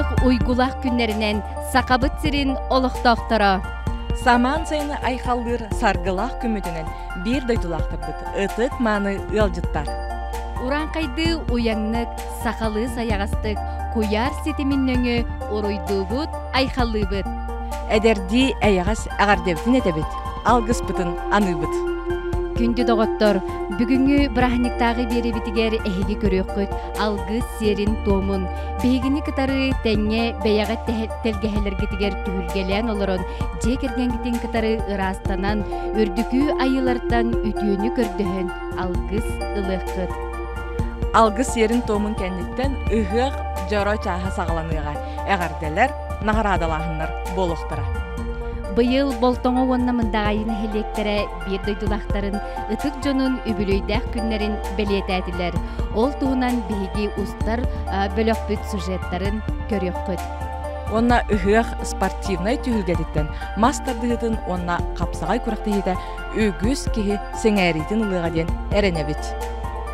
Ыһыах уйгулаах күннэринэн Сахабыт сирин олохтоохторо! Самаан сайыны айхаллыыр саргылаах күммүтүнэн биир дойдулаахтарбыт ытык-мааны ыалдьыттар! Урааҥхайдыы уйаҥнык, сахалыы сайаҕастык куйаар ситимин нөҥүө уруйдуубут, айхаллыыбыт! Эдэрдии эйэҕэс эҕэрдэбитин этэбит, алгыспытын аныыбыт. Күндү доҕоттор, бүгүҥҥү бырааһынньыктааҕы биэриибитигэр эһиги көрүөххүт алгыс сиэрин-туомун, биһигини кытары тэҥҥэ бэйэҕит тэлгэһэлэргитигэр түһүлгэлээн олорон, дьиэ кэргэҥҥитин кытары ыраастанан, үрдүкү айыылартан үтүөнү көрдөһөн алгыс ылыаххыт. Алгыс сиэрин-туомун кэнниттэн ыһыах дьоро чааһа саҕаланыаҕа. Эҕэрдэлэр, наҕараадалааһыннар буолуохтара. Быйыл Болтоҥо уонна Мындаҕайы нэһилиэктэрэ биир дойдулаахтарын ытык дьонун үбүлүөйдээх күннэрин бэлиэтээтилэр. Ол туһунан биһиги устар бөлөхпүт сюжеттарын көрүөххүт. Уонна ыһыах спортивнай түһүлгэтиттэн мас тардыһыытын уонна хапсаҕай күрэхтэһиитэ үгүс киһи сэҥээриитин ылыаҕа диэн эрэнэбит.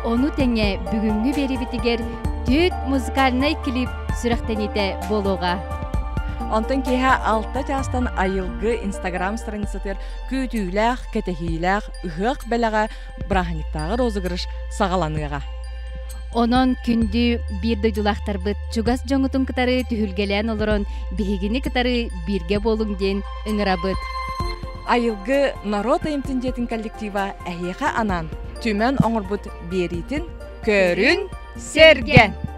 Ону тэҥэ бүгүҥҥү биэриибитигэр түөрт музыкальнай клип сүрэхтэниитэ буолуоҕа. Онтон киэһэ 6 чаастан Айылгы Инстаграм страницатыгар күүтүүлээх, кэтэһиилээх ыһыах бэлэҕэ бырааһынньыктааҕы розыгрыш саҕаланыаҕа. Онон күндү биир дойдулаахтарбыт чугас дьоҥҥутун кытары түһүлгэлээн олорон биһигини кытары бииргэ буолуҥ диэн ыҥырабыт. Айылгы норуот айымтын дьиэтин коллектива эһиэхэ анаан түмэн оҥорбут биэриитин көрүн сэргэн!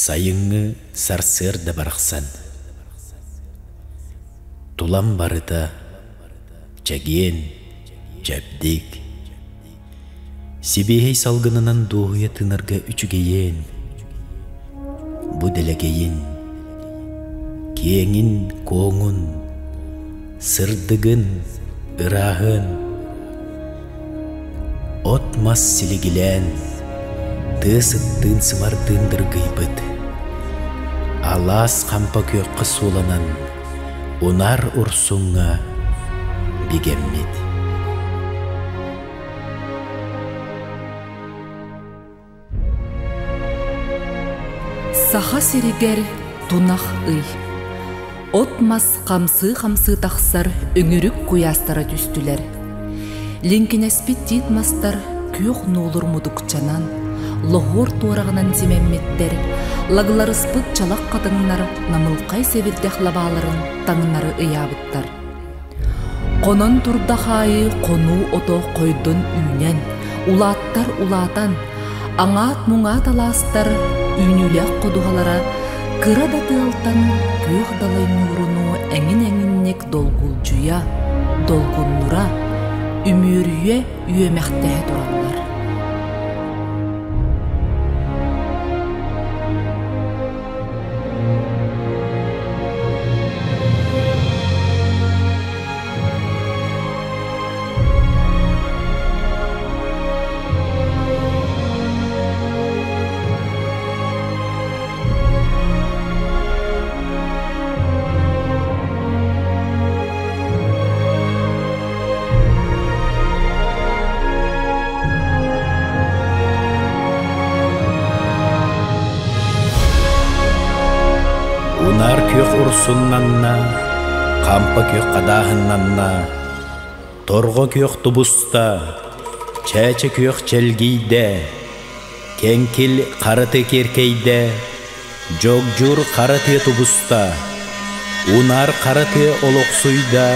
Сайыҥҥы сарсыарда барахсан Тулам барыта чэгиэн, чэбдик, Сибиэһэй салгынынан дуоһуйа тыынарга үчүгэйиэн, Бу дэлэгэйин, киэҥин-куоҥун, сырдыгын, ырааһын От-мас силигилээн, тыа сыттыын-сымардыын дыргыйбыт, алаас хампа күөххэ сууланан, унаар урсуҥҥа бигэммит. Саха сиригэр тунах ый. От-мас хамсыы-хамсыы тахсар өҥүрүк куйаастара түстүлэр. Лиҥкинэспит тиит мастар күөх нуолур мутукчанан, лоһуор туораҕынан симэммиттэр, лагларыспыт чалах хатыҥнар намылхай сэбирдэх лабааларын таҥнары ыйаабыттар. Хонон турдах аайы хонуу ото хойдон үүнэн, улааттар улаатан, аҥаат-муҥаат алаастар үүнүүлээх ходуһалара кыра да тыалтан күөх далай ньуурунуу эҥин-эҥинник долгулдьуйа, долгуннура, үмүөрүйэ үөмэхтэһэ тураллар. Унаар күөх урсуннанна, хампа күөх хадааһыннанна, торҕо күөх тубуста, чээчэ күөх чэлгийдэ, кэҥкил хараты киэркэйдэ, Дьогдьуур хара тыа тубуста, унаар хара тыа олохсуйда,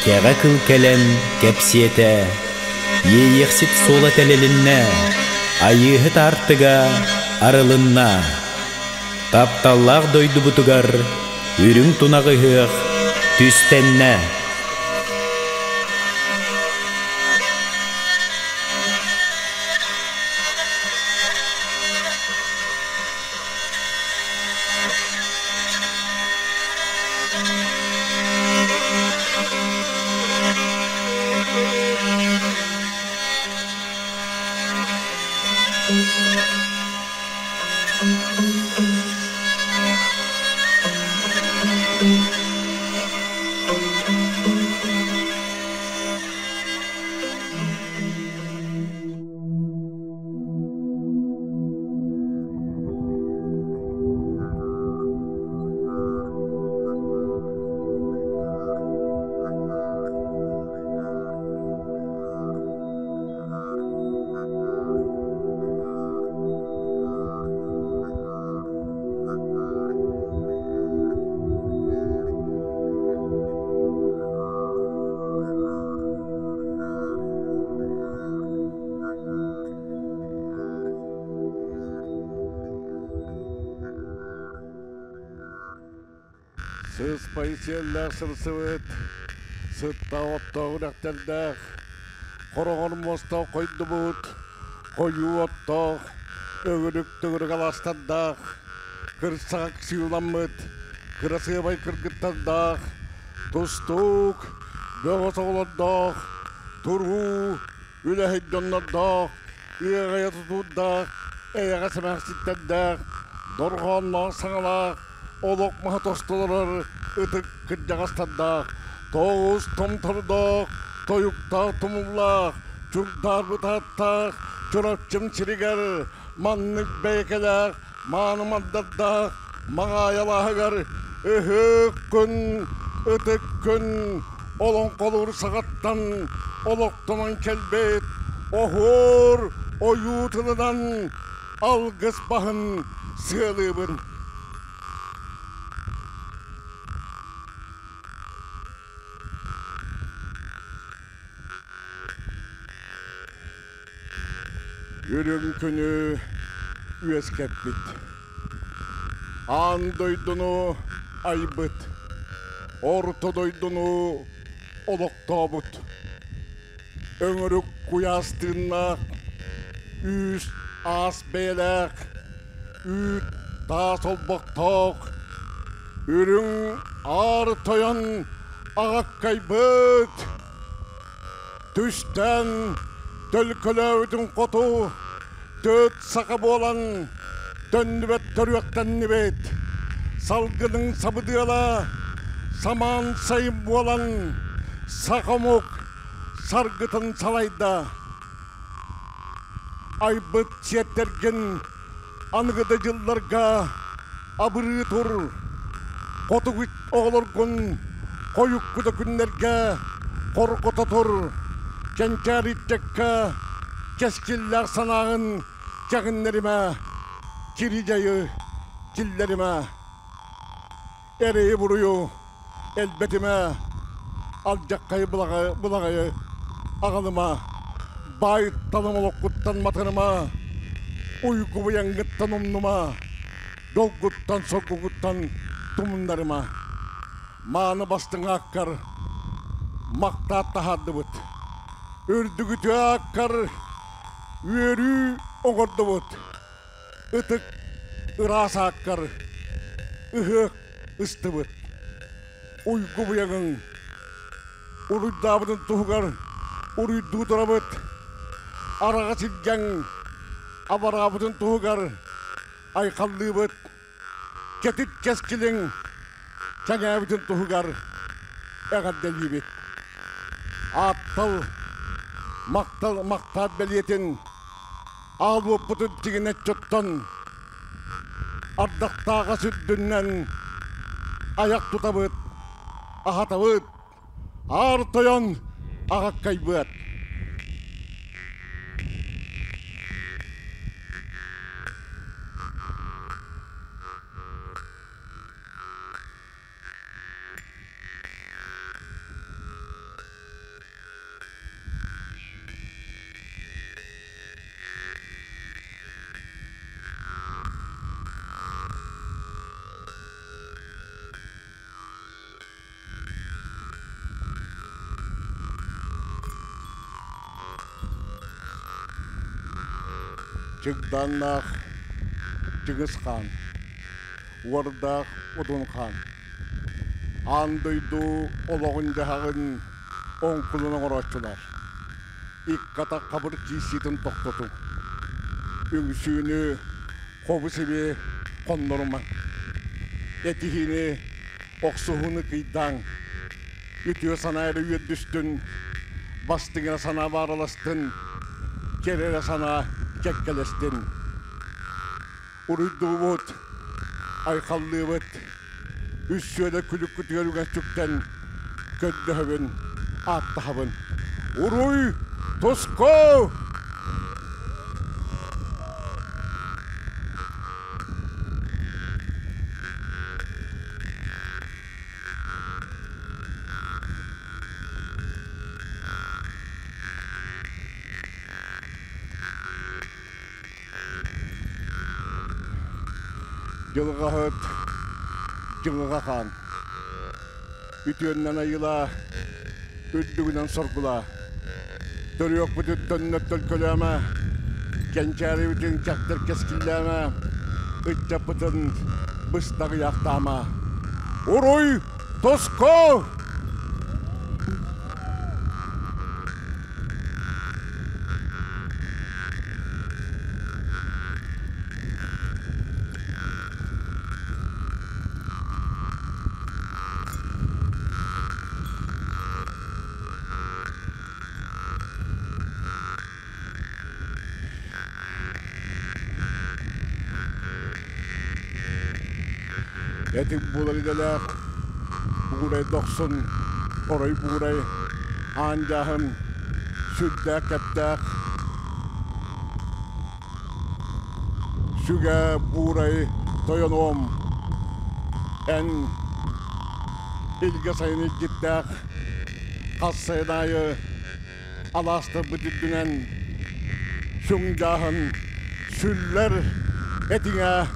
кэҕэ кыл кэлэн кэпсиэтэ, иэйиэхсит суола тэлэлиннэ, айыыһыт аартыга арылынна. Тапталлаах дойдубутугар үрүҥ тунах ыһыах түстэннэ. Сыспай сиэллээх сырсыбыт, сыттаах оттоох үрэхтэрдээх, хороҕор муостаах хойдубут, хойуу оттоох, өҥүрүк төгүрүк алаастардаах, кырсаҕа сыыламмыт, кырасыабай кыргыттардаах, тустуук, бөҕө оҕолордоох, туруу, үлэһит дьоннордоох, ыаҕайа тутуурдаах, эйэҕэс эмээхситтэрдээх, дорҕоонноох саҥалаах, олох маһа тостолорор ытык кырдьаҕастардаах, тоҕус томтордоох, тойуктаах тумуллаах, чурдаар бытааттаах Чурапчым сиригэр маннык бэйэкэлээх мааны мандардаах Маҥаайалааһыгар ыһыах күн, ытык күн олоҥхолуур саҕаттан олохтонон кэлбит оһуор ойуу тылынан алгыс баһын сыалыыбын. Үрүҥ күнү үөскэппит. Аан дойдуну айбыт, орто дойдуну олохтообут. Өҥүрүк куйаас тыыннаах, үүс аас бэйэлээх, үүт таас олбохтоох, үрүҥ аар тойон аҕаккайбыт. Түстээн төлкөлөөбүтүн хоту төрт саха буолан төннүбэт төрүөхтэннибит. Салгының сабыдыала самаан сайын буолан саха омук саргытын салайда. Айбыт сиэттэргин аныгы да дьылларга абырыы тур. Хотугу оҕолоргун хойукку да күннэргэ хоргото тур. Кэнчээри ыччакка кэскиллээх санааҕын кэҕиннэримэ, кири-дьайы киллэримэ. Эрэйи-буруйу элбэтимэ, алдьаххайы былаҕайы аҕалыма, баай-талым олоххуттан матарыма, уйгу-быйаҥҥыттан умнума, долгуттан-соргугуттан тумуннарыма. Мааны бастыҥ ааккар махтаат таһаардыбыт. Үрдүгүтү ааккар үөрүү оҥордубут. Ытык ыраас ааккар ыһыах ыстыбыт. Уйгу быйаҥыҥ уруйдаабытын туһугар уруйдуу турабыт. Араҕас илгэҥ абараабытын туһугар айхаллыыбыт. Кэтит кэскилиҥ кэҥээбитин туһугар эҕэрдэлиибит. Ааттал, махтал, махтаат бэлиэтин аал уоппутун тигинэччи оттон ардахтааҕа сүрдүнэн айах тутабыт, аһатабыт, аар тойон аҕаккайбыат. Чыгдааннаах Чыгыс хаан, Уордаах Удун хаан Аан дойду олоҕун-дьаһаҕын оҥкулун оҥорооччулар. Икки атах хабыр киирсиитин тохтотуҥ. Үҥсүүнү, хобу-сиби хоннорума. Этиһиини, охсуһууну кыйдааҥ. Үтүө санаа эрэ үөрдүстүн, бастыҥ эрэ санаа баараластын, кэрэ эрэ санаа кэккэлэстин. Уруйдуубут, айхаллыыбыт, үс сүөлэ күлүккүтүгэр үгэсчүктэн көрдөһөбүн, ааттаһабын. Уруй туску! Дьылҕаһыт дьылҕа хаан, үтүөннэн айылаа, үрдүгүнэн соргулаа. Төрүөхпүтүттэн төлкөлөөмө, кэнчээрибитин кэхтэр кэскиллээмэ, ыччаппытын быстаҕыйаахтаама. Уруй туску! Этик буолар идэлээх Бугурай Дохсун, Орой Бугурай, Аан Дьааһын, сүрдээх кэптээх Сүгэ Буурай тойонуом, эн илгэ сайын илдьиттээх хас сайын аайы алаастарбыт үрдүнэн сүҥ дьааһын сүллэр этиҥэ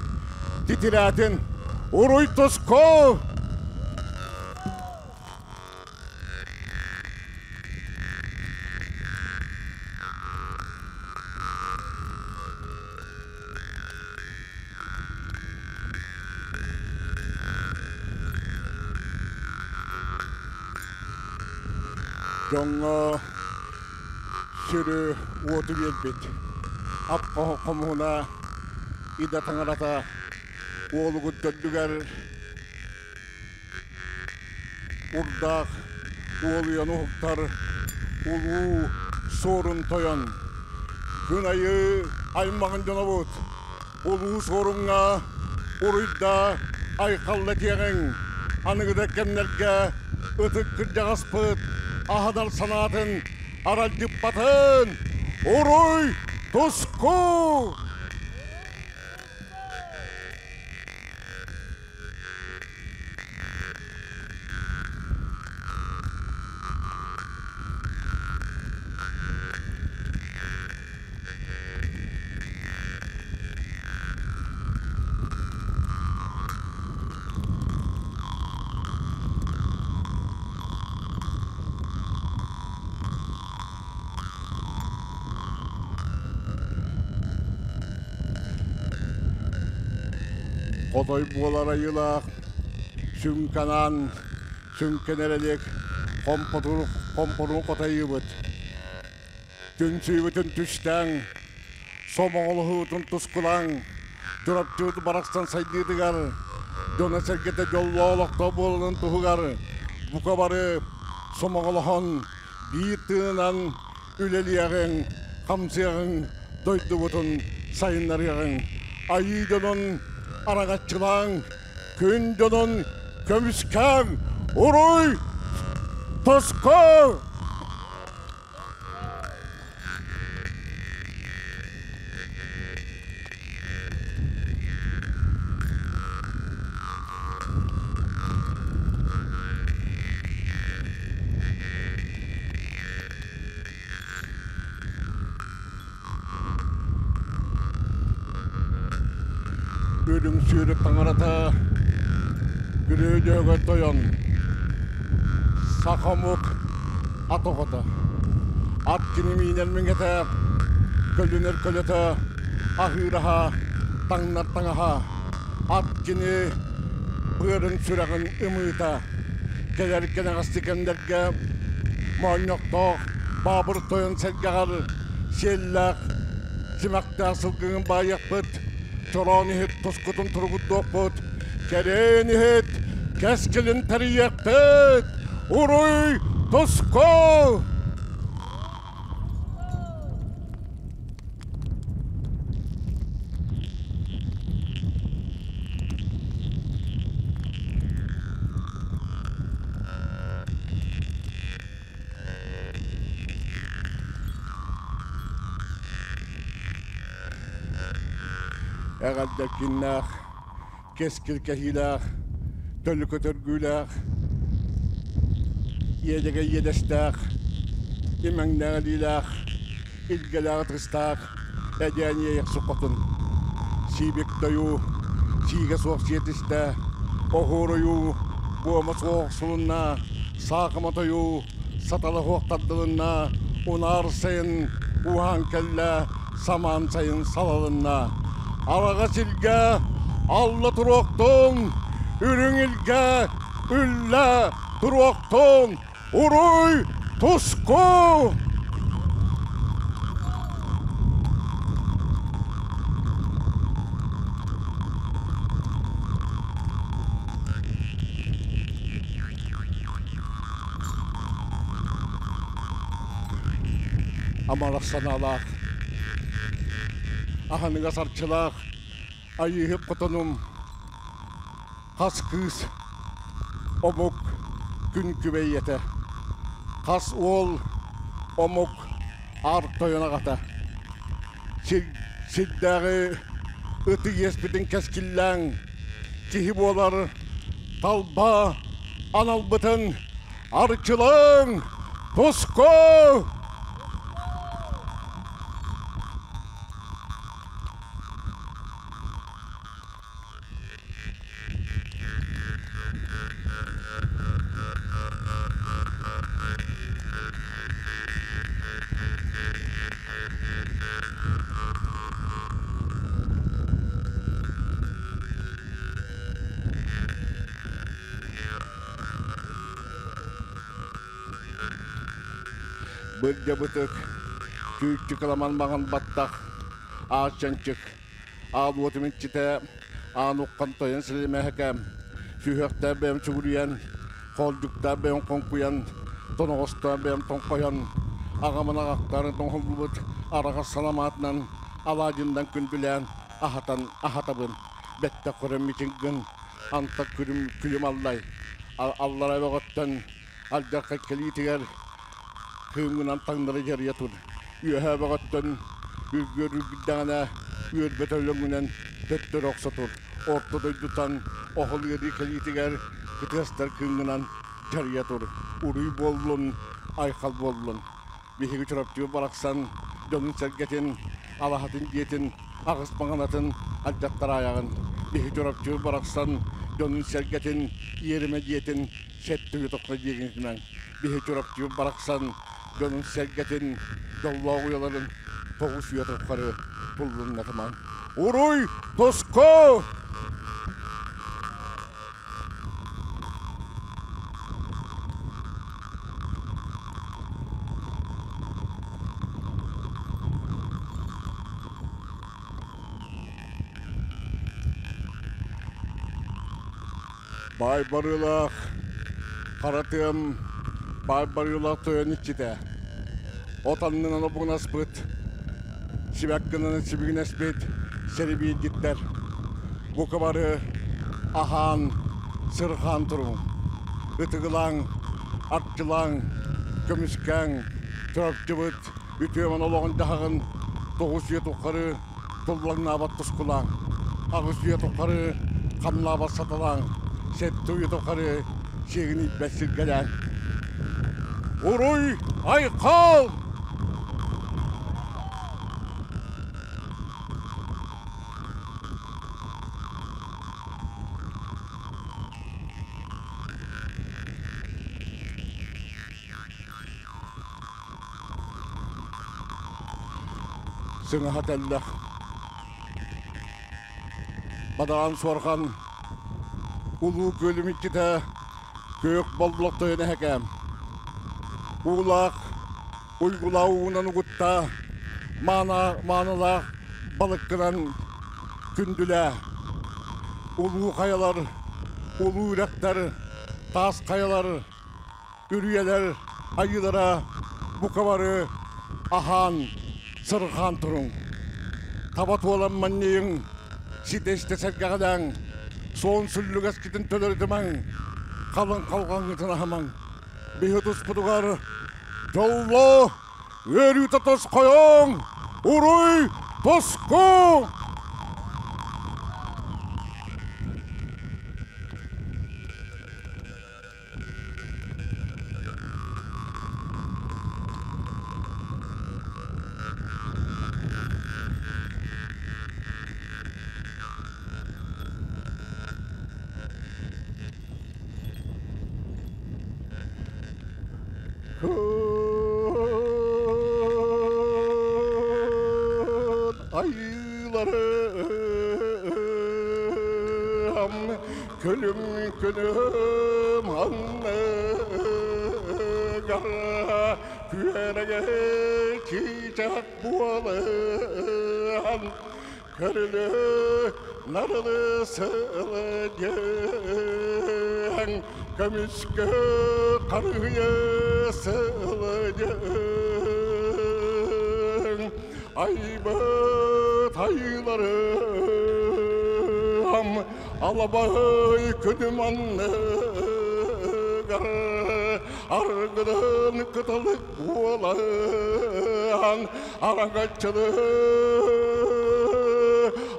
титирээтин. Уруй туску! Дьоҥҥо сүрү уоту биэрбит ап хомуһуна идэ таҥарата уолугут төрдүгэр Урдаах уолуйан уһуктар улуу Суорун Тойон. Күн айыы аймаҕын дьонобут, улуу Суоруҥҥа уруйда айхалла диэҕиҥ, аныгыда кэмнэргэ ытык кырдьаҕаспыт аһынар санаатын аралдьыппатын! Уруй туску! Хотой буолар айылаах сүҥканаан сүҥкэн эрэлик хомпотуру хотайыыбыт. Түнсүүбүтүн түстээҥ, сомоҕолоһуутун тускулааҥ, Чурапчыбыт барахсан сайдыытыгар, дьоно-сэргэтэ дьоллоох олохтоох буоларын туһугар бука бары сомоҕолоһон биир тыынынан үлэлиэҕиҥ, хамсыаҕыҥ, дойдубутун сайыннарыаҕыҥ. Айыы дьонун араҥаччылааҥ, күн дьонун көмүскээҥ! Уруй! Тоско! Үрүҥ сүүрүк таҥарата Күрүө тойон саха омук ат оҕото ат кини миинэр миҥэтэ көлүнэр көлөтө аһыыр аһа таҥнар таҥаһа ат кини быарын сүрэҕин ымыыта кэлэр кэнэҕэски кэмнэргэ моонньохтоох баабыр тойон сэргэҕэр сиэллээх симэхтээх сылгыгын баайыахпыт чороон иһит тускутун туругурдуохпут кэрээн иһит кэскилин тэрийиэхпит уруй туску Эҕэрдэ киннээх, кэскил кэһиилээх, төлүкө төргүүлээх, иэдэгэй иэдэстээх, имэҥнээх илиилээх, илгэлээх ытыстаах эдьээн иэйэхсит хотун Сиибик дойуу сиигэ суох сиэтистэ, оһуор ойуу буома суох охсулунна, саахыма тойуу сатала суох тардылынна, унаар сайын уһаан кэллэ, самаан сайын салалынна. Араҕас илгэ алла туруохтун, үрүҥ илгэ үллэ туруохтун, Уруй! Туску! Амарах санаалаах, аһыныгас арчылаах Айыыһыт хотонум хас кыыс омук күн күбэй этэ, хас уол омук аар тойон аҕата. Сирдээҕи ытык иэспитин кэскиллээҥ, киһи буолар талба аналбытын арчылааҥ, туску! Бырдьабытык, күүччүк ыламан маҥан баттах, ааччанчык, аал уотум иччитэ, аан уххан тойон силимэһэкэ, сүһүөхтээх бэйэм сүгүрүйэн, хоолдьуктаах бэйэм хоҥкуйан, тоноҕостоох бэйэм тоҥхойон, аҕамын аҕахтарын тоҥхоллубут араҕас саламаатынан алаадьыннан күндүлээн аһатан аһатабын, бэттэх көрөн мичиҥ гын, антах күлүм күлүм аллай, аллара бөҕөттөн алдьархай кэлиитигэр кыымҥынан таҥнары дьарыйа тур. Үөһээ бөҕөттөн үргүөр үргүйдэҕинэ үөрбэтэ өлөҥүнэн төттөрү охсо тур. Орто дойдутан оһол ыарыы кэлиитигэр кытыастар кыымҥынан дьарыйа тур. Уруй буоллун, айхал буоллун. Биһиги Чурапчы барахсан дьонун-сэргэтин, алаһатын дьиэтин, аҕыс маҥанатын алдьаттараайаҕын. Биһиги Чурапчы барахсан дьонун-сэргэтин, иэримэ дьиэтин сэттэ тохто диэгинитинэн. Биһи Чурапчы барахсан дьонун-сэргэтин, дьоллоох уйаларын 9 үйэ тухары туллуннатымаҥ. Уруй туску! Баай барыылаах хара тыам баай барыылаах тойон иччитэ. От аннынан обугунаспыт, сибэк гынан сибигинэспит сэрибииргиттэр. Бука бары аһаан, сырҕаан туруҥ. Ытыгылааҥ, арчылааҥ, көмүскээҥ, Чурапчыбыт үтүөмэн олоҕун-дьаһаҕын 9 үйэ тухары туллаҥнаабат тускулааҥ, 8 үйэ тухары хамнаабат саталааҥ, 7 үйэ тухары сиэгин ииппэт сиргэлээҥ. Уруй айхал! Сыҥаһа тэллэх. Бадаҕан суорҕан улуу күөлүм иччитэ күөх боллох тойон эһэкээм. Уулаах, уйгулаах уунан угуттаа, маанылаах балыккынан күндүлээ. Улуу хайалар, улуу үрэхтэр, таас хайалар үрүйэлэр айыылара бука бары аһаан, сырҕаан туруҥ. Таба туолан манньыйыҥ, ситэ-истэ сэргэҕэлээҥ, суон сүллүгэскитин төлөрүтүмэҥ, халыҥ халҕаҥҥытын аһымаҥ. Биһи туспутугар дьолло, үөрүүтэ тосхойоҥ, уруй тоску! Айыыларым Күлүм күнүм анныгар күөрэгэй чыычаах буолан көрүлү нарылы сылдьыаҥ көмүскэ харыйа сылдьыаҥ айбыт айыыларым Алабай күнүм анныгар аргыдан кыталык буолан араҥаччылы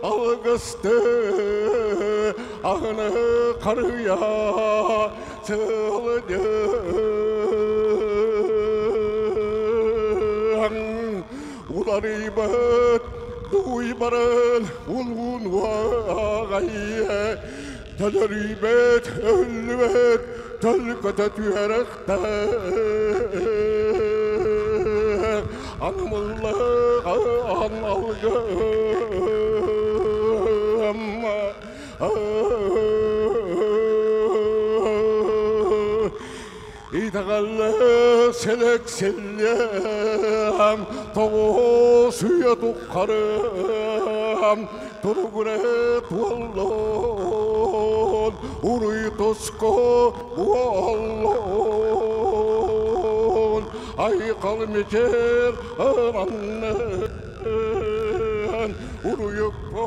алгысты аһыны харыйа сылдьан уларыйбыт дуйбарын улуун уаҕай төлөрүйбэт өллүбэт төлкөтө түһэрэхтэ анымыллыған алгым Итэҕэллэ сэлэксэллэм, тоҕус үйэ туххарым, туругура туоллун, уруй туску буоллун, айхал мичээр ыраннын, уруйукпун,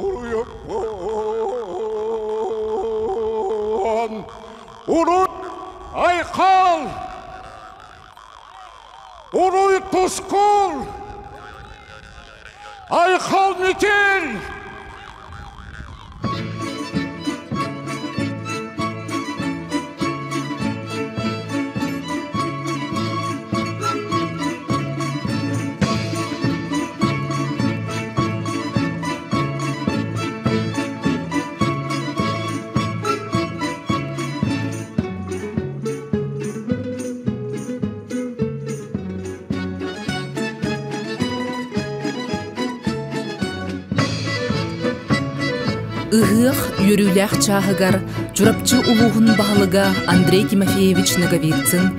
уруйукпун. Уруй айхал! Уруй тускул! Айхал мичил! Ыһыах үөрүүлээх чааһыгар Чурапчы улууһун баһылыга Андрей Тимофеевич Ноговицын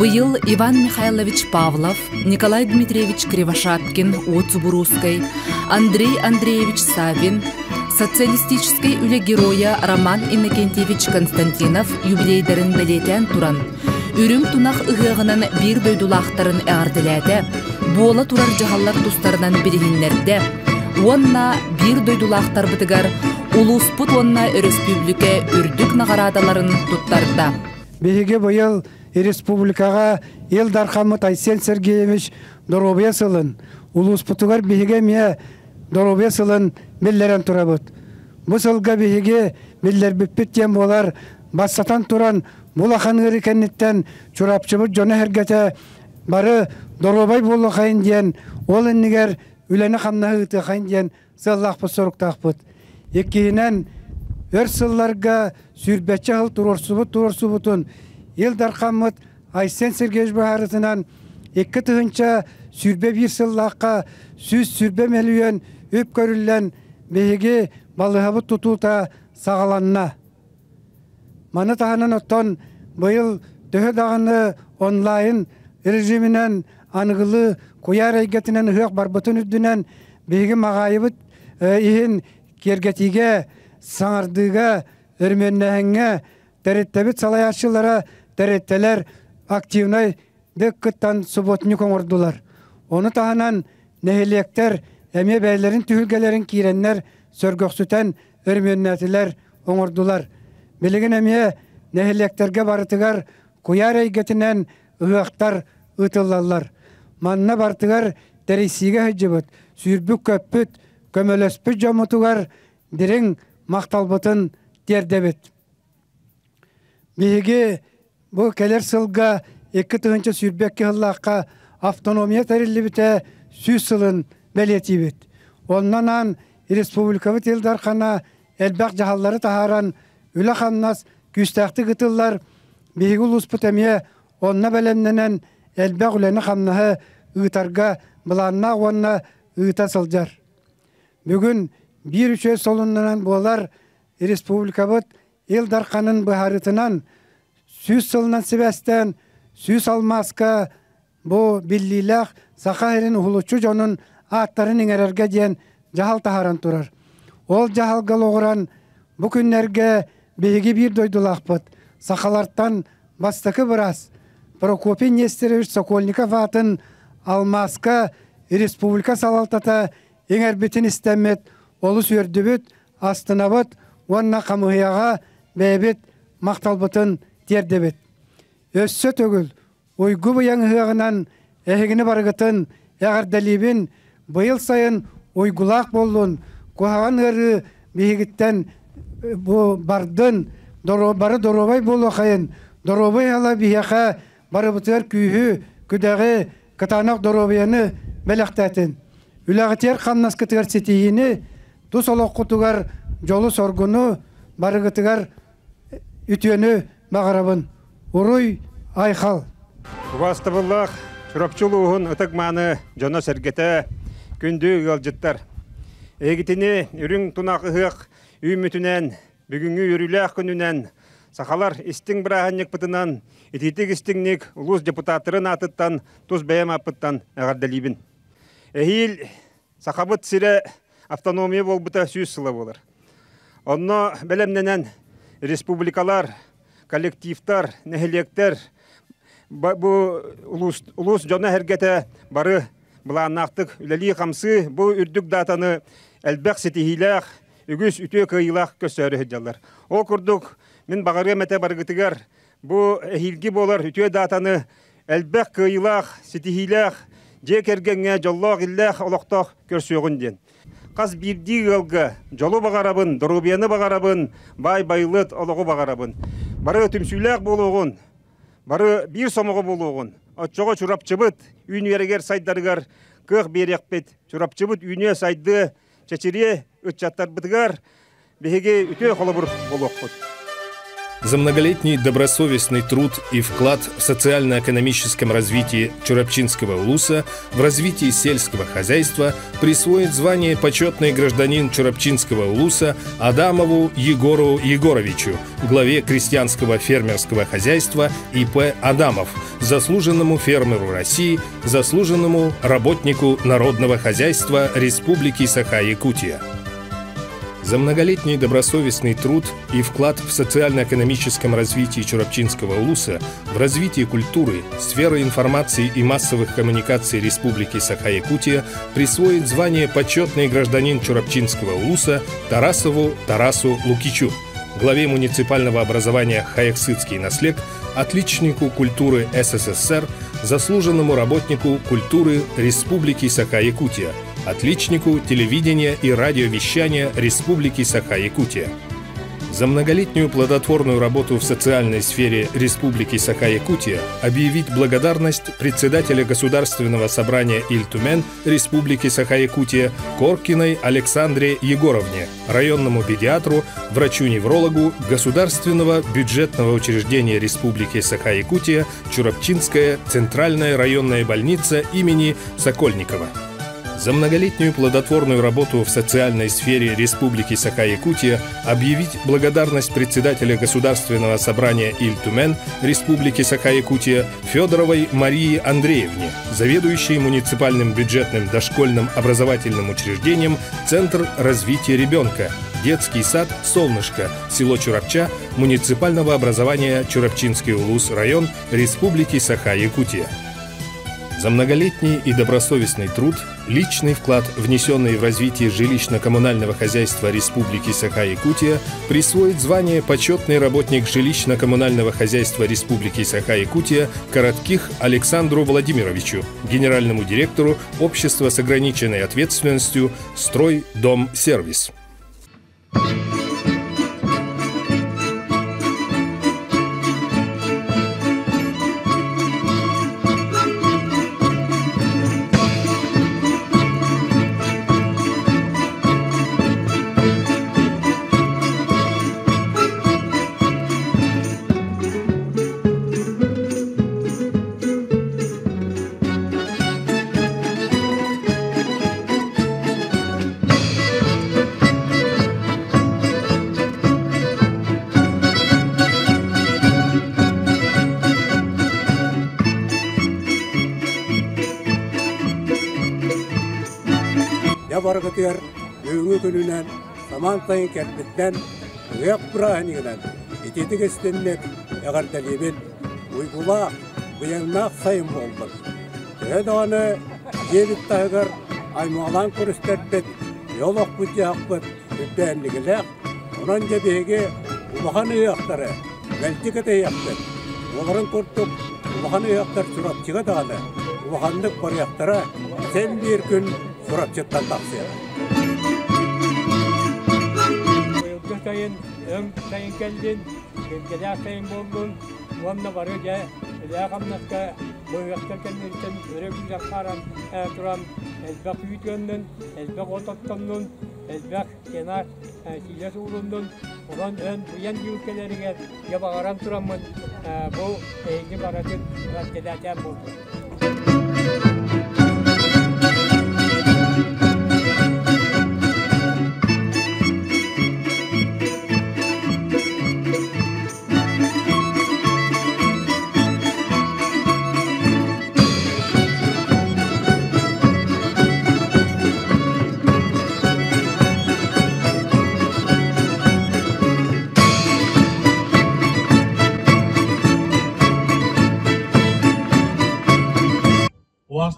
быйыл Иван Михайлович Павлов, Николай Дмитриевич Кривошапкин Уот Субуруускай, Андрей Андреевич Савин, Социалистическай үлэ геройа Роман Иннокентьевич Константинов юбилейдарын бэлиэтээн туран, Үрүҥ тунах ыһыаҕынан биир дойдулаахтарын эҕэрдэлээтэ, буола турар дьаһаллар тустарынан билиһиннэрдэ уонна биир дойдулаахтарбытыгар улууспут уонна өрөспүүбүлүкэ үрдүк наҕараадаларын туттарда. Биһиги быйыл республикаҕа Ил Дархаммыт Айсен Сергеевич доруобуйа сылын, улууспутугар биһиги эмиэ доруобуйа сылын биллэрэн турабыт. Бу сылга биһиги биллэрбиппит диэн буолар, бастатан туран, бу улахан ыарыы кэнниттэн Чурапчыбыт дьоно-сэргэтэ бары доруобай буолуохайын диэн, ол иннигэр үлэни-хамнаһы ыытыахайын диэн сыаллаахпыт-соруктаахпыт. Иккиһинэн, өр сылларга сүүрбэччэ сыл туруорсубут туруорсубутун Ил Дархаммыт Айсен Сергеевич быһаарыытынан 2021 сыллаахха 120 мөлүйүөн үп көрүллэн биһиги балыыһабыт тутуута саҕаланна. Маны таһынан оттон быйыл төһө даҕаны онлайн режиминэн аныгылыы куйаар эйгэтинэн ыһыах барбытын үрдүнэн биһиги маҕаайыбыт иһин киэргэтиигэ, саҥардыыга, өрөмүөннээһиҥҥэ тэрилтэбит салайааччылара тэрилтэлэр активнай кыттан субботник оҥордулар. Ону таһынан нэһилиэктэр эмиэ бэйэлэрин түһүлгэлэрин киирэннэр сөргөхсүтэн өрөмүөннээтилэр, оҥордулар. Билигин эмиэ нэһилиэктэргэ барытыгар куйаар эйгэтинэн ыһыахтар ыытыллаллар. Манна барытыгар тэрийсиигэ сылдьыбыт, сүүрбүт-көппүт, көмөлөспүт дьоммутугар дириҥ махталбытын тиэрдэбит. Биһиги бу кэлэр сылга 2022 сыллаахха автономия тэриллибитэ 100 сылын бэлиэтиибит. Онон аан республикабыт Ил Дархана элбэх дьаһаллары таһааран үлэ-хамнас күүстээхтик ытыллар. Биһиги улууспут эмиэ онно бэлэмнэнэн элбэх үлэни-хамнаһы ыытарга былааннаах уонна ыыта сылдьар. Бүгүн биир үчүгэй солуннанан буолар республикабыт Ил Дарханын быһаарыытынан 100 сылынан сибээстээн 100 алмааска бу биллиилээх Саха сирин уһулуччу дьонун ааттарын иҥэрэргэ диэн дьаһал таһааран турар. Ол дьаһалга олоҕуран бу күннэргэ биһиги биир дойдулаахпыт сахалартан бастакы быраас Прокопий Нестерович Сокольников аатын алмааска республика салалтата иҥэрбитин истэммит олус үөрдүбүт, астынабыт уонна хамыыһыйаҕа бэйэбит махталбытын тиэрдэбит. Өссө төгүл уйгу быйаҥ ыһыаҕынан эһигини барыгытын эҕэрдэлиибин, быйыл сайын уйгулаах буоллун, куһаҕан ыарыы биһигиттэн бу бардын, бары доруобай буолуохайын, доруобай ыала биһиэхэ барыбытыгар күүһү, күдэҕи, кытаанах доруобуйаны бэлэхтээтин. Үлэҕитигэр хамнаскытыгар ситиһиини, тус олоххутугар дьолу-соргуну, барыгытыгар үтүөнү баҕарабын. Уруй, айхал! Убаастабыллаах Чурапчы улууһун ытык-мааны дьоно-сэргэтэ, күндү ыалдьыттар! Эһигитини үрүҥ тунах ыһыах үүммүтүнэн, бүгүҥҥү үөрүүлээх күнүнэн Сахалар истиҥ бырааһынньыкпытынан итиитик истиҥник улуус депутаттарын аатыттан тус бэйэм ааппыттан эҕэрдэлиибин. Эһиил Сахабыт сирэ автономия буолбута 100 сыла буолар. Онно бэлэмнэнэн республикалар, коллективтар, нэһилиэктэр бу улуус, улуус дьоно-сэргэтэ бары былааннаахтык үлэлии-хамсыы бу үрдүк даатаны элбэх ситиһиилээх, үгүс үтүө кыайыылаах көрсөөрү сылдьаллар. Ол курдук мин баҕарыам этэ барыгытыгар бу эһиилги буолар үтүө даатаны элбэх кыайыылаах, ситиһиилээх дьиэ кэргэҥҥэ дьоллоох, иллээх олохтоох көрсүөҕүн диэн. Хас биирдии ыалга дьолу баҕарабын, доруобуйаны баҕарабын, баай байылыат олоҕу баҕарабын. Бары түмсүүлээх буолуоҕун, бары биир сомоҕо буолуоҕун. Оччоҕо Чурапчыбыт үүнүөригэр сайдарыгар кыах биэриэхпит. Чурапчыбыт үүнүө сайдыа, чэчириэ ыччаттарбытыгар биһиги үтүө холобур буолуохпут. За многолетний добросовестный труд и вклад в социально-экономическом развитии Чурапчинского улуса, в развитии сельского хозяйства присвоит звание почетный гражданин Чурапчинского улуса Адамову Егору Егоровичу, главе крестьянского фермерского хозяйства И.П. Адамов, заслуженному фермеру России, заслуженному работнику народного хозяйства Республики Саха-Якутия. За многолетний добросовестный труд и вклад в социально-экономическом развитии Чурапчинского улуса, в развитии культуры, сферы информации и массовых коммуникаций Республики Саха-Якутия присвоит звание почетный гражданин Чурапчинского улуса Тарасову Тарасу Лукичу, главе муниципального образования Хаяксыцкий наслег, отличнику культуры СССР, заслуженному работнику культуры Республики Саха-Якутия, отличнику телевидения и радиовещания Республики Саха-Якутия. За многолетнюю плодотворную работу в социальной сфере Республики Саха-Якутия объявить благодарность председателя Государственного собрания Ильтумен Республики Саха-Якутия Коркиной Александре Егоровне, районному педиатру, врачу-неврологу Государственного бюджетного учреждения Республики Саха-Якутия Чурапчинская Центральная районная больница имени Сокольникова. За многолетнюю плодотворную работу в социальной сфере Республики Саха-Якутия объявить благодарность председателя Государственного собрания Ильтумен Республики Саха-Якутия Федоровой Марии Андреевне, заведующей муниципальным бюджетным дошкольным образовательным учреждением Центр развития ребенка, детский сад «Солнышко», село Чурапча, муниципального образования Чурапчинский улус район Республики Саха-Якутия. За многолетний и добросовестный труд, личный вклад, внесенный в развитие жилищно-коммунального хозяйства Республики Саха-Якутия, присвоит звание «Почетный работник жилищно-коммунального хозяйства Республики Саха-Якутия» Коротких Александру Владимировичу, генеральному директору Общества с ограниченной ответственностью «Строй Дом Сервис». Дьэ барыгытыгар бүгүҥҥү күнүнэн самаан сайын кэлбиттэн ыһыах бырааһынньыгынан итиитик истинник эҕэрдэлиибин. Уйгулаах, быйаҥнаах сайын буоллун. Төһө даҕаны дьиэбит таһыгар аймаҕалаан көрүстэрбит, олохпут-дьаһахпыт үрдээннигилээх, онон дьэ биһиги улахан ыһыахтары мэлдьи кэтэһиэхпит. Буоларын курдук улахан ыһыахтар Чурапчыга даҕаны улаханнык барыахтара, син биир күн Чурапчыттан тахсыаҕа. Быйылгы сайын өҥ сайын кэллин, илгэлээх сайын буоллун уонна бары дьэ үлэҕэ-хамнаска быһыахтар кэнниттэн өрө күүрэн хааран туран элбэх үүт ыаннын, элбэх от оттоннун, элбэх кенар сиилэс уулуннун, онон өн быйан дьыл кэлэригэр дьэ баҕаран тураммын бу эһиги барытын эҕэрдэлээтээн буоллун.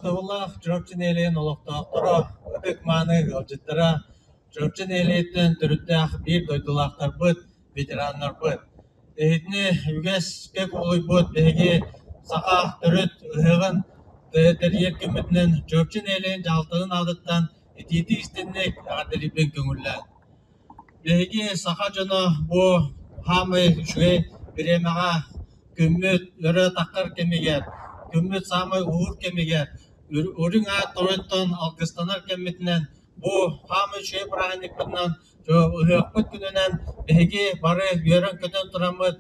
Убаастабыллаах Чурапчы нэһилиэгин олохтоохторо, ытык-мааны ыалдьыттара, Чурапчы нэһилиэгиттэн төрүттээх биир дойдулаахтарбыт, ветераннарбыт! Эһигини үгэскэ кубулуйбут биһиги саха төрүт ыһыаҕын тэрийэр күммүтүнэн Чурапчы нэһилиэгин дьаһалтатын аатыттан итиитик-истинник эҕэрдэлиирбин көҥүллээн. Биһиги саха дьоно бу саамай үчүгэй бириэмэҕэ күммүт өрө таххар кэмигэр, күммүт саамай уһуур кэмигэр, үрүҥ аат торуоттан алгыстанар кэммитинэн бу саамай үчүгэй бырааһынньыкпытынан ыһыахпыт күнүнэн биһиги бары үөрэн-көтөн тураммыт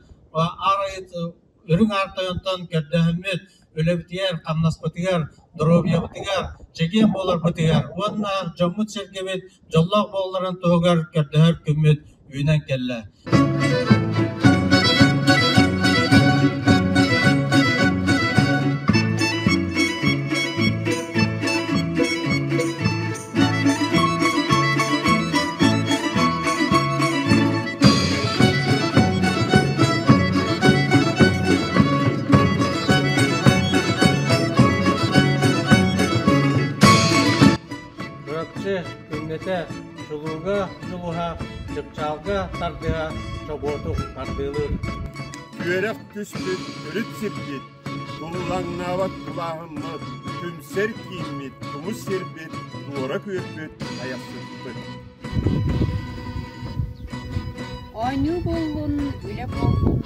Үрүҥ Аар Тойонтон көрдөһөммүт үлэбитигэр, хамнаспытыгар, доруобуйабытыгар, чэгиэн буоларбытыгар уонна дьоммут-сэргэбит дьоллоох буолларын туһугар көрдөһөр күммүт үүнэн кэллэ. Чурапчы күннэтэ чулууга дьулуһа, чыпчаалга тардыһа чобуотук тардыылыыр. Үөрэх түспүт төрүт сирбит, туллаҥнаабат тулааһыммыт, түмсэр кииммит, тумус сирбит, туора күөлбүт, айахсыппыт. Оонньуу буоллун, үлэ буоллун,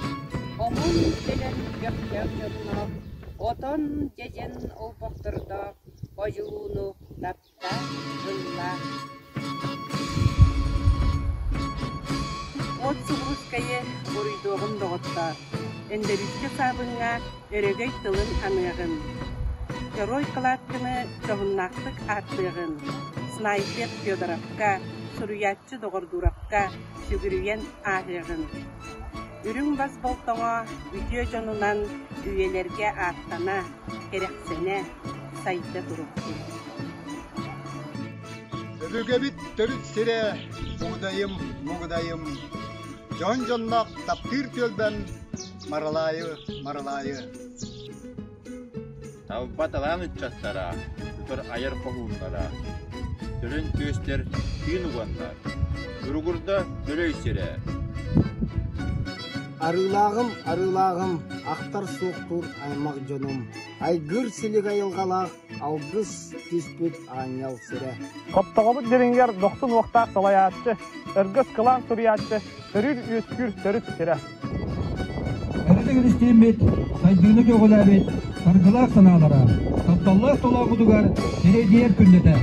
омун кэлэн көхтөөх дьонноох, отон, дьэдьэн олбохтордоох одьулууну тапта, ылла. От субурускайы буруйдуоҕум доҕоттоор, Өндөрүүскэ Саабыҥҥа өрөгөй тылын аныаҕын, Дьоруой кылааккыны дьоһуннаахтык ааттыаҕын, Снайпер Федоровка, суруйааччы Доҕордууровка сүгүрүйэн ааһыаҕын. Үрүҥ бас болтоҥо үтүө дьонунан үйэлэргэ ааттана, кэрэхсэнэ, сайда туруохтун. Өбүгэбит төрүт сирэ Мугудайым, Мугудайым, дьон дьонноох таптыыр түөлбэм Маралаайы, Маралаайы. Талба талаан ыччаттара, тутар айар хоһууннара, төлөн түөстэр тыын уганнар, туругурда Төлөй сирэ. Арыылааҕым, арыылааҕым, ахтар суохтуур аймах дьонум, айгыр силик айылҕалаах алгыс түспүт аанньал сирэ. Хоптоҕобут дириҥигэр дохсун уохтаах салайааччы, өргөс кылаан суруйааччы, төрүүр-үөскүүр төрүт сирэ. Эрэ-дэгиристиэммит, сайдыыны көҕүлээбит саргылаах санаалара, тапталлаах толообутугар сирэйдийэр күннэтэ.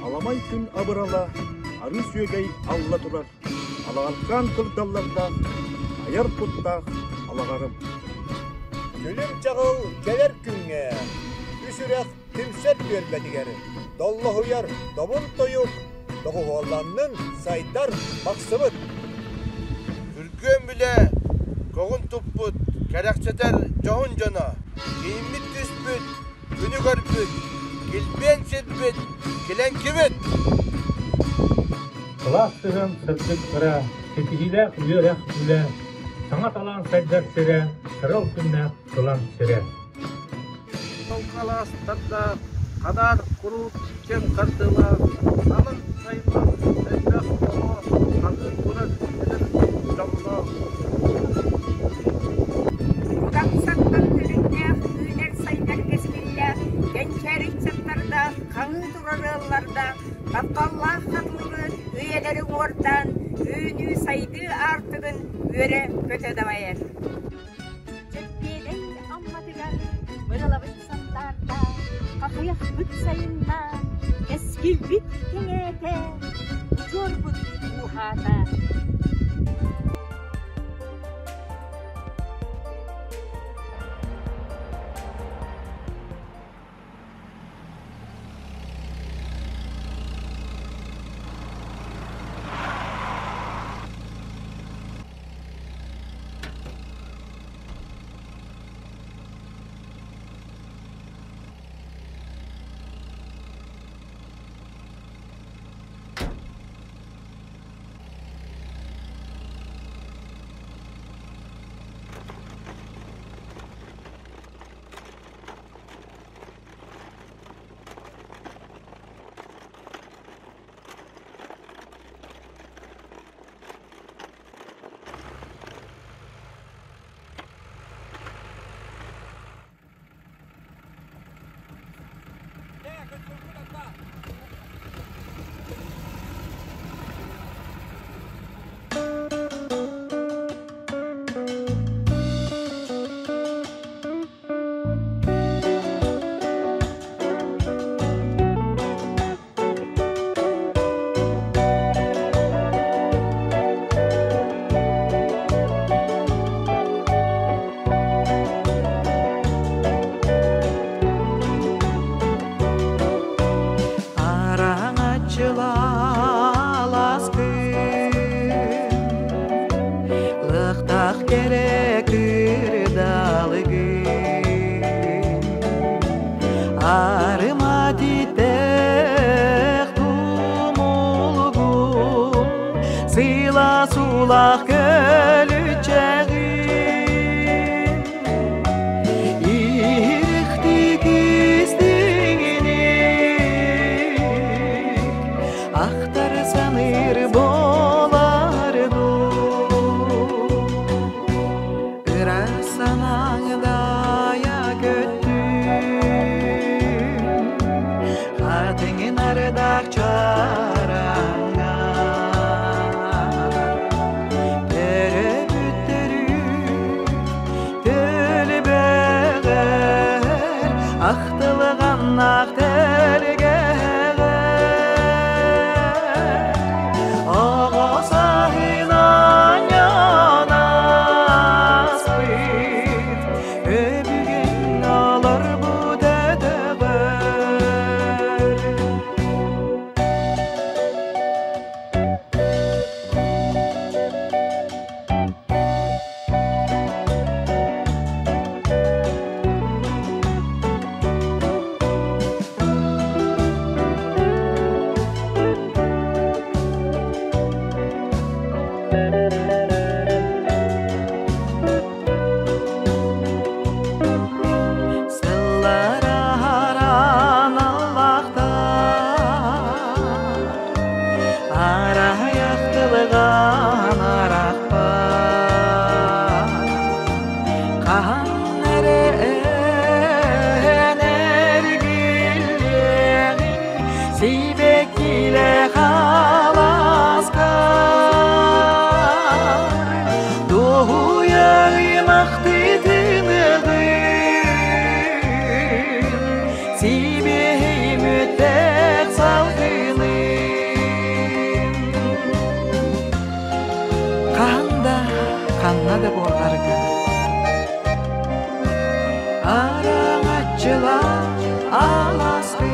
Аламай күн абырала, арыы сүөгэй алла турар, алаҕаркаан кырдаллардаах, айар куттаах алаҕарым. Күлүм чаҕыл кэлэр күҥҥэ, үс үрэх түмсэр түөлбэтигэр доллоһуйар добун тойук доҕуһуолланнын сайдар бахсыбыт. Күргүөм үлэ көҕүн туппут, кэрэхсэтэр дьоһун дьоно, кииммит түспүт, күнү көрбүт, килбиэн сирбит, килэҥкибит! Кылаас сыһыан сырдык ыра, ситиһиилээх үөрэх үлэ, саҥа талаан сайдар сирэ, сырал күннээх сылаҥ сирэ. Толкалаастардаах, хадаар куруук кэм хардыылаах, алын аймах элбэх оҕо ханыы турар эдэр дьоллоох. Кудамсаттан төрүттээх, үүнэр-сайдар кэскиллээх, кэнчээри ыччаттардаах, хаҥыы турар ыаллардаах, тапталлаах хатылыбыт үйэлэри уҥуордаан, үүнүү-сайдыы аартыгын үөрэ-көтө дабайар. Чэппиэдэй Амматыгар мырылабыт сандаарда, хахыйахпыт сайынна, кэскилбит кэҥээтэ, удьуорбут ууһаата. Лыхтах кэрэ кырдалыгын Арыма титэх тумулгун Сыла сулах көлүчэҕин Иһирихтик истиҥиник Ахтар саныыр буолар дуу Ыра санааҥ дайа көттүн Хатыҥын ардах чараҥҥа Төрөбүттөрү төлбөҕөр Ахтылҕаннаах тэлгэһэҕэр Оҕо саһын оонньоон ааспыт Өбүгүн олорбут өтөҕөр Сыллар аһаран аллахтар Арайахтылыган арахпат Хаһан эрэ эн эргиллиэҕиҥ Сибэккилээх алааскар Дуоһуйа ыймахтытыныгын Сибиэһэй мүттээх салгынын Хаһан да, ханна да буолларгын Араҥаччыла аласкын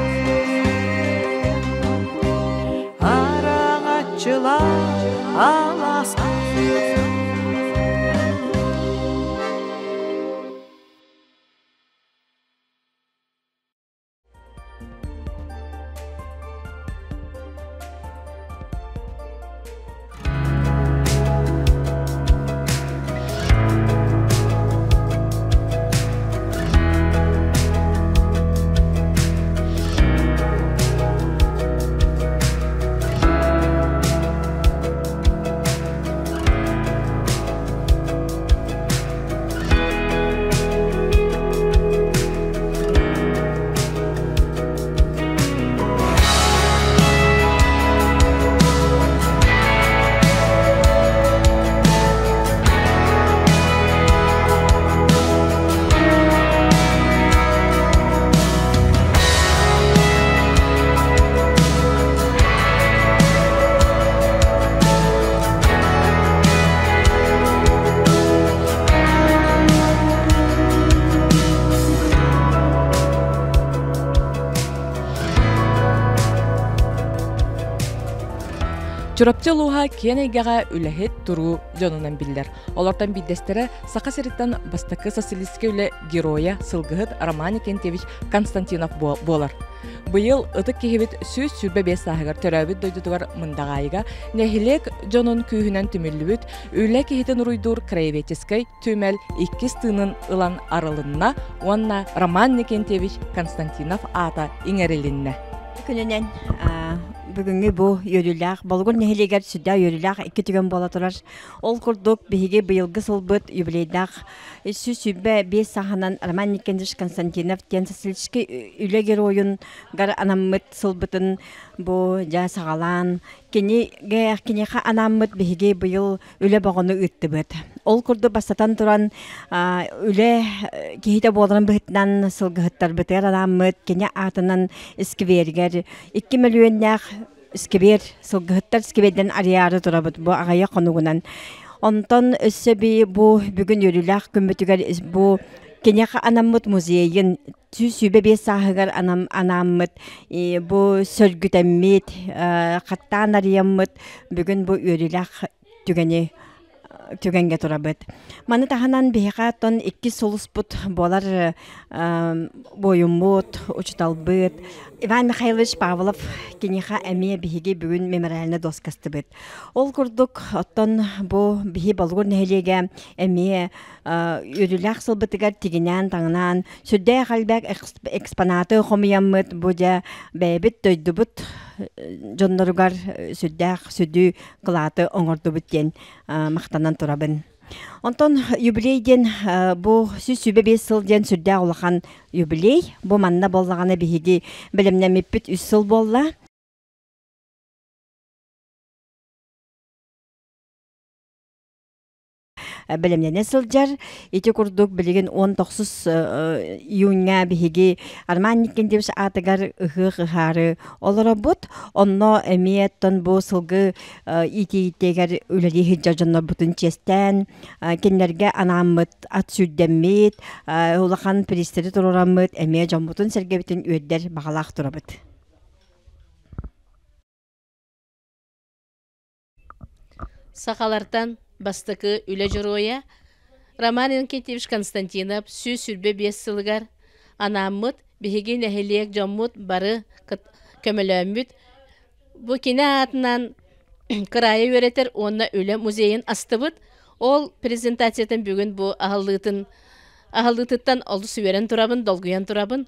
Араҥаччыла аласкын Чурапчы улууһа киэн эйгэҕэ үлэһит туруу дьонунан биллэр. Олортон биирдэстэрэ Саха сириттэн бастакы социалистическай үлэ геройа сылгыһыт Роман Никентьевич Константинов буолар. Быйыл ытык киһибит 125 сааһыгар төрөөбүт дойдутугар Мындаҕаайыга нэһилиэк дьонун күүһүнэн түмүллүбүт үлэ киһитин уруйдуур краеведческай түмэл иккис тыынын ылан арылынна уонна Роман Никентьевич Константинов аата иҥэрилиннэ. Күнүнэн Бүгүҥҥү бу үөрүүлээх Болугур нэһилиэгэр сүрдээх үөрүүлээх икки түгэн буола турар. Ол курдук биһиги быйылгы сылбыт юбилейдаах 125 сааһынан Роман Никитич Константинов диэн социалистическай үлэ геройун гар анаммыт сылбытын бу дьэ саҕалаан кинигэ киниэхэ анаммыт биһиги быйыл үлэ бөҕөнү ыыттыбыт. Ол курдук бастатан туран үлэ киһитэ буоларын быһыытынан сылгыһыттарбытыгар анааммыт кини аатынан искибиэригэр 2 мөлүйүөннээх искибиэр сылгыһыттар искибиэрдэн арыйаары турабыт бу аҕыйах хонугунан. Онтон өссө би бу бүгүн үөрүүлээх күммүтүгэр бу киниэхэ анаммыт музейын 125 сааһыгар анааммыт бу сөргүтэммит хаттаан арыйаммыт бүгүн бу үөрүүлээх түгэни түгэҥҥэ турабыт. Маны таһынан биһиэхэ оттон иккис сулуспут буолар буойуммут, учуталбыт Иван Михайлович Павлов киниэхэ эмиэ биһиги бүгүн мемориальнай доскастыбыт. Ол курдук оттон бу биһи Болугур нэһилиэгэ эмиэ үөрүүлээх сылбытыгар тигинээн-таҥнаан сүрдээх элбэх экспонаты хомуйаммыт бу дьэ бэйэбит дойдубут дьонноругар сүрдээх сүдү кылааты оҥордубут диэн махтанан турабын. Онтон юбилей диэн бу 125 сыл диэн сүрдээх улахан юбилей. Бу манна буоллаҕына биһиги бэлэмнэммиппит үс сыл буолла. Бэлэмнэнэ сылдьар. Ити курдук билигин 19 июньҥа биһиги Арман Никентьевич аатыгар ыһыах ыһаары олоробут. Онно эмиэ оттон бу сылгы иитиитигэр үлэлии сылдьар дьоннорбутун чиэстээн, кинилэргэ анааммыт ат сүүрдэммит, улахан пристери туруораммыт эмиэ дьоммутун-сэргэбитин үөрдэр баҕалаах турабыт. Сахалартан бастакы үлэ дьоруойа Роман Иннокентьевич Константинов 125 сылыгар анааммыт биһиги нэһилиэк дьоммут бары көмөлөөммүт бу кини аатынан кыраайы үөрэтэр уонна үлэ музейын астыбыт. Ол презентациятын бүгүн бу аһыллыытын аһыллыытыттан олус үөрэн турабын, долгуйан турабын.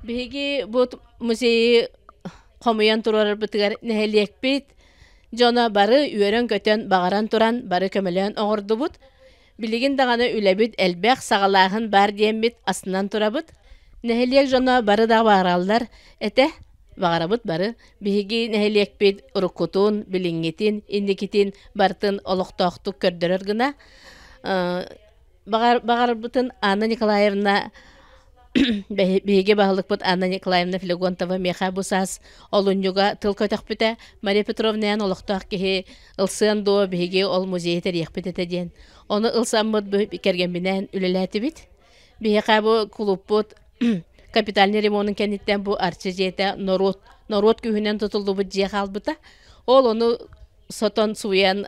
Биһиги бу музейы хомуйан туруорарбытыгар нэһилиэкпит дьоно бары үөрэн-көтөн, баҕаран туран бары көмөлөөн оҥордубут. Билигин даҕаны үлэбит элбэх, саҕалааһын баар диэммит астынан турабыт. Нэһилиэк дьоно бары да баҕараллар этэ. Баҕарабыт бары. Биһиги нэһилиэкпит уруккутун, билиҥҥитин, инникитин барытын олохтоохтук көрдөрөр гына баҕарбытын Анна Николаевна биһиги баһылыкпыт Анна Николаевна Флегонтова миэхэ бу саас олунньуга тыл көтөхпүтэ. Мария Петровнаан олохтоох киһи ылсыан дуо биһиги ол музейы тэрийэхпит этэ диэн. Ону ылсаммыт бу кэргэмминээн үлэлээтибит. Биһиэхэ бу кулууппут капитальный ремонун кэнниттэн бу Арчы дьиэтэ норуот норуот күүһүнэн тутуллубут дьиэ хаалбыта. Ол ону сотон сууйан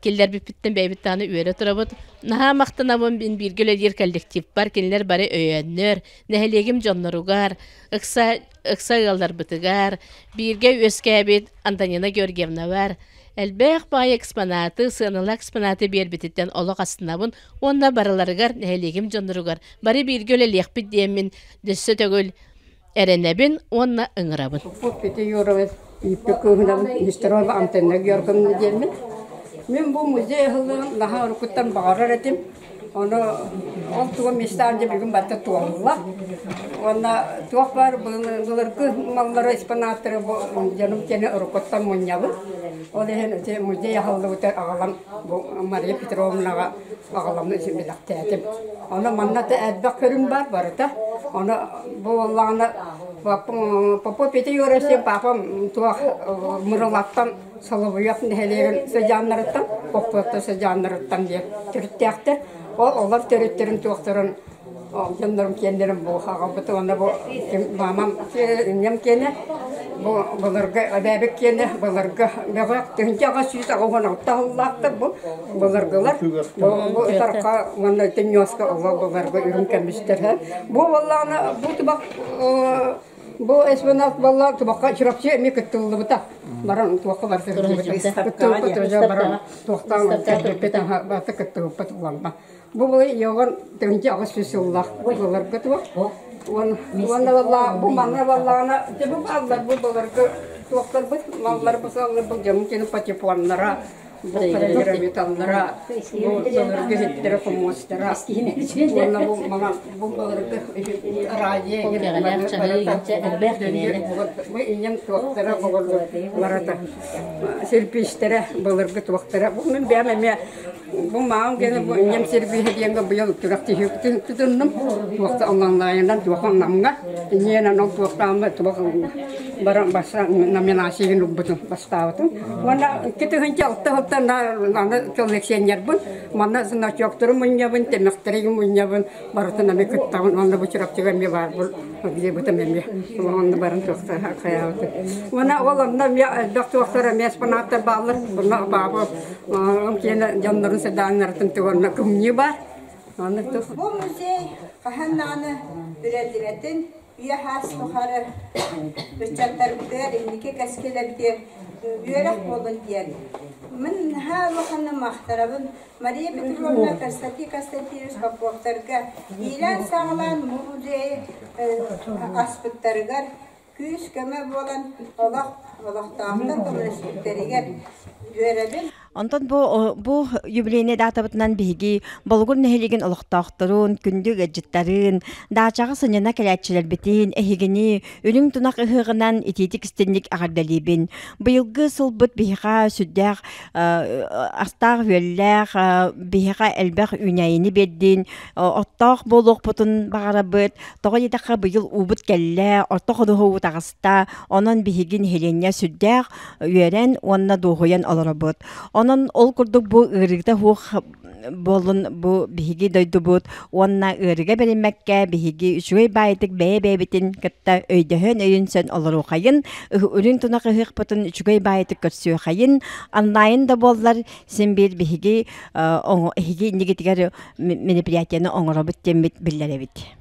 киллэрбиппиттэн бэйэбит даҕаны үөрэ турабыт. Наһаа махтанабын мин бииргэ үлэлиир коллективпар, кинилэр бары өйөөннөр, нэһилиэгим дьонноругар, ыкса, ыкса ыалларбытыгар, бииргэ үөскээбит Антонина Георгиевнабар элбэх баай экспонаты, сыаналаах экспонаты биэрбититтэн олох астынабын уонна барыларыгар, нэһилиэгим дьонноругар бары бииргэ үлэлиэхпит диэммин өссө төгүл эрэнэбин уонна ыҥырабын. Петя Юрович ииппит кыыһынан Нестерова Антонина Георгиевна диэммин. Мин бу музей аһыллыгын наһаа уруккуттан баҕарар этим. Ону ол тугу мечтаан дьэ бүгүн барыта туолла. Уонна туох баар былыргы маллары, экспонаттары бу дьонум киэнэ уруккуттан мунньабын. Ол иһин ити музей аһыллыбыта аҕалан бу Мария Петровнаҕа аҕаламмын бэлэхтээтим. Ону манна да элбэх көрүҥ баар барыта. Ону бу буоллаҕына Попов Петя Егорович диэн папам туох Мырылаттан Солобуйах нэһилиэгин сыдьааннарыттан, Поппуоттан сыдьааннарыттан диэн төрүттээхтэр. Ол олор төрүттэрин туохтарын дьоннорум киэннэрин бу аҕалбыт уонна бу маамам инньэм киэнэ бу былыргы эбээбит киэнэ былыргы бөҕөх 1886 сыллаахтар бу былыргылар бу ытарха уонна ити ньуоска олор былыргы үрүҥ көмүстэр бу буоллаҕына бу тубах бу эсбанат буолла тубахха Чурапчы эмиэ кыттыллыбыта баран туохха барса кыттыллыбыта баран туохтаан бата кыттыллыбыт уланна Бу былы йоҕон 1800 сыллаах былыргы туох. Уонна бу манна баллаҕына бу бааллар бу былыргы Туохтарбыт малларбыт салларбыт дьоммут кини патефоннара, бу металлара, бу былыргы иһиттэрэ, хомуостара, уонна бу мала бу былыргы радио бу инньэм туохтара барата сирпиистэрэ былыргы туохтара бу мин бэйэм эмиэ бу маам гена бу инньэм сирпииһэ диэҥҥэ быйыл күрэх тутуннум туохта онлайнынан туох намҥа инньэнэн ол туохтааммы туох баран баса номинацияны ылбытым бастаабытым уонна 2006 сылтан аны коллекционербын манна значоктору мунньабын тэмэхтэри мунньабын барытын эмиэ кыттабын уонна бу Чурапчыга эмиэ баар диэбитим эмиэ онно баран туохта хайаабытым уонна ол онно эмиэ элбэх туохтар эмиэ экспонаттар бааллар онно баабы киэнэ дьоннорун седаннарытын туонна кымньыы баар онно Бу музей хаһан даҕаны үрэллибэтин, үйэ хаас тухары ыччаттарбытыгар инники кэскилэбитигэр үөрэх буолун диэн. Мин наһаа улаханнык махтанабын Мария Петровна, Константин Константинович Поповтарга иилээн-саҕалаан бу музейы аспыттарыгар күүс-көмө буолан олох олохтоохтор көмөлөспүттэригэр үөрэбин. Онтон бу юбилейнай датабытынан биһиги Болугур нэһилиэгин олохтоохторун, күндү ыалдьыттарын, даачаҕа сынньана кэлээччилэрбитин, эһигини үрүҥ тунах ыһыаҕынан итиитик истинник эҕэрдэлиибин. Быйылгы сылбыт биһиэхэ сүрдээх астаах-үөллээх, биһиэхэ элбэх үүнээйини биэрдин, оттоох буолуохпутун баҕарабыт. Тоҕо диэтэххэ быйыл уубут кэллэ, орто ходуһа уу таҕыста, онон биһиги нэһилиэнньэ сүрдээх үөрэн уонна дуоһуйан олоробут. Онон ол курдук бу ыарыыта суох буоллун бу биһиги дойдубут уонна ыарыыга бэриммэккэ биһиги үчүгэй баайытык бэйэ-бэйэбитин кытта өйдөһөн өйүнсэн олоруохайын, үрүҥ тунах ыһыахпытын үчүгэй баайытык көрсүөхайын, онлайн да буоллар син биир биһиги эһиги иннигитигэр мероприятиены оҥоробут диэммит биллэрэбит.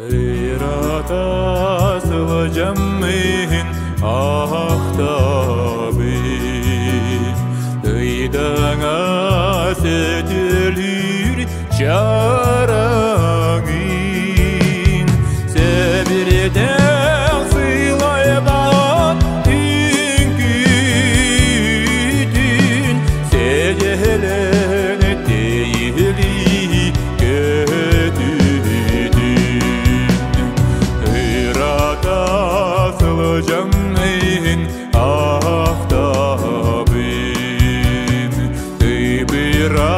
Ырата сылдьаммын ахтабын Ыйдаҥа сөтөлүүр чараҥын Сэбирдэх сылайбат үҥкүүтүн Сэдьэлэн тэйилии көтүүтүн Ырата сылдьаммын ахтабын Тыйбыра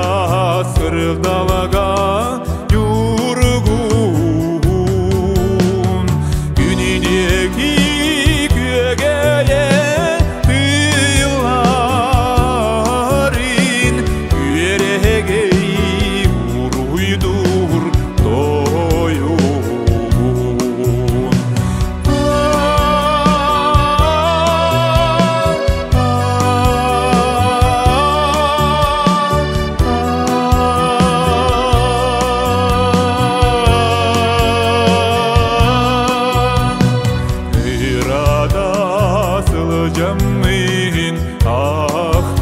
сырдалага юргуун Күнүнеки күөгeye тыйларын Күөрэгей уруйдуур тойугун. Ырата сылдьаммын ахтабын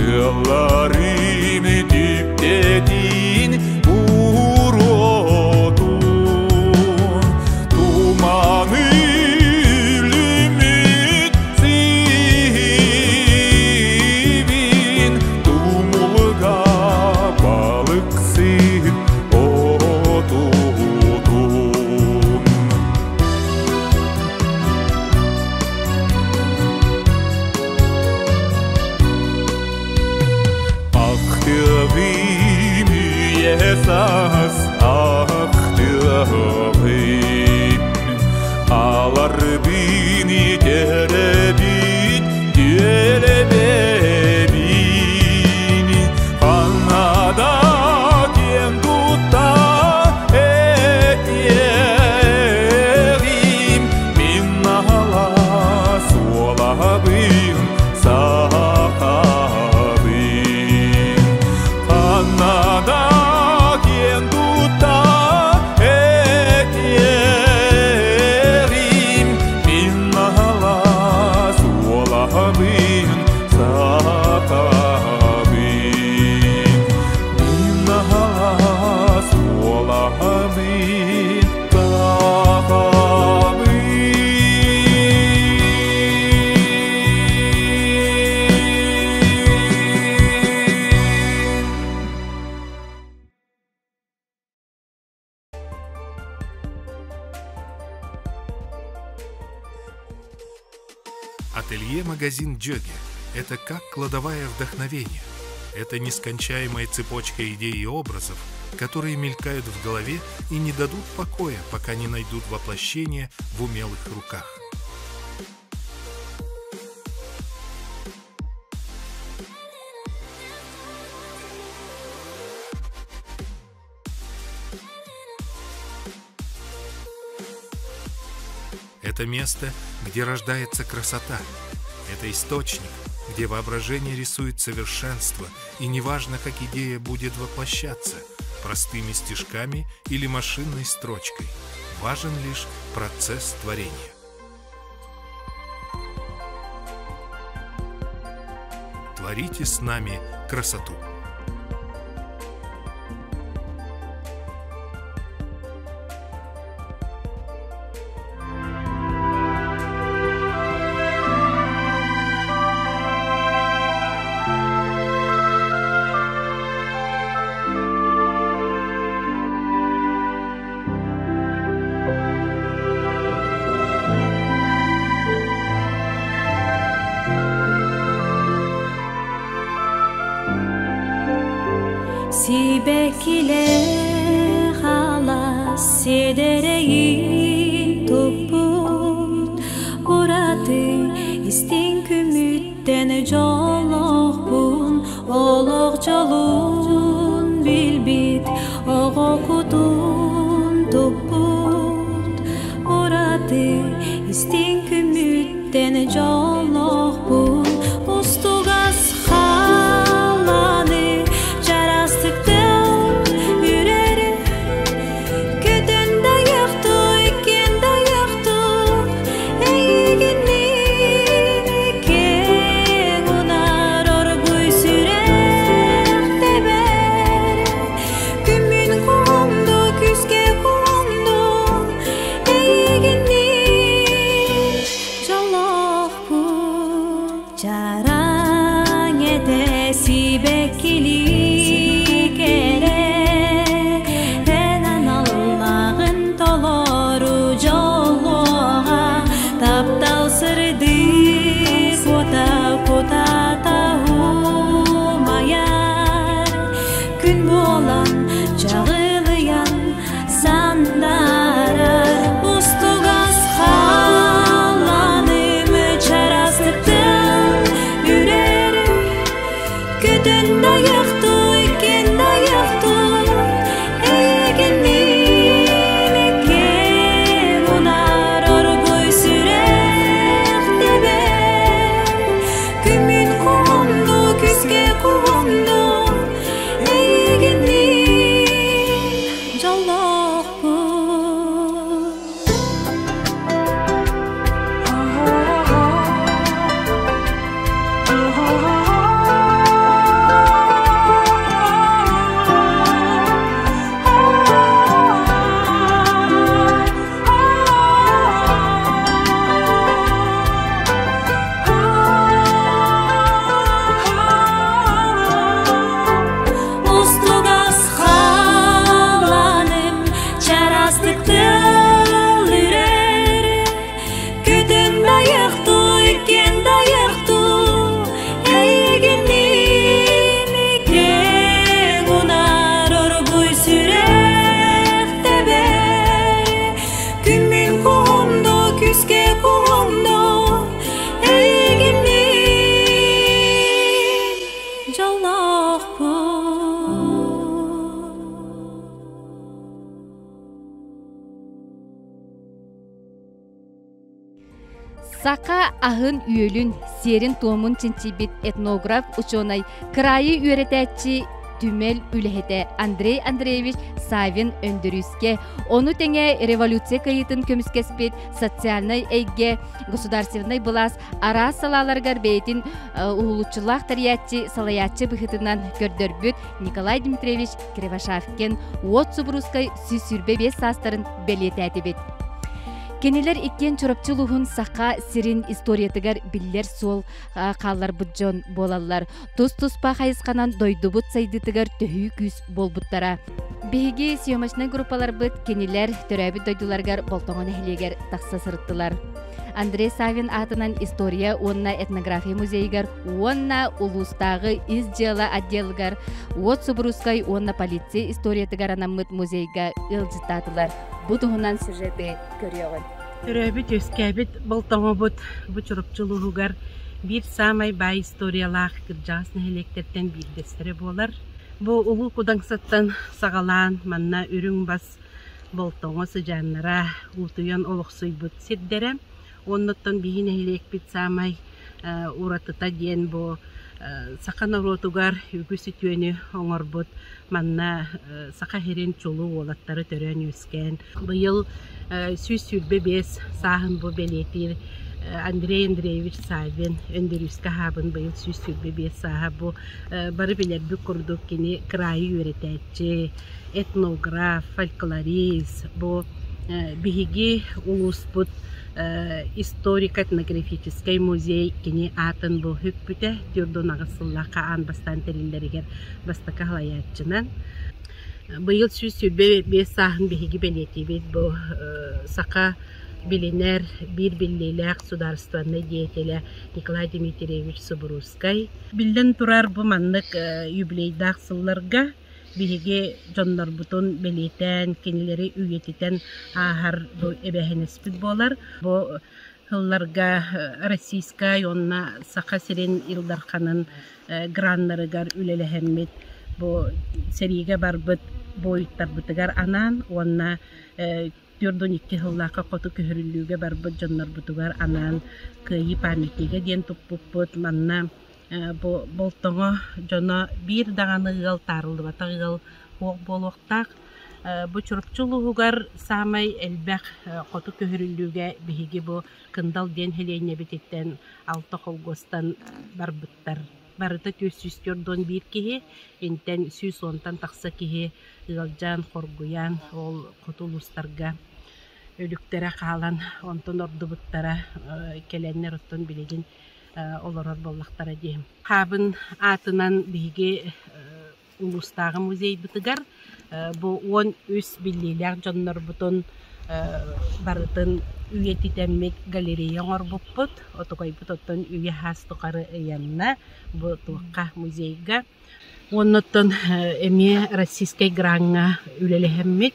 Ыалларым түптэтин буруотун Туманы үлүмүт сибин Тумулга балыксыт отутун. Ахтыгым үйэ саас ахтыгым Аларбын итеребит түөлебебин Ханнада киэн тутта этиэҕим Мин наһала суолабын сахабын. Магазин Джоги – это как кладовая вдохновения. Это нескончаемая цепочка идей и образов, которые мелькают в голове и не дадут покоя, пока не найдут воплощение в умелых руках. Это место, где рождается красота. Это источник, где воображение рисует совершенство, и неважно, как идея будет воплощаться – простыми стежками или машинной строчкой. Важен лишь процесс творения. Творите с нами красоту! Сибэккилээх алаас сиэдэрэйин туппут, ураты истиҥ күммүттэн дьоллоохпун, олох дьолун билбит оҕо кутун туппут, ураты истиҥ күммүттэн дьоллоохпун, устугас халлааны чараастык үрэр, көтөн дайахту, иккиэн дайахту, эйигинниин киэҥ унаар оргуй сүрэх тэбэр, күммүн куһунду, күүскэ куһунду, эйигинниин дьоллоохпун. Чараҥ этэ сибэккилии кэрэ, эн аналлааҕын толору дьоллуоҕа, таптал сырдык уота кутата умайар, күн буолан чаҕылыйан сандаарар, устугас халлааным чараастык үрэр, көтөн дайахту, иккиэн дайахту, эйигинниин киэҥ унаар оргуй сүрэх тэбэр, күммүн куһунду, күүскэ куһунду, эйигинниин дьоллоохпун. Устугас халлааным чараастык тыл үрэр, көтөн дайахту, иккиэн дайахту, эйигинниин киэҥ унаар оргуй сүрэх тэбэр, күммүн куһунду, күүскэ куһунду, эйигинниин дьоллоохпун. Саха аһын үөлүн, сиэрин-туомун чинчийбит этнограф учуонай, кыраайы үөрэтээччи түмэл үлэһитэ Андрей Андреевич Савин Өндөрүүскэ, ону тэҥэ революция кыайыытын көмүскэспит социальнай эйгэ, государственнай былаас араас салааларыгар бэйэтин уһулуччулаах тэрийээччи, салайааччы быһыытынан көрдөрбүт Николай Дмитриевич Кривошапкин уот субуруускай 125 саастарын бэлиэтээтибит. Кинилэр иккиэн Чурапчы улууһун Саха сирин историятыгар биллэр суол хаалларбыт дьон буолаллар. Тус-туспа хайысханан дойдубут сайдыытыгар төһүү күүс буолбуттара. Биһиги съемочнай группаларбыт кинилэр төрөөбүт дойдуларыгар Болтоҥо нэһилиэгэр тахса сырыттылар. Андрей Савин аатынан история уонна этнография музейыгар уонна улуустааҕы ис дьыала отделыгар Уот Субуруускай уонна полиция историятыгар анаммыт музейга ыалдьыттаатылар. Бу туһунан сюжеты көрүөҕүн. Төрөөбүт үөскээбит Болтоҥобут бу Чурапчы улууһугар биир саамай баай историялаах кырдьаҕас нэһилиэктэртэн биирдэстэрэ буолар. Бу Улуу Кудаҥсаттан саҕалаан манна үрүҥ бас Болтоҥо сыдьааннара уутуйан олохсуйбут сирдэрэ. Оннуттан биһи нэһилиэкпит саамай уратыта диэн бу саха норуотугар үгүс үтүөнү оҥорбут манна Саха сирин чулуу уолаттары төрөөн-үөскээн быйыл 125 сааһын бу бэлиэтиир Андрей Андреевич Саввин Өндөрүүскэ аһаабын быйыл 125 сааһа бу бары билэрбит курдук кини кыраайы үөрэтээччи, этнограф, фольклорист бу биһиги улууспут историко-этнографическай музей кини аатын бу сүкпүтэ 48 сыллаахха аан бастаан тэриллэригэр бастакы салайааччынан. Быйыл 125 сааһын биһиги бэлиэтиибит бу саха билинэр биир биллиилээх судаарыстыбаннай деятелэ Николай Дмитриевич Субуруускай. Биллэн турар, бу маннык юбилейдаах сылларга биһиги дьоннорбутун бэлиэтээн, кинилэри үйэтитэн ааһар бу эбээһинэспит буолар. Бу сылларга Российскай уонна Саха сирин Ил Дарханын граннарыгар үлэлэһэммит бу сэриигэ барбыт буойуттарбытыгар анаан уонна 42 сыллаахха хоту көһөрүллүүгэ барбыт дьоннорбутугар анаан Кыайыы памятнига диэн туппуппут. Манна бу Болтоҥо дьоно биир даҕаны ыал таарыллыбатах ыал суох буолуохтаах. Бу Чурапчы улууһугар саамай элбэх хоту көһөрүллүүгэ биһиги бу Кындал диэн сэлиэнньэбититтэн алта холкуостан барбыттар. Барыта 441 киһи, интэн 110-тан тахса киһи ыалдьан, хоргуйан, ол хоту улуустарга өлүктэрэ хаалан, онтон ордубуттара кэлэннэр оттон билигин олорор буоллахтара дии. Хаабын аатынан биһиги улуустааҕы музейбытыгар бу 13 биллиилээх дьоннорбутун барытын үйэтитэммит галерея оҥорбуппут. Отугайбыт оттон үйэ хаас тухары ыйанна бу туохха музейга. Уоннаттан эмиэ российскай граҥҥа үлэлэһэммит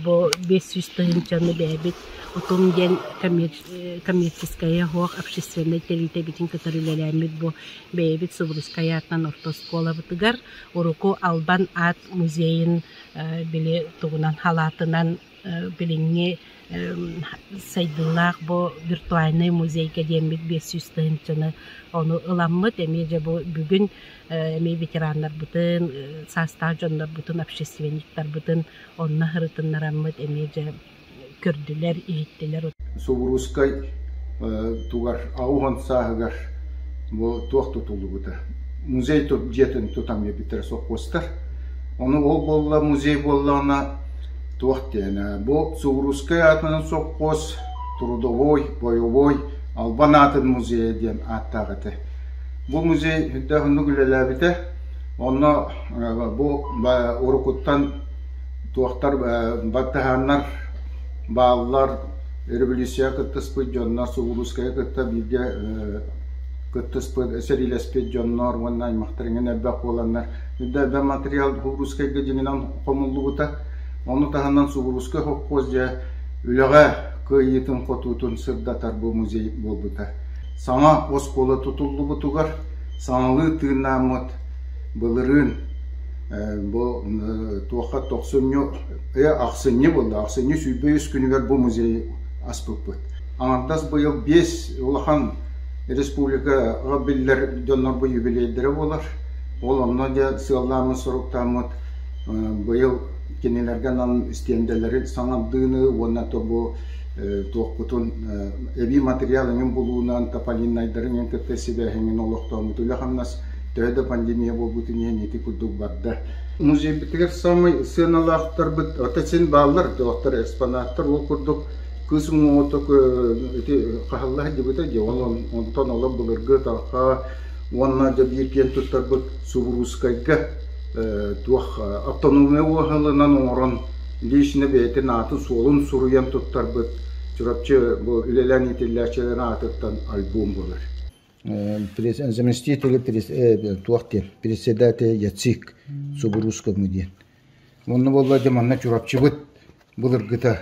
бу 500 тыһыынчаны бэйэбит утум диэн коммерческайа суох общественнай тэрилтэбитин кытары үлэлээммит бу бэйэбит Субурускай аатынан орто оскуолабытыгар уруку Албан аат музейын били тугунан халаатынан билиҥҥи сайдыылаах бу виртуальнай музейга диэммит 500 тыһыынчаны ону ыламмыт эмиэ дьэ бу бүгүн эмиэ ветераннарбытын саастаах дьоннорбутун общественниктарбытын онно ырытыннараммыт эмиэ дьэ көрдүлэр иһиттилэр. Субуруускай тугар ауһан сааһыгар бу туох тутуллубута музей дьиэтин тутан биэрбиттэрэ сопхуостар ону ол буолла музей буоллаҕына туох диэн бу Субуруускай аатынан сопхуос трудовой бойобуой албан аатын музейа диэн ааттаах этэ бу музей үрдээх оннук үлэлээбитэ онно бу урукуттан туохтар баттаһааннар бааллар революция кыттыспыт дьоннор Субуруускайы кытта бииргэ кыттыспыт сэриилэспит дьоннор уонна аймахтар иҥэн элбэх буоланнар үрдэ материал Субуруускайга дьиҥинэн хомуллубута ону таһынан Субуруускай холкуос дьэ үлэҕэ кыайыытын хотуутун сырдатар бу музей буолбута саҥа оскуола тутуллубутугар саҥалыы тыыннааммыт былырыын бу туохха тохсунньу ахсынньы буолла ахсынньы 23 күнүгэр бу музейы аспыппыт аҥардас быйыл биэс улахан республикаҕа биллэр дьоннор бу юбилейдэрэ буолар ол онно дьэ сыаллааммыт соруктааммыт быйыл кинилэргэ анан истиэндэлэри саҥардыыны уонна то бу туохпутун эбии материал эҥин булуунан тополиннайдары эҥин кытта сибээһиҥин олохтооммут үлэ-хамнас төһө да пандемия буолбутун иһин ити курдук барда. Музейбитигэр саамай сыаналаахтарбыт ото син бааллар, доктор экспонаттар ол курдук кыыс уҥуоҕа ити хаһылла сылдьыбыта дии, ол онтон олох былыргы талха уонна дьэ биир киэн туттарбыт Субуруускайга туох автономия уоһалынан оҥорон лично бэйэтин аатын-суолун суруйан туттарбыт Чурапчы бу үлэлээн иитиллээччилэрин аатыттан альбом буолар. Заместитель туох диэн председатель ЯЦИК Субурускому диэн. Онно буолла дьэ манна Чурапчыбыт былыргыта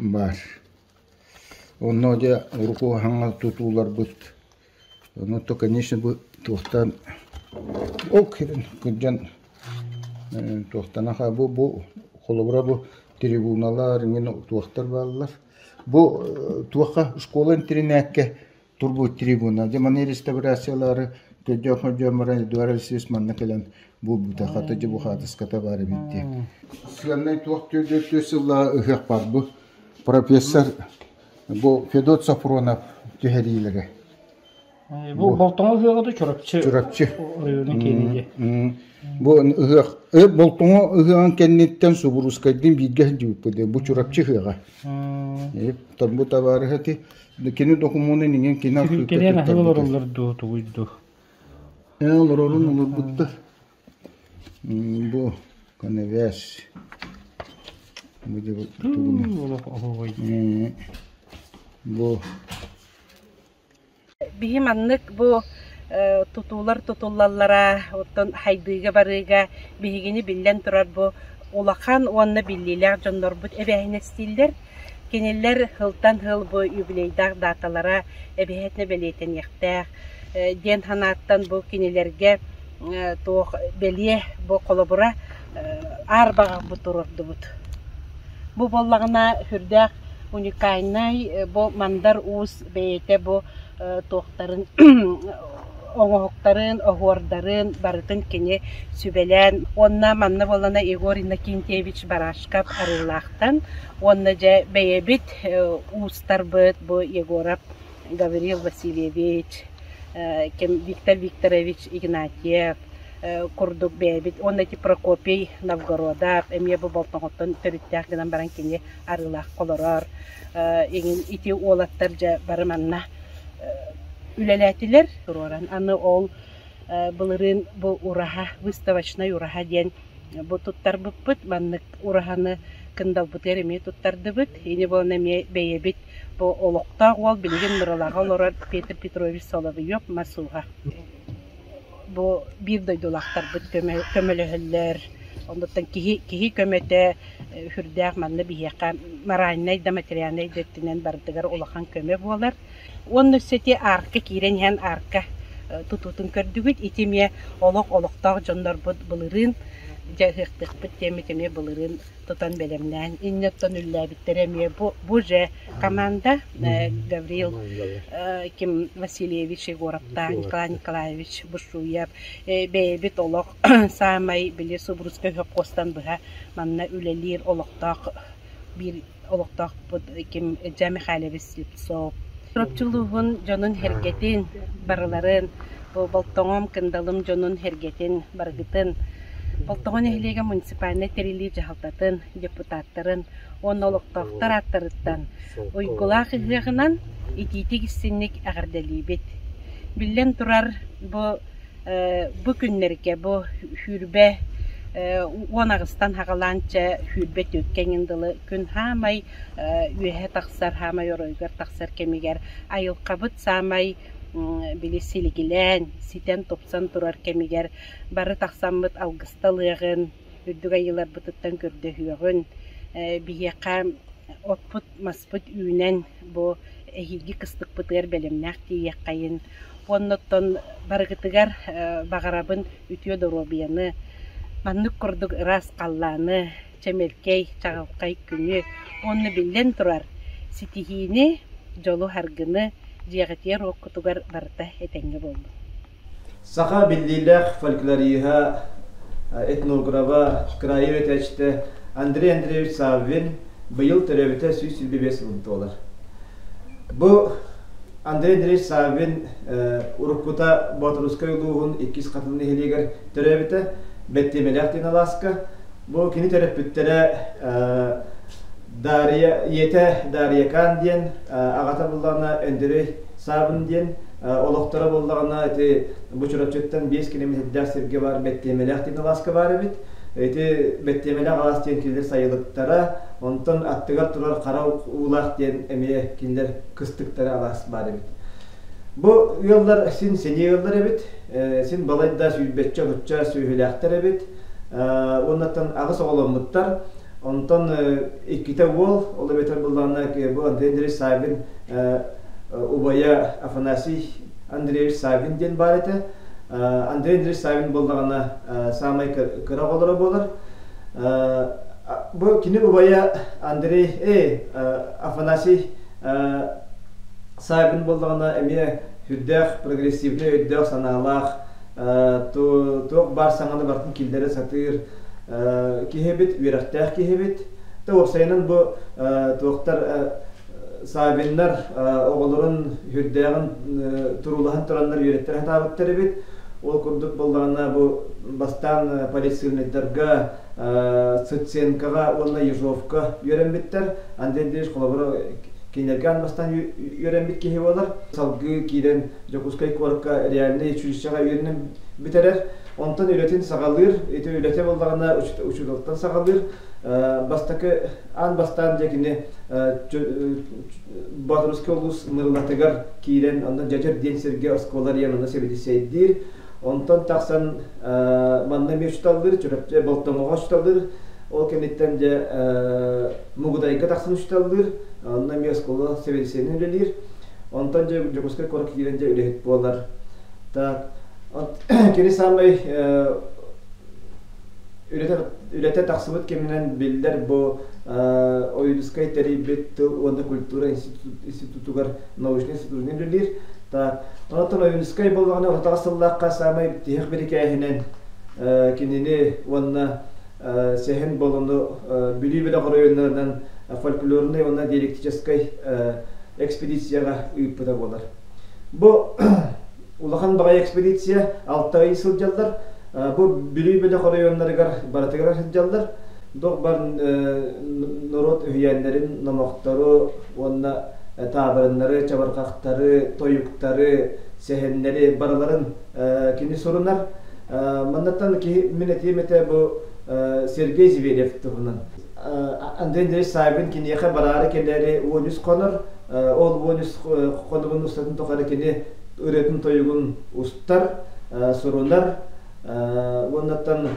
баар. Онно дьэ урукку хаҥа тутууларбыт ону то конечно бу туохтан ол кырдьан туохтан аха бу бу холобура бу трибуналар иҥин туохтар бааллар. Бу туохха школа интэринээккэ турбут трибуна. Дьэ маны реставрациялаары көрдөөх-көрдөөн баран Эдуард Алексеевич манна кэлэн булбута хата дьэ бу хаатыската баар эбит диye. Сыаннай туох түөрт сыллааҕы ыһыах бар бу профессор бу Федот Сафронов түһэриилэрэ. Бу Болтоҥо ыһыаҕа да Чурапчы Чурапчы оройуонун киинэ Бу ыһыах Болтоҥо ыһыаҕын кэнниттэн Субуруускайдыын бииргэ сылдьыбыппыт. Бу Чурапчы ыһыаҕа. Бу табаарыһа ити Кини докумуонун иҥэн кини архыыпка Кэлиэн аһыы туттарбыта. олороллор дуу, тугуй дуу? Ээ, олорорун олорбуттар. Бу коневес. Бу дьэ тугун Олох оһуобай. Бу Биһи маннык бу тутуулар тутуллаллара, оттон хайдыыга барыыга биһигини биллэн турар бу улахан уонна биллиилээх дьоннорбут эбээһинэстииллэр. Кинилэр сылтан сыл бу юбилейдаах дааталара эбиһээтинэ бэлиэтэниэхтээх диэн санааттан бу кинилэргэ туох бэлиэ бу холобура аар баҕарбыт туруордубут. Бу буоллаҕына сүрдээх уникальнай бу Мандар Уус бэйэтэ бу туохтарын оҥоһуктарын, оһуордарын барытын кини сүбэлээн уонна манна буоллана Егор Иннокентьевич Барашков Арыылаахтан уонна дьэ бэйэбит уустарбыт бу Егоров Гаврил Васильевич, ким Виктор Викторович Игнатьев курдук бэйэбит уонна ити Прокопий Новгородов эмиэ бу Болтоҥоттон төрүттээх гынан баран кини Арыылаах олорор игин ити уолаттар дьэ бары манна үлэлээтилэр туруоран аны ол былырыын бу ураһа выставочнай ураһа диэн бу туттарбыппыт маннык ураһаны кындалбытыгар эмиэ туттардыбыт ини буолан эмиэ бэйэбит бу олохтоох уол билигин Мырылаҕа олорор Петр Петрович Соловьев мас ууһа бу биир дойдулаахтарбыт көмөлөһөллөр. Оннуттан киһи киһи көмөтө сүрдээх манна биһиэхэ моральнай да материальнай да өттүнэн барытыгар улахан көмө буолар. Уонна өссө ити арка киирэн иһэн арка тутуутун көрдүгүт. Ити эмиэ олох олохтоох дьоннорбут былырыын дьэ ыһыахтыахпыт диэммит эмиэ былырыын тутан бэлэмнээн инньэттэн үллээбиттэрэ эмиэ бу бу же команда Гаврил Ким Васильевич Егоровтаах Николай Николаевич Бушуев бэйэбит олох саамай били Субурускай сопхуостан быһа манна үлэлиир олохтоох биир олохтоохпут ким Дьа Михайлович Слепцов Чурапчылуубун дьонун сэргэтин барыларын бу Болтоҥом Кындалым дьонун сэргэтин барыгытын Болтоҥо нэһилиэгэ муниципальнай тэриллии дьаһалтатын депутаттарын уонна олохтоохтор ааттарыттан уйгулаах ыһыаҕынан итиитик-истинник эҕэрдэлиибит. Биллэн турар, бу бу күннэргэ бу сүүрбэ 18-тан саҕалаан чэ 24 эҥин дылы күн хаамай үөһэ тахсар, хаамай оройугар тахсар кэмигэр айылҕабыт саамай били силигилээн, ситэн-тупсан турар кэмигэр бары тахсаммыт алгыста ылыаҕын, үрдүк айыыларбытыттан көрдөһүөҕүн, биһиэхэ оппут-маспыт үүнэн бу эһиилги кыстыкпытыгар бэлэмнээх тиийиэххэйин уонна оттон барыгытыгар баҕарабын үтүө доруобуйаны, маннык курдук ыраас халлааны, чэмэлкэй, чаҕылхай күнү уонна биллэн турар, ситиһиини, дьолу-саргыны дьиэҕитигэр-уоккутугар барыта этэҥҥэ буоллун. Саха биллиилээх фольклориһа, этнографа, кыраайы үөрэтээччитэ Андрей Андреевич Саввин быйыл төрөөбүтэ 125 сылын туолар. Бу Андрей Андреевич Саввин уруккута Боотурускай улууһун иккис Хатын нэһилиэгэр төрөөбүтэ, Бэттиэмэлээх диэн алааска. Бу кини төрөппүттэрэ Дарья, ийэтэ Дарья Кан диэн, аҕата буллаҕына Өндөрөй Саабын диэн. Олохторо буоллаҕына ити бу Чурапчыттан 5 километрдаах сиргэ баар Бэттиэмэлээх диэн алааска баар эбит. Ити Бэттиэмэлээх алаас диэн кинилэр сайылыктара, онтон аттыгар турар Хара Уулаах диэн эмиэ кинилэр кыстыктара алаас баар эбит. Бу ыаллар син сэниэ ыаллар эбит, син балайда сүүрбэччэ-отучча сүөһүлээхтэр эбит. Уоннаттан аҕыс оҕоломмуттар. Онтон иккитэ уол, ол эбэтэр былаана бу Андрей Андреевич Саввин убайа Афанасий Андреевич Саввин диэн баар этэ. Андрей Андреевич Саввин буоллаҕына саамай кыра оҕолоро буолар. Бу кини убайа Андрей, Афанасий Саввин буоллаҕына эмиэ сүрдээх прогрессивнай өйдөөх-санаалаах, туох баар саҥаны барытын киллэрэ сатыыр киһибит, үөрэхтээх киһибит. Та уопсайынан бу туохтар Саввиннар оҕолорун сүрдээҕин туруулаһан тураннар үөрэттэрэ сатаабыттар эбит. Ол курдук буоллаҕына бу бастаан полицейдарга Цыценкоҕа уонна Ежовка үөрэммиттэр. Андрей Андреевич холобура кинилэргэ аан бастаан үөрэммит киһи буолар. Салгыы киирэн Дьокуускай куоракка реальнай училищеҕа үөрэнэн бүтэрэр. Онтон үлэтин саҕалыыр. Ити үлэтэ буоллаҕына учууталтан саҕалыыр. Бастакы аан бастаан дьэ кини Боотурускай улуус Мырылатыгар киирэн, онно Дьадьар диэн сиргэ оскуола арыйан онно сэбиэдиссэйдиир. Онтон тахсан манна эмиэ учууталлыыр, Чурапчы Болтоҥоҕо учууталлыыр. Ол кэнниттэн дьэ Мугудайга тахсан учууталлыыр, онно эмиэ оскуола сэбиэдиссэйинэн үлэлиир. Онтон дьэ Дьокуускай куоракка киирэн дьэ үлэһит буолар. Так, кини саамай үлэтэ тахсыбыт кэминэн биллэр бу Ойуунускай тэрийбит тыл уонна культура институтугар научнай институтунан үлэлиир. Так, онтон Ойуунускай буоллаҕына 38 сыллаахха саамай тиһэх бирикээһинэн кинини уонна Сэһэн Болону Бүлүү бөлөх оройуоннарынан фольклорнай уонна диалектическай экспедицияҕа ыыппыта буолар. Бу улахан баҕайы экспедиция 6 ый сылдьаллар. Бу Бүлүү бөлөх оройуоннарыгар барытыгар сылдьаллар. Дух бар норуот үһүйээннэрин, номохтору уонна таабырыннары, чабырҕахтары, тойуктары, сэһэннэри барыларын кини сурунар. Маннаттан киһи мин этиэм этэ бу Сергей Зверев туһунан. Андрей Андреевич Саввин киниэхэ бараары кэлээри 13 хонор. Ол 13 хонугун устатын тухары кини ырыатын-тойугун устар, сурунар. Уоннаттан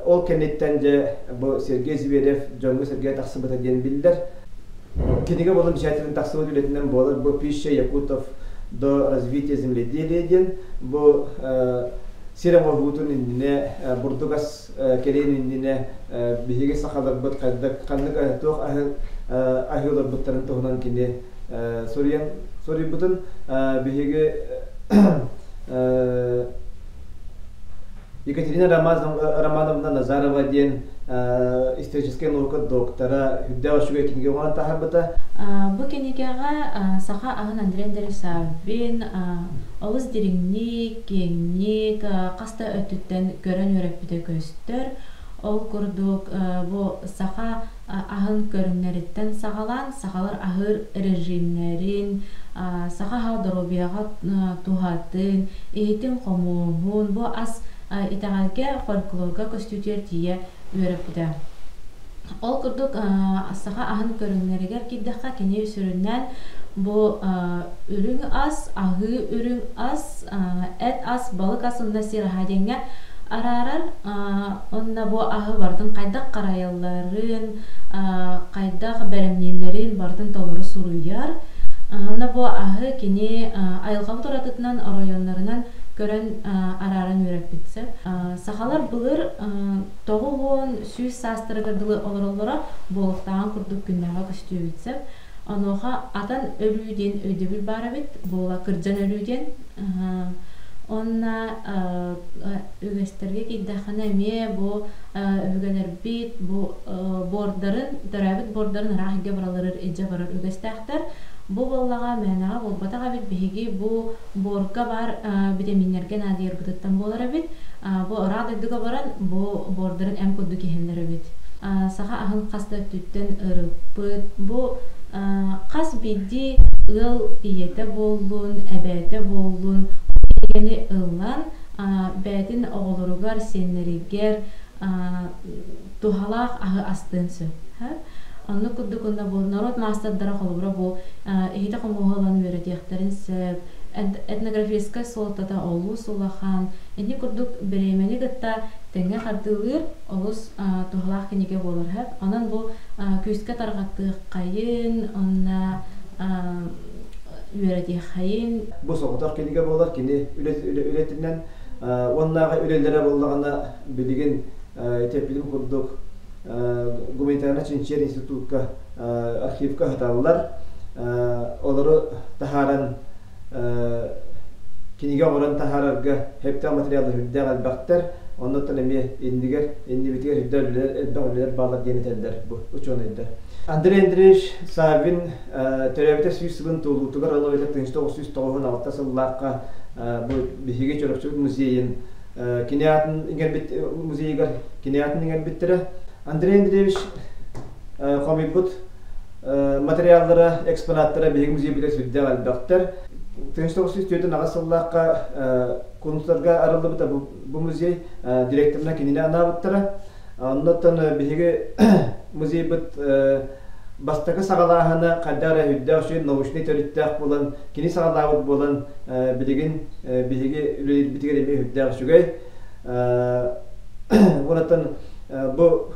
ол кэнниттэн дьэ бу Сергей Зверев дьоҥҥо-сэргэҕэ тахсыбыта диэн биллэр. Кинигэ буолан бэчээтинэн тахсыбыт үлэтинэн буолар бу «Пища якутов до развития земледелия» диэн бу сир оҥоһуутун иннинэ бурдук ас кэлиэн иннинэ биһиги сахаларбыт хайдах ханнык туох аһы аһыыларбыттарын туһунан кини суруйан суруйбутун биһиги Екатерина Романовна Назарова диэн историческай наука доктора үрдээх үчүгэй кинигэ оҥорон таһаарбыта. Бу кинигэҕэ саха аһын Андрей Андреевич Саввин олус дириҥник, киэҥник, хас да өттүттэн көрөн үөрэппитэ көстөр. Ол курдук бу саха аһын көрүҥнэриттэн саҕалаан сахалар аһыыр режимнэрин, саха аһа доруобуйаҕа туһатын, иһитин-хомуоһун, бу ас итэҕэлгэ, фольклорга көстүүтүгэр тиийэ үөрэппитэ. Ол курдук саха аһын көрүҥнэригэр киирдэххэ кини сүрүннээн бу үрүҥ ас, аһыы үрүҥ ас, эт ас, балык ас уонна сир аһа диэҥҥэ араарар. Онно бу аһы барытын хайдах харайалларын, хайдах бэлэмнииллэрин барытын толору суруйар. Онно бу аһы кини айылҕабыт уратытынан оройуоннарынан көрөн арааран үөрэппит сөп. Сахалар былыр 90-100 саастарыгар дылы олороллоро буолуохтааҕын курдук күннээҕи көстүүбүт сөп. Онуоха атан өлүү диэн өйдөбүл баар эбит, буола кырдьан өлүү диэн. Уонна үгэстэргэ киирдэххинэ эмиэ бу өбүгэлэрбит бу буордарын, төрөөбүт буордарын ыраах илгэ баралларыгар илдьэ барар үгэстээхтэр. Бу буоллаҕа мээнэҕэ буолбатах эбит биһиги бу буорга баар битэмииннэргэ наадыйарбытыттан буолар эбит. Бу ыраах дойдуга баран бу буордарын эм курдук иһэллэр эбит. Саха аһын хас да өттүттэн ырыппыт. Бу Хас биирдии ыал ийэтэ буоллун, эбээтэ буоллун кинигэни ылан бэйэтин оҕолоругар, сиэннэригэр туһалаах аһы астыан сөп. Оннук курдук уонна бу норуот маастардара холобура бу иһитэ хомуоһу ылан үөрэтиэхтэрин сөп. Этнографическай суолтата олус улахан. Ини курдук бириэмэни кытта тэҥҥэ хардыылыыр олус туһалаах кинигэ буолар сөп. Онон бу күүскэ тарҕатыаххайын уонна үөрэтиэххэйин. Бу соҕотох кинигэ буолар, кини үлэтинэн уоннааҕы үлэлэрэ буоллаҕына билигин ити курдук гуманитарнай чинчийэр институтка архивка ыһыталлар. Олору таһааран кинигэ оҥорон таһаарарга сөптөөх материаллар үрдээх элбэхтэр. Оннуттан эмиэ иннигэр, иннибитигэр үрдээх үлэлэр, элбэх үлэлэр бааллар диэн этэллэр бу учуонайдар. Андрей Андреевич Саввин төрөөбүтэ сүүс сылын туолуутугар ол эбэтэр 1996 сыллаахха бу биһиги Чурапчыбыт музейын кини аатын иҥэрбит музейыгар кини аатын иҥэрбиттэрэ. Андрей Андреевич хомуйбут материаллара, экспонаттара биһиги музейбытыгар сүрдээх элбэхтэр. 1948 сыллаахха кунустарга арыллыбыта бу музей директорынан кинини анаабыттара. Оннуттан биһиги музейбыт бастакы саҕалааһына хайдах эрэ үрдээх үчүгэй научнай төрүттээх буолан, кини саҕалаабыт буолан, билигин биһиги үлэлиирбитигэр эмиэ үрдээх үчүгэй. Уонаттан бу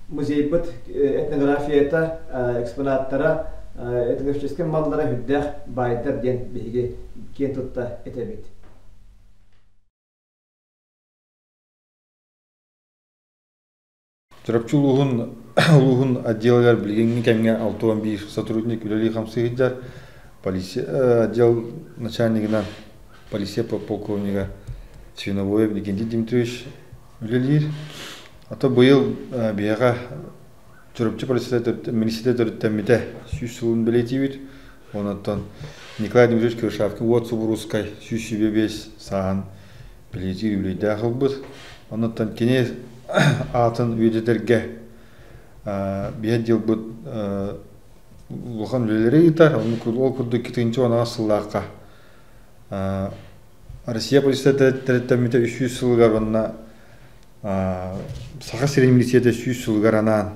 музейбыт этнографията, экспонаттара, этнографическай маллара үрдээх баайдар диэн биһиги киэн тутта этэбит. Чурапчы улууһун улууһун отделыгар билиҥҥи кэмҥэ 61 сотрудник үлэлии-хамсыы сылдьар. Полиция отдел начальнигынан полиция подполковнига Свиновоев Никентий Дмитриевич үлэлиир. А то быйыл биһиэхэ Чурапчы полицията милиция төрүттэммитэ сүүс сылын бэлиэтиибит. Онон Николай Дмитриевич Кривошапкин уот субуруускай 125 сааһын бэлиэтиир үбүлүөйдээх ылбыт. Оннуттан кини аатын үйэтитэргэ биһи отделбыт улахан үлэлэри ыытар. Ол курдук 2010 сыллаахха Россия полицията төрүттэммитэ 300 сылыгар уонна Саха сирин милицията 100 сылыгар анаан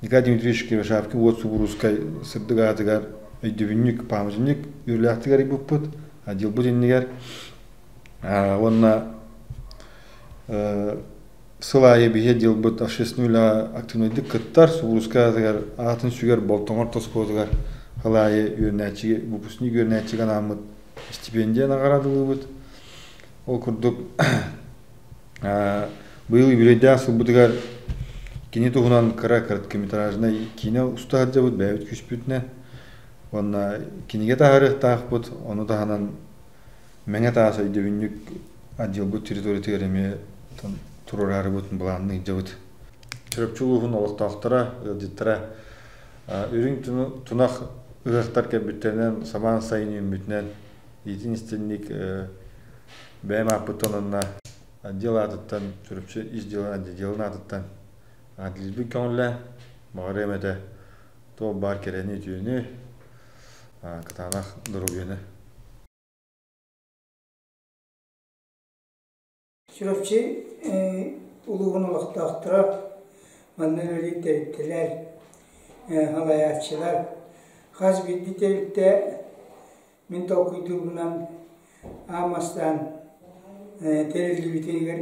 Николай Дмитриевич Кривошапкин уот субуруускай сырдык аатыгар өйдөбүнньүк памятник үөрүүлээхтик арыйбыппыт. Отделбыт иннигэр Уонна сыл аайы биһи отделбыт общественный үлэҕэ активнайдык кыттар, субурууска аатыгар аатын сүгэр Болтоҥор тоскуотугар сыл аайы үөрэнээччигэ, выпускник үөрэнээччигэ анааммыт стипендия наҕараадалыыбыт. Ол курдук быйыл юбилейдаах сылбытыгар кини туһунан кыра короткометражнай киинэ уста сылдьабыт бэйэбит күүспүтүнэн. Уонна кинигэ таһаарыахтаахпыт, ону таһынан Мэҥэ таас өйдөбүнньүк отделбыт территориятыгар эмиэ туруораарыбыт былаанны илдьэбит. Чурапчы улууһун олохтоохторо, ыалдьыттара үрүҥ тунах ыһыахтар кэлбиттэринэн, самаан сайын үүммүтүнэн иитин истинник бэйэм ааппыттан уонна отдел аатыттан, Чурапчы ис дьыалан отделын аатыттан аадилбит көҥүллээн, баҕарыам этэ туох баар кэрэни, үтүөнү, кытаанах доруобуйаны. Чурапчы улууһун олохтоохторо манна үлэлиир тэрилтэлэр, салайааччылар хас биирдии тэрилтэ мин толкуйдуурбунан аан бастаан тэриллибитигэр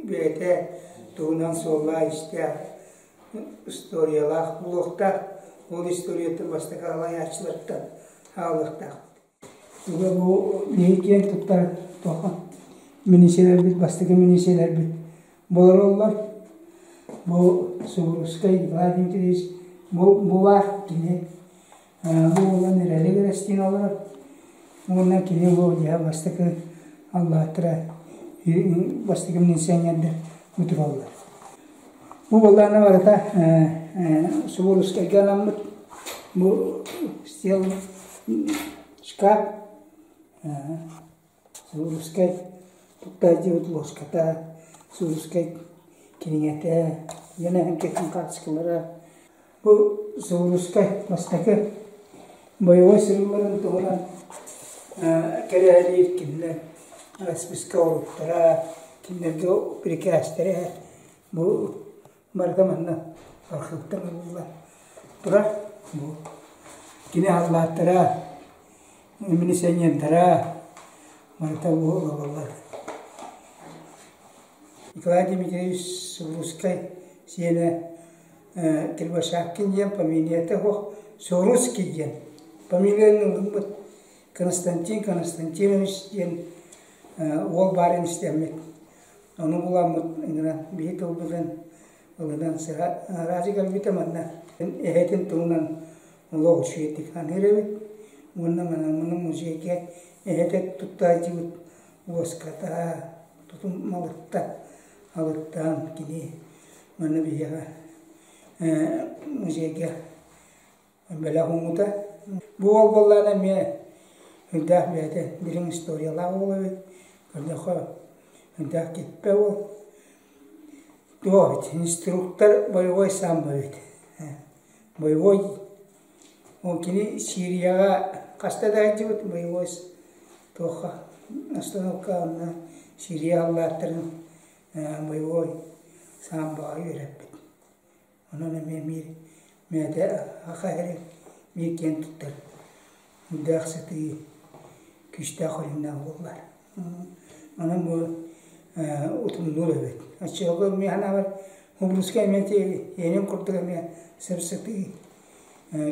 бэйэтэ туһунан суоллаах-иистээх историялаах буолуохтаах. Ол историяттан бастакы салайааччылартан хаалыахтаах. Туга бу биһи киэн туттар туохха миниисэлэрбит бастакы миниисэлэрбит болороллор. Бу Субурускай Николай Дмитриевич бу баар кини бу буолан эрэли эрэстиин олорор. Уонна кини бу дьэ бастакы аллааттара бастакы милиционердэр утураллар. Бу буоллаҕына барыта Субурускайга анаммыт бу стел шкаф Субурускай туттааччыбыт ложката, Субурускай кинигэтэ, дьон эһэҥкэтин хаартыскалара. Бу Субуруускай бастакы бойобуой сырыыларын туһунан кэрэһэлиир кинилэр расписка оруктара, кинилэргэ бирикээстэрэ бу барыта манна архыыптан ылыллан турар. Бу кини халлааттара, милиционердара барыта бу олороллор. Николай Дмитриевич Субурускай сиэнэ Кривошапкин диэн фамилията суох Сорусский диэн фамилияны ылыммыт Константин Константинович диэн уол баарын истэммит. Ону буламмыт ыҥыран биһи тылбытын ылынан сыраазы кэлбитэ манна эһэтин туһунан олох үчүгэйдик саныыр эбит. Уонна манан музейга эһэтэ туттааччыбыт уоската тутум малытта алыттаан кини манна биһиэхэ музейга бэлэх ууммута. Бу уол буоллаҕына эмиэ үрдээх бэйэтэ дириҥ историялаах уол эбит. Көрдөххө үрдээх киппэ уол. Туох инструктор боевой самбо эбит. Боевой ол кини Сирияҕа хаста да сылдьыбыт боевой туохха остановка онно Сирия аллааттарын боевой самбоҕа үөрэппит. Онон эмиэ биир мэтэ аха эрэ биир киэн туттар үрдээх сытыы күүстээх көрүҥнээх буоллар. Онон бу утумнуур эбит. Оччолорго мин санаабар Хубрускай эмиэ ити курдук эмиэ сып-сытыы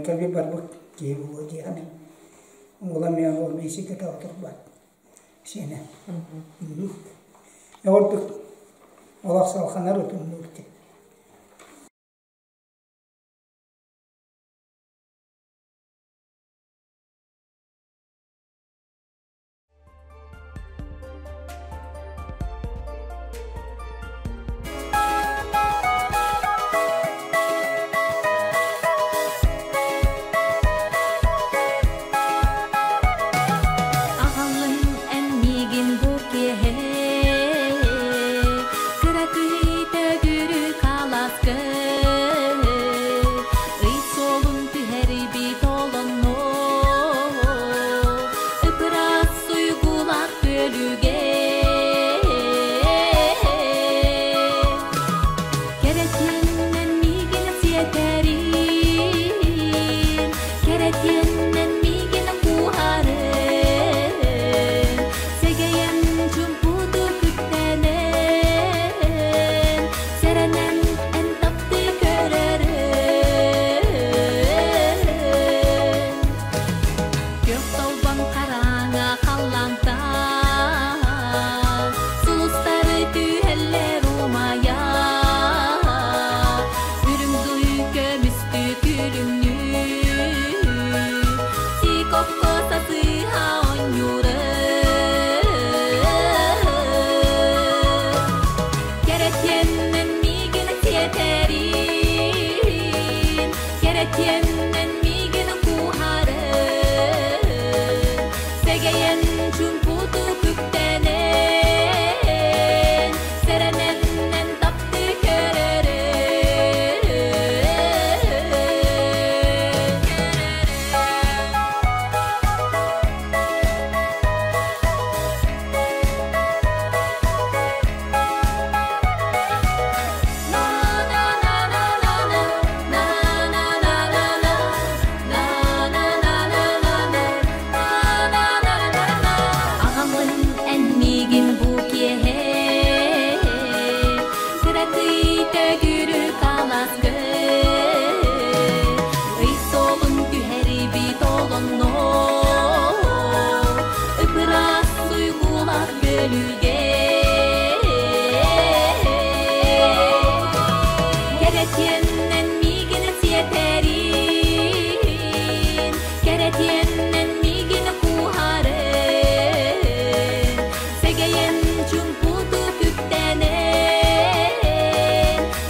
кэлби барбыт киһи буолуо дии саныыбын. Уола эмиэ ол биисикэтэ отурбат сиэнэ. Ордук олох салҕанар утумнуур дии. Аҕалын эн миигин бу киэһэ кыракый төгүрүк алааска ый суолун түһэрбит олонно ыпыраас уйгулаах күөлүгэ кэрэтиэннэн миигин сиэтэрин кэрэтиэннэн миигин кууһарын сэгэйэн чумпуту күттэнэн сэрэнэн эн таптыы көрөрүн Күөх толбон хараҥа халлаантан сулустары түһэллэр умайа үрүҥ дуй көмүстүү күлүмнүү сикокко сасыһа оонньуурун кэрэтиэннэн миигин сиэтэрин кэрэтиэннэн миигин кууһарын сэгэйэн чумпуту күктэнэн сэрэнэн таптыы көрөрүн Аҕалын эн миигин бу киэһэ кыракый төгүрүк алааска ый суолун түһэрбит олонно ыпыраас уйгулаах күөлүгэ кэрэтиэннэн миигин сиэтэрин кэрэтиэннэн миигин кууһарын сэгэйэн чумпуту күктэнэн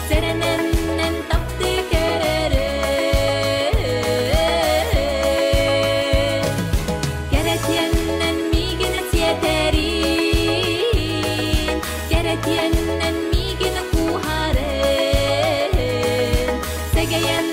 сэрэнэн таптыы көрөрүн кэрэтиэннэн миигин сиэтэрин кэрэтиэннэн миигин кууһарын сэгэйэн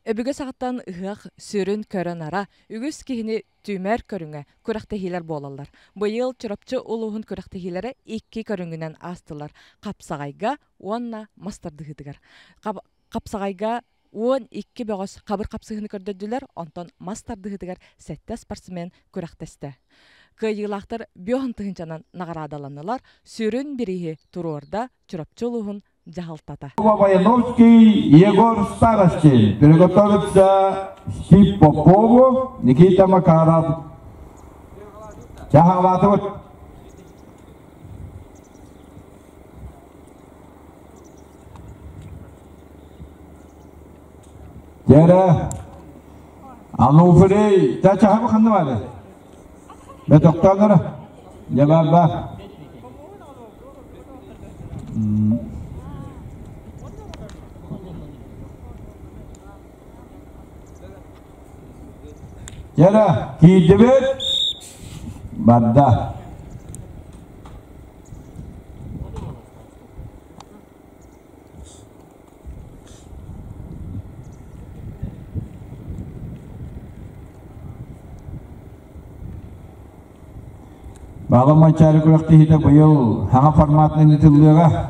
Өбүгэ саҕаттан ыһыах сүрүн көрө-нара, үгүс киһини түмэр көрүҥэ күрэхтэһиилэр буолаллар. Быйыл Чурапчы улууһун күрэхтэһиилэрэ икки көрүҥүнэн аастылар: хапсаҕайга уонна мас тардыһыытыгар. Хапсаҕайга 12 бөҕөс хабыр хапсыһыыны көрдөрдүлэр, онтон мас тардыһыытыгар сэттэ спортсмен күрэхтэстэ. Кыайыылаахтар биоһун тыһыынчанан наҕараадаланнылар, сүрүн бирииһи туруорда Чурапчы улууһун дьаһалтата. Военовский Егор Старостин. Приготовится Стив Попову, Никита Макаров. Чахалаатыбыт. Дьэрэ, Ануфрий, та чахабы ханна бары? Бөтөхтөөнөрө. Дьэ бар Дьэрэ, киирдибит. Барда. Баҕа Манчаары күрэхтэһиитэ быйыл саҥа форматынан ыытыллыаҕа.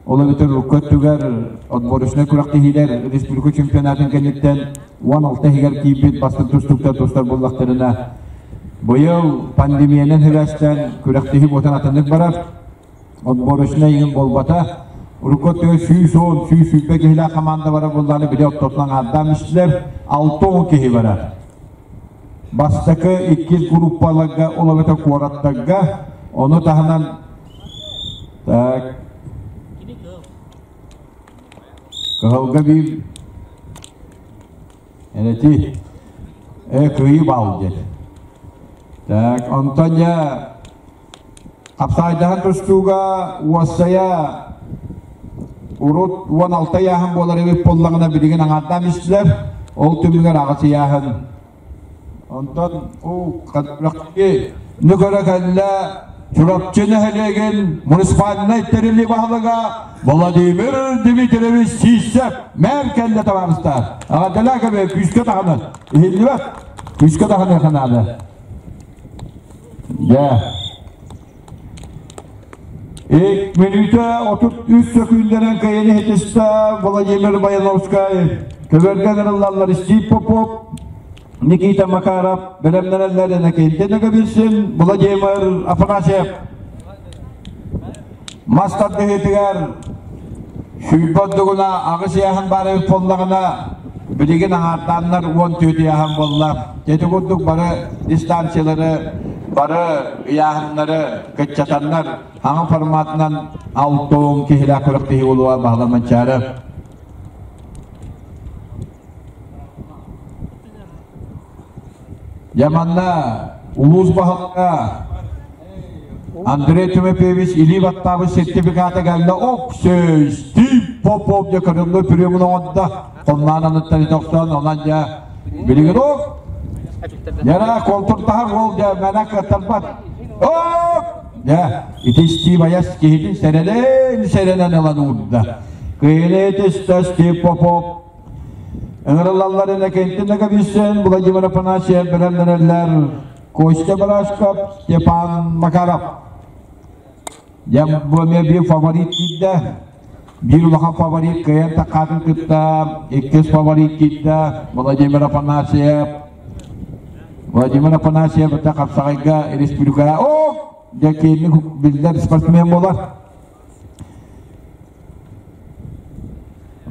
Ол эбэтэр урукку өттүгэр отборочнай күрэхтэһиилэр республика чемпионатын кэнниттэн 16 иһигэр киирбит бастыҥ тустууктар тустар буоллахтарына, быйыл пандемиянан сибээстээн күрэхтэһии буотан атыннык барар. Отборочнай игин буолбата. Урукку өттүгэр 110, 120 киһилээх команда барар буоллаҕына, били ортотунан аҥаардаан истилэр, 60 киһи барар. Бастакы, иккис группаларга, ол эбэтэр куораттарга, ону таһынан так, Кыһылга биир эрэти кыайыы баал диэн. Так, онтон дьэ Хапсаайдаһан тустууга уоссайа урут 16 ыйааһын буолар эбит буоллаҕына билигин аҥаардаан истилэр. Ол түмүгэр аҕыс ыйааһын. Онтон уу нүкөрө кэллэ Чурапчы нэһилиэгин муниципальнай тэриллии баһылыга Владимир Дмитриевич Сиисэп мэр кэллэ табаарыстар. Аҕадалаа кэбэ күүскэ таһынан иһиллибэт. Күүскэ таһыныаха наада. Дьэ. Ик мүнүүтэ 33 сөкүүндэнэн кыайан иһитистэ Владимир Баяновскай. Көбөргө ыҥырыллаллар Стив Попов, Никита Макаров бэлэмнэнэллэр Иннокентий Ноговицын, Владимир Афанасьев. Мас тардыһыытыгар сүүрбэ ордугуна аҕыс ыйааһын баар эбит буоллаҕына, билигин аҥаардааннар 14 ыйааһын буолла. Ити курдук бары дистанциялары, бары ыйааһыннары кыччатаннар, хаҥа форматынан 60 киһилээх күрэхтэһии буолуоҕа Баһылай Манчаары. Дьэ манна улуус баһылыга Андрей Тимофеевич илии баттаабыт сертификата кэллэ. Оксөй, Стив Попов дьэ көрүҥҥэ приемун оҥордо. Хоннаан аныттан тохсон, онон дьэ билигин ок. Яра контуртаһар уол дьэ мэнэ кыаттарбат. Оп! Дьэ, ити Стив айас киһитин сэрэнэн сэрэнэн ылан уурда. Кыайыны түстэ Стив Попов. Ыҥырыллаллар Иннокентий Ноговицын, Владимир Афанасьев бэлэмнэнэллэр. Костя Барашков, Степан Макаров. Дьэ, бу эмиэ биир фаворит киирдэ. Биир улахан фаворит кыайан таххаатын кытта иккис фаворит киирдэ Владимир Афанасьев. Владимир Афанасьев это хапсаҕайга республикаҕа о дьэ киэҥник биллэр спортсмен буолар.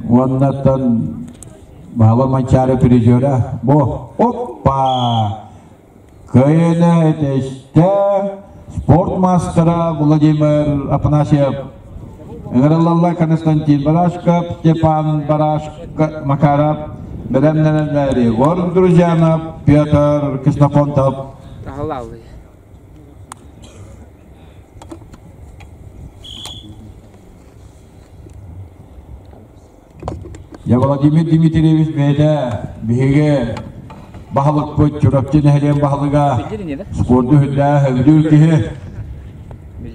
Уоннаттан Баһылай Манчаары призера бу оппа кыайыыны этистэ спорт маастара Владимир Афанасьев ыҥырыллаллар Константин Барашков, Степан Барашко Макаров, бэлэмнэнэллэр Егор Друзьянов, Петр Ксенофонтов. Я Владимир Дмитриевич бэйэтэ биһиги баһылыкпыт Чурапчы нэһилиэгин баһылыга спорду үрдээх өбүлүүр киһи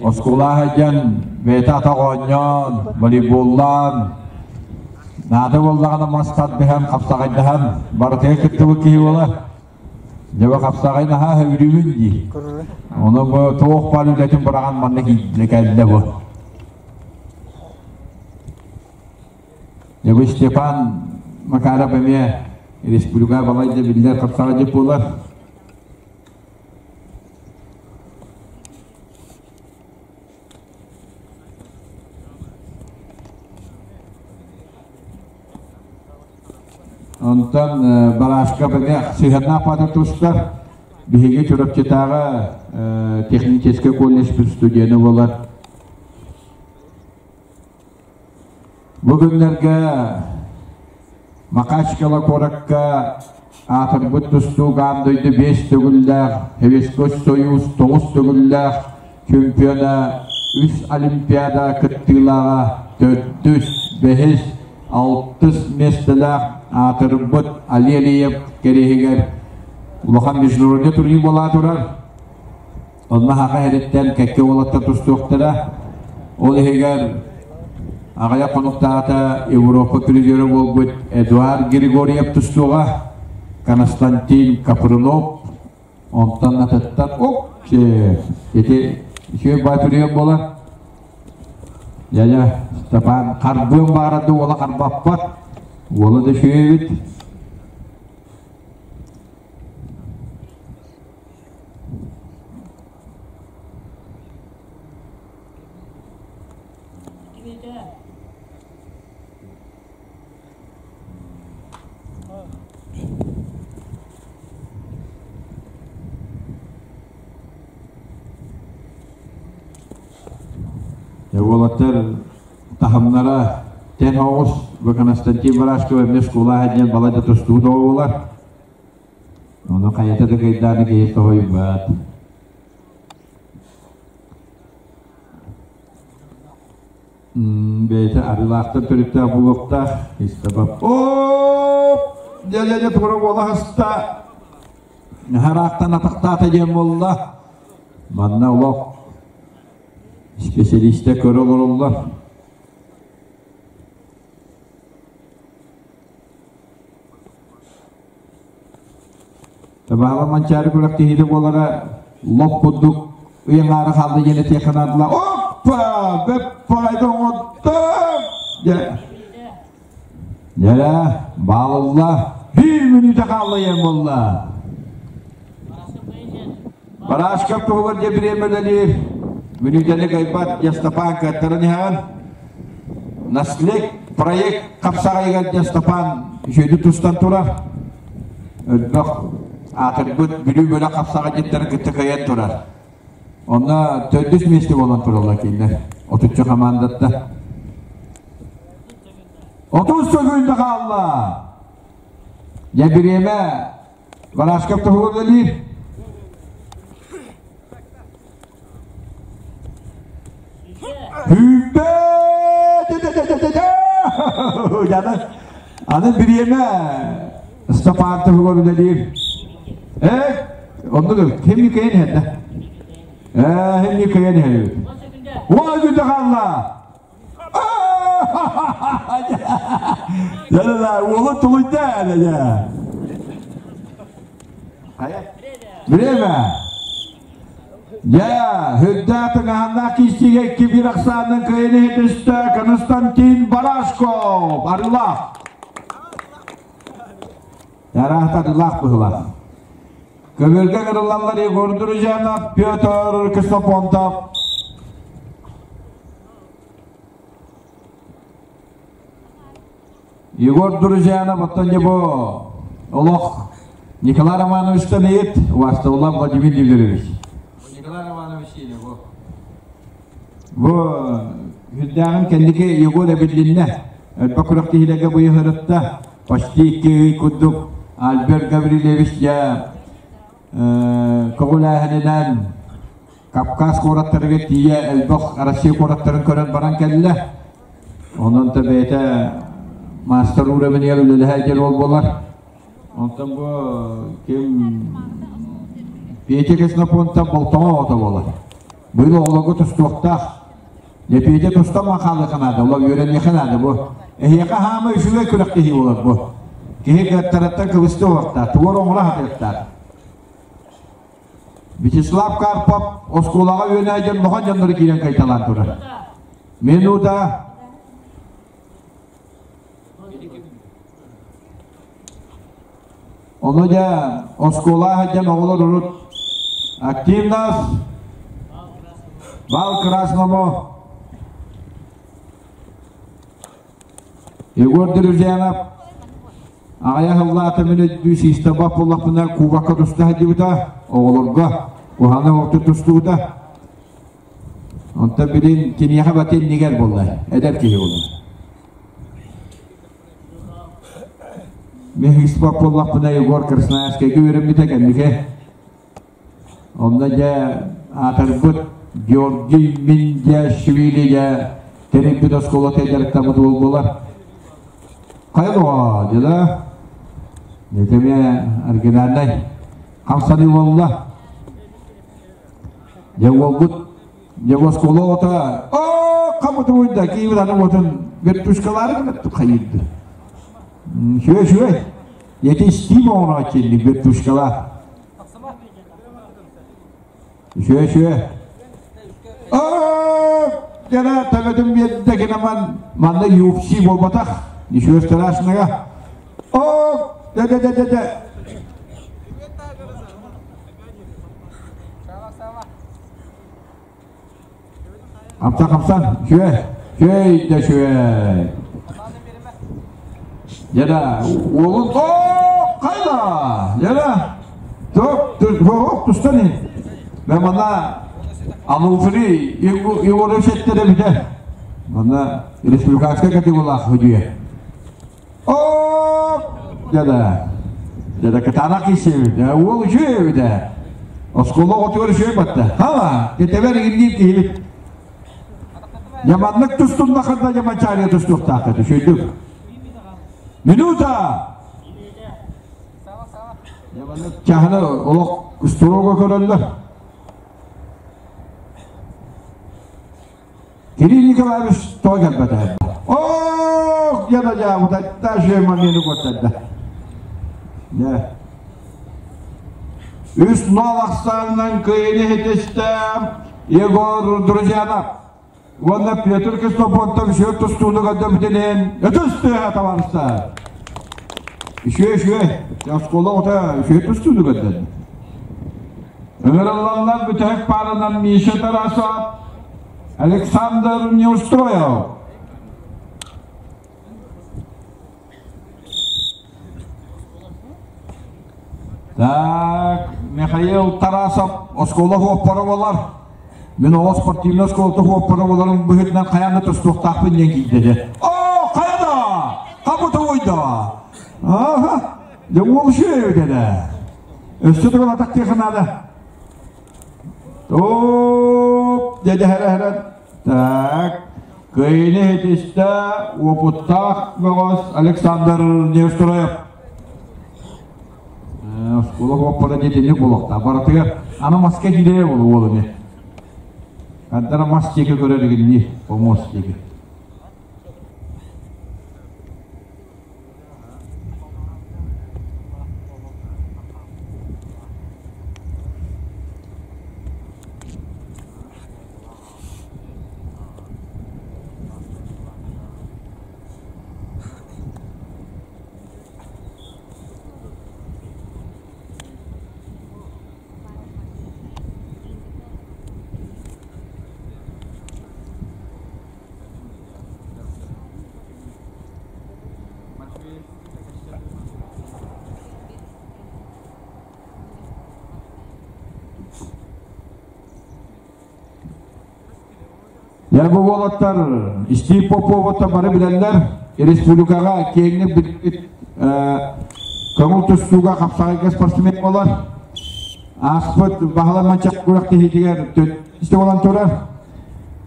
оскуола сылдьан бэйэтэ атах оонньоон волейболлаан. Наада буоллаҕына мас тардыһан, хапсаҕайдаһан барытыгар кыттыбыт киһи буолар. Дьэ бу хапсаҕай наһаа сөбүлүүбүн дии. Ону бу туох баар үлэтин быраҕан манна киирдэ кэллэ бу. Дьэ бу Степан Макаров эмиэ республика балайда биллэр хапсаҕайдьыт буолар. Онтон Барашков эмиэ сыһыаннаах паата тустар. Биһиги Чурапчытааҕы техническэй колледж студена буолар. Бу күннэргэ Махачкала куоракка аатырбыт тустуук аан дойду биэс төгүллээх, Советскай Союз тоҕус төгүллээх чемпиона, үс Олимпиада кыттыылааҕа, төрдүс, бэһис, алтыс миэстэлээх аатырбыт Алелиев кэриэһигэр улахан международный турнир буола турар. Онно Саха сириттэн кэккэ уолаттар тустуохтара. Ол иһигэр аҕыйах хонуктааҕыта Европа призера буолбут Эдуард Григорьев тустуоҕа, Константин Капрунов, онтон атыттар оп ити үчүгэй баай прием буолар. Дьэ, Степан харбыан баара да уола харбаппат. Уола да үчүгэй эбит. Уолаттар таһымнара тэн оҕус бу Константин Барашков эмиэ школа диэн балайда тустуу доҕолар. Ону хайата да кыйдааны киһи тоһуйбат. Бэйэтэ арыылаахтан төрүттээх буолуохтаах. Истабап. Оп! Дьэ-дьэ-дьэ тура буола хаста. Хараахтан атахтаата диэн буолла. Манна олох специалистэр көрө олороллор. Табаала Манчаары күрэхтэһиитэ буолара лоп курдук ыйаҥаары хаалла диэн этиэххэ наадалаах. Оппа! Бэппайда оҥоттум! Дьэ, дьэ, баалылла. Биир мүнүүтэ хаалла диэн буолла. Барашков туһугар дьэ бириэмэ үлэлиир. Мүнүүтэни кыайбат Дьастапаан кыаттаран иһэҕин. Наследь проект хапсаҕайыгар Дьастапаан үчүгэйдик тустан турар. Өлбөх аатырбыт Бүлүү бөлөх хапсаҕайдьыттарын кытта кыайан турар. Онно төрдүс миэстэ буолан тураллар кинилэр. Отучча хамаандатта. 30 секунда хаалла. Дьэ бириэмэ Барашков туһугар үлэлиир. Сүүрбэ! Аны бириэмэ Степан туһугар үлэлиир. Э, оннук ким кыйан иһэр да? Э, ким кыйан иһэр. Уон күндэ хаалла. Дьэ, уолу тулуйда дьэ. Время. Дьэ, үрдээх тыҥаһаннаах киистигэ икки биир ахсаанынан кыайан иһитистэ Константин Барашков, Арылаах. Яраах Арылаах быһылаах. Көбүөргэ кырыллаллар Егор Друзьянов, Петр Ксенофонтов. Егор Друзьянов, оттон дьэ бу олох Николай Романовичтан ыйыт, убаастабыллаах Владимир Юрьевич. Николай Романович диэн бу. Бу үрдээҕин кэнники Егор эбиллиннэ. Элбэх күрэхтэһиилэргэ быйыһырытта. Почти икки ый курдук Альберт Гаврильевич дьэ көҕүлээһининэн Кавказ куораттарыгар тиийэ элбэх Россия куораттарын көрөн баран кэллэ. Онон та бэйэтэ маастар уровенигэр үлэлэһэ дьэр ол буолар. Онтон бу ким Петя Ксенофонтов болтоҕо оҕото буолар. Быйыл оҕолорго тустуохтаах. Дьэ Петя тустан хаалыахха наада, олор үөрэниэххэ наада бу. Эһиэхэ хаама үчүгэй күрэхтэһии буолар бу. Киһи кыаттарыттан кыбысты уохтаах, тугар оҥоро сатыахтаах. Вячеслав Карпов оскуолаҕа үөнэ дьон мохон дьоннору киирэн кайталаан турар. Минута. Ону дьэ оскуола сылдьан оҕолор урут активность бал красному Егор Друзьянов аҕыйах ыллаата мин өйдүү система буоллахпына кубокка туста сылдьыбыта оҕолорго куһаҕан оҕото тустубута онтон билин киниэхэ бата иннигэр буолла эдэр киһи буолла Мин хиспап буоллахпына Егор Красноярскайга үөрэммитэ кэнники. Онно дьэ аатырбыт Георгий Миндиашвили дьэ тэрийбит оскуолата дьарыктаммыт уол буолар. Хайа доҕоо, дьыла? Дьэ оригинальнай хамсаныы буолла. Дьэ уолбут Дьэ оскуола оҕото оо хабытуйда киибит аны уотун вертушкалары хайыырды. Үчүгэй үчүгэй. Ети истиим оҥорооччу инник вертушкалар. Үчүгэй үчүгэй. Оо дьэ төбөтүн биэрдэ гинаман манна UFC буолбатах. Ничего страшного. Оо дэ дэ дэ дэ Хамсан, хамсан, үчүгэй, үчүгэй да үчүгэй. Дьэ уолун оо хайда дьэ топ топ тустан ин. Мен манна Ануфри Егорович эттере бите. Манна республиканскай категориялаах үдүйэ. Оо дьэ дьэ кытаанах киһи уол үчүгэй эбит Оскуола оҕотугар үчүгэй батта. Хала, кэтэбэр игинниир киһибит. Яманнык тустуннахына Яманчария тустуохтаах этэ, үчүгүйдүк. Минута! Чаһыны олох строго көрөллөр. Кирилл Николаевич тоҕо кэлбэтэ? Ох, дьэ дьаабыта момент көрдөрдө. Дьэ. Үс нол ахсаанынан кыайыны иһитистэ Егор Друзьянов уонна Петр Ксенофонтов үчүгэй тустууну көрдөбүтүнэн өтөс тыаһа табарыста. Үчүгэй үчүгэй. Оскуола оҕото үчүгэй тустууну көрдөрдө. Ыҥырыллаллар бүтэһик пааранан Миша Тарасов, Александр Неустроев. Так, Михаил Тарасов оскуола хуоппара буолар. Мин оҕо спортивнай оскуолата хуоппара буоларым быһыытынан хайаан да тустуохтаахпын диэн киирдэ дьэ. Оо, хайа да! Хабыта уйда! Аха, дьэ уол үчүгэй эбит этэ. Өссө төгүл атахтыахха наада. Топ, дьэ дьэһэрэ Так, кыайыыны иһитистэ уопуттаах бөҕөс Александр Неустроев. Оскуола уоппара диэтинник буолуохтаах. Барытыгар аны маска киирээ буолу уол ини. Хардара мас диэки көрөр игинни, помуос диэки. Дьэ бу уолаттар Стив Поповаттан бары билэллэр республикаҕа киэҥник билбит көҥүл тустууга хапсаҕайга спортсмен буолар. Ааспыт Баһылай Манчаак күрэхтэһиитигэр истэ буолан турар.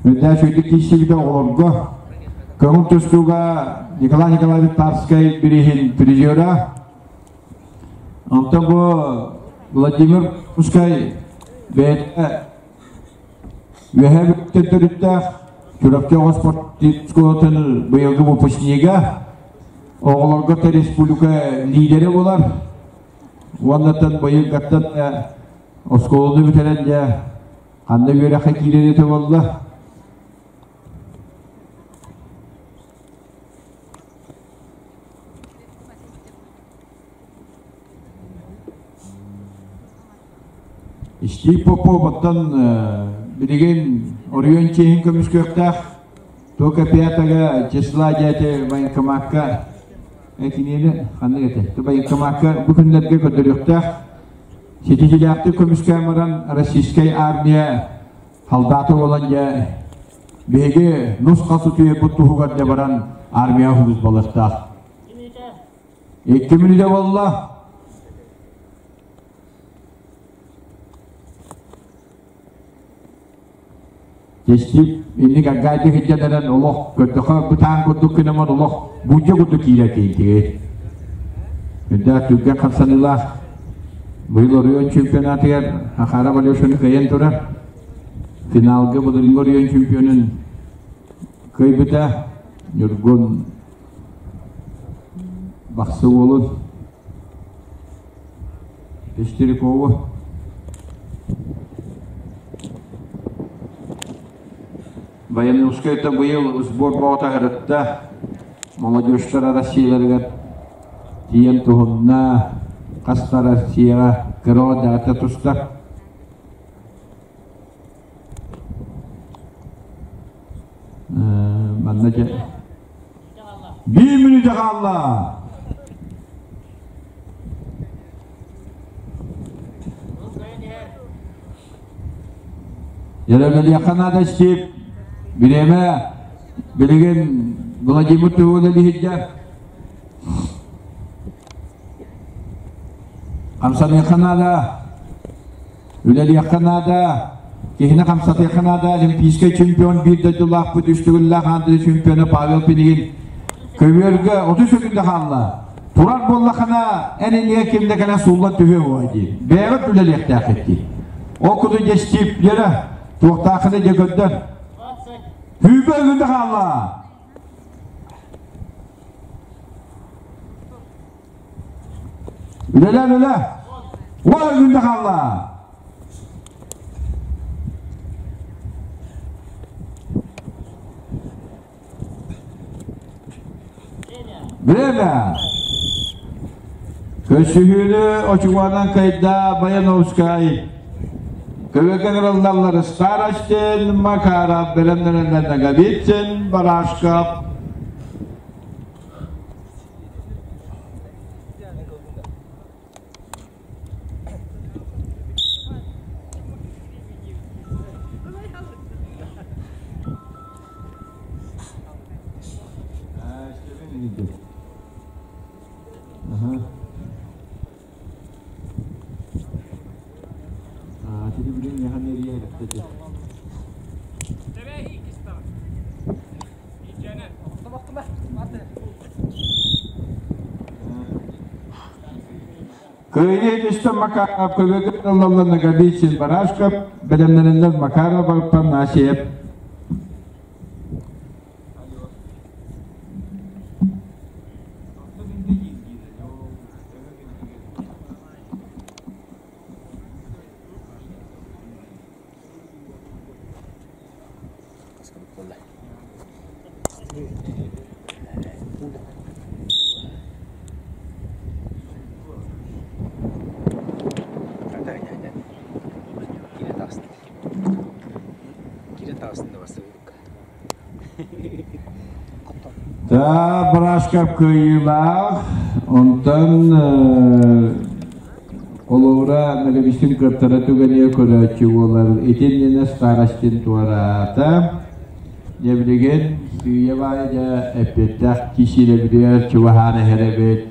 Үрдээ сүйдүк киирсибитэ оҕолорго. Көҥүл тустууга Николай Николаевич Тарскай бирииһин призера. Онтон бу Владимир Пускай бэйэтэ үөһээ бүттэн төрүттээх. Чурапчы оҕо спортшколатын быйылгы выпускнига, оҕолорго республика лидери булар. Уоннаттан быйылгаттан оскуоланы бүтэрэн дьэ ханна үөрэххэ киирэр этэ буолла. Стив Попов оттон билигин оройуон чиэһин көмүскүөхтээх Тока пятого числа дьэ военкомакка кинини ханнык этэ военкомакка бу күннэргэ көрдөрүөхтээх ситиһиилээхтик көмүскээн баран российскай армия халдаата буолан дьэ биһиги нус-хас утуйарбыт туһугар дьэ баран армия хулус балыктаах. Икки мүнүүтэ буолла. Тестип инник аггаайдык илдьэн олох көрдөхө бытаан курдук гынаман олох будьа курдук киирэр киһи. Үрдээх түргэн хамсаныылаах быйыл оройуон чемпионатыгар Ахара Валешаны кыайан турар. Финалга былырыыҥҥы оройуон чемпионун кыайбыта Ньургун Бахсы уолун Пестерякову. Военнускайта быйыл сбор боҕото аһарытта. Молодежтар Россияларыгар тиийэн туһунна. Хаста Россияҕа кыра даҕата туста. Манна дьэ биир мүнүүтэ хаалла. Дьэрэлэлиэххэ наада Стив. Бириэмэ билигин Владимир Туһуна иһирдьэ. Хамсаныахха наада. Үлэлиэххэ наада. Киһини хамсатыахха наада. Олимпийскай чемпион биир дойдулаахпыт үс төгүллээх аан дойду чемпиона Павел Пинигин көбүөргэ 30 секунда хаалла. Турар буоллахына эн иннигэ ким да кэлэн сууллан түһүө буолуо дии. Бэйэбит үлэлиэхтээххит дии. Ол курдук дьэ Стив дьэрэ туохтааххына дьэ көрдөр. Хүүбэ өгүндэ хаалла. Үлэлээн үлэ. Уол өгүндэ хаалла. Время! Көрсүһүүнү очугуанан кайда Баяновскай. Көбөкөн ыраллаллар Старостин, Макаров, бэлэмнэнэллэр Наговицын, Барашков. Кыайыы түстэ Макаров көбөкө ыллалла Ноговицын Барашков, бэлэмнэнэллэр Макаров Афанасьев. Да, Барашков кыайыылаах, онтон Холобура, Ноговицын кыттара түгэниэ көрөөччү буолар. Итиннинэ старостин туораата. Дьэ билигин сыыйа-баайа дьэ эппиэттээх киисиилэбитигэр чугаһаан иһэр эбит.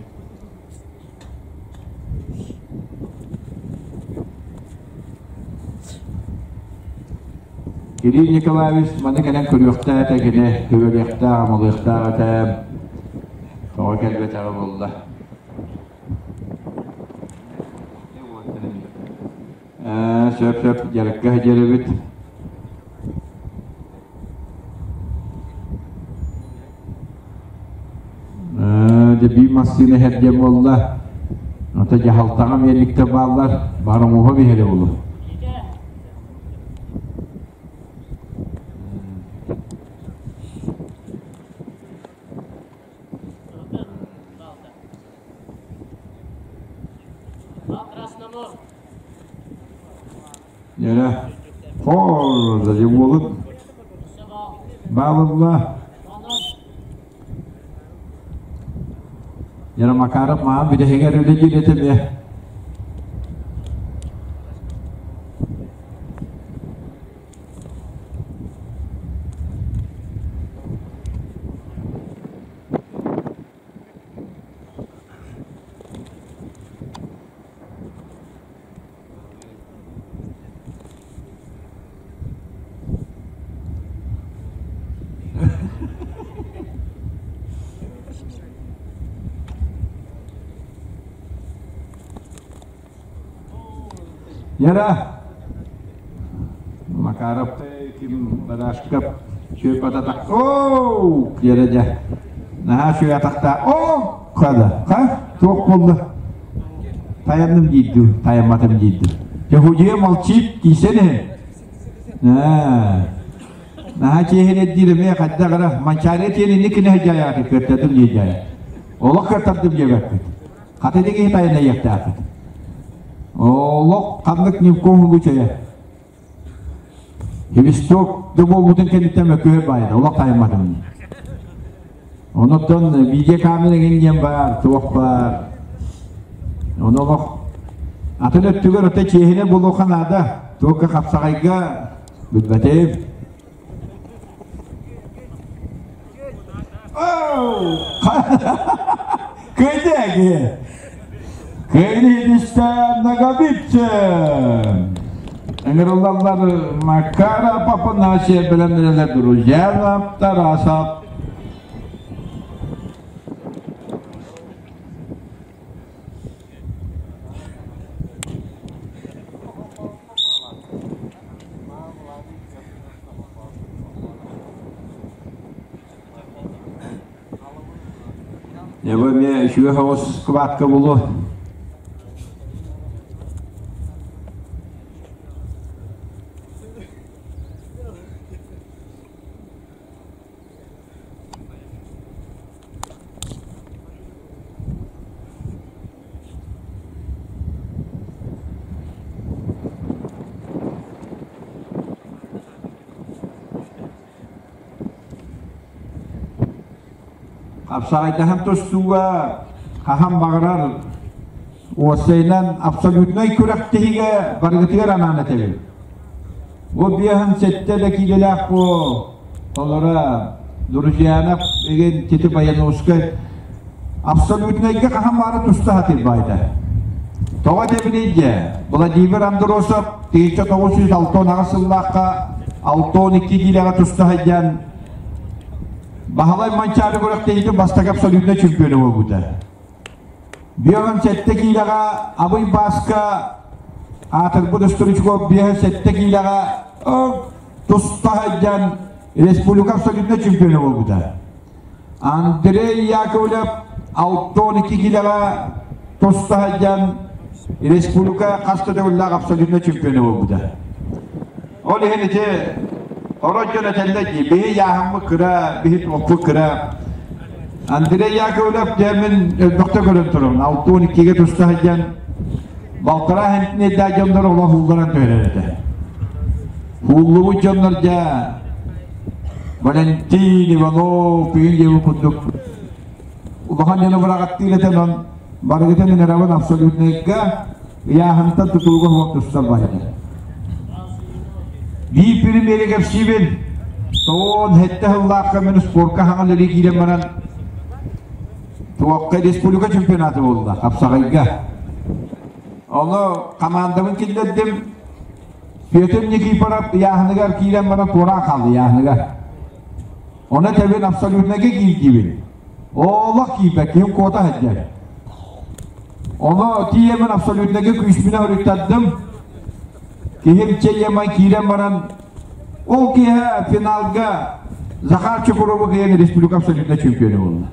Кирилл Николаевич маны кэлэн көрүөхтээх этэ, кини көбөлүөхтээх, амалыахтаах этэ. Тоҕо кэлбэтэҕэ буолла. Сөп сөп дьарыкка сылдьар эбит. Биир массыына иһэр диэн буолла. Ото дьаһалтаҕа миэликтэр бааллар, баар оҥоһо биһэрэ буолуо. Yere Hor буолут Баалылла Яра Макаров маан бүтэһигэр үлэлиир этим э. Яра Макаров ким Барашков сүөпататах оо яра дьэ наһаа сүөатахта оо хада ха туох буолла Таянным диирдүү, таямматым диирдүү. Дьэ, молчит, тиийсэн иһин. Наһаа чиэһинэ диир эмиэ хайдах эрэ Манчаары тиэнини кини сылдьаайаҕыт кыаттардым диэдьээйэ. Олох кыаттардым диэбэппит. Хата ити киһи тайанайыахтаахпыт. Олох ханнык ни в коем случае. Хевисток да буолбутун кэнниттэн мөккүһэр баайда, олох тайамматым. Онуттан видеокамера эҥин диэн баар, туох баар. Ону олох атын өттүгэр өтө чиэһинэ буолуохха наада. Туохха хапсаҕайга билбэтим. Кыйдеги! Кыйдистэ Ноговицын! Ыҥырыллаллар Макара Папанасия бэлэмнэнэлэр Друзьянов Тарасов. Эбэ эмиэ үчүгэй соҕус кыбаатка буолуо. Хапсаҕайдаһан тустууга хаһан баҕарар уопсайынан абсолютнай күрэхтэһиигэ барыгытыгар анаан этэбин. Бу биэһин сэттэ да киилэлээх бу толоро Друзьянов игин Тити Баяновскай абсолютнайга хаһан баара туста сатыыр баайда. Тоҕо этэбиний дьэ, Владимир Андросов 1968 сыллаахха 62 киилэҕэ туста сылдьан Баһылай Манчаары күрэхтэһиитин бастакы абсолютнай чемпиона буолбута. 57 киилэҕэ Абый Бааска аатырбыт Стручков 57 киилэҕэ туста сылдьан республика абсолютнай чемпиона буолбута. Андрей Яковлев 62 киилэҕэ туста сылдьан республика хас да төгүллээх абсолютнай чемпиона буолбута. Ол иһин ити орой дьон этэллэр дии, биһи яаһаммыт кыра, биһи туохпут кыра. Андрей Яковлев диэммин өлбөхтө көрөн турабын. 62-ге туста сылдьан балтараа хэнтинэйдээх дьоннор олох уулларан түһэрэр этэ. Ууллубут дьоннор дьэ Валентин Иванов күһүн диэбит курдук улахан дьону быраҕаттыыр этэ онон барыгытын ыҥырабын абсолютнайга ыйааһынтан тутулуга суох тустар баһыта. Биир премьере кэпсиибин. Тоон сэттэ сыллаахха мин спорка хаҥал илии киирэн баран туохха республика чемпионата буолла хапсаҕайга. Ону командабын киллэрдим. Петр Никифоров ыйааһыныгар киирэн баран туораан хаалла ыйааһыныгар. Ону тэбин абсолютнайга киирдибин. Олох киирбэт, киһим куота сылдьар. Ону тиийэммин абсолютнайга күүспүнэн өрүттэрдим. Киһим чэйэмэн киирэн баран, ол киэһэ финалга Захар Чукурову кыайан республика абсолютнай чемпиона буолла.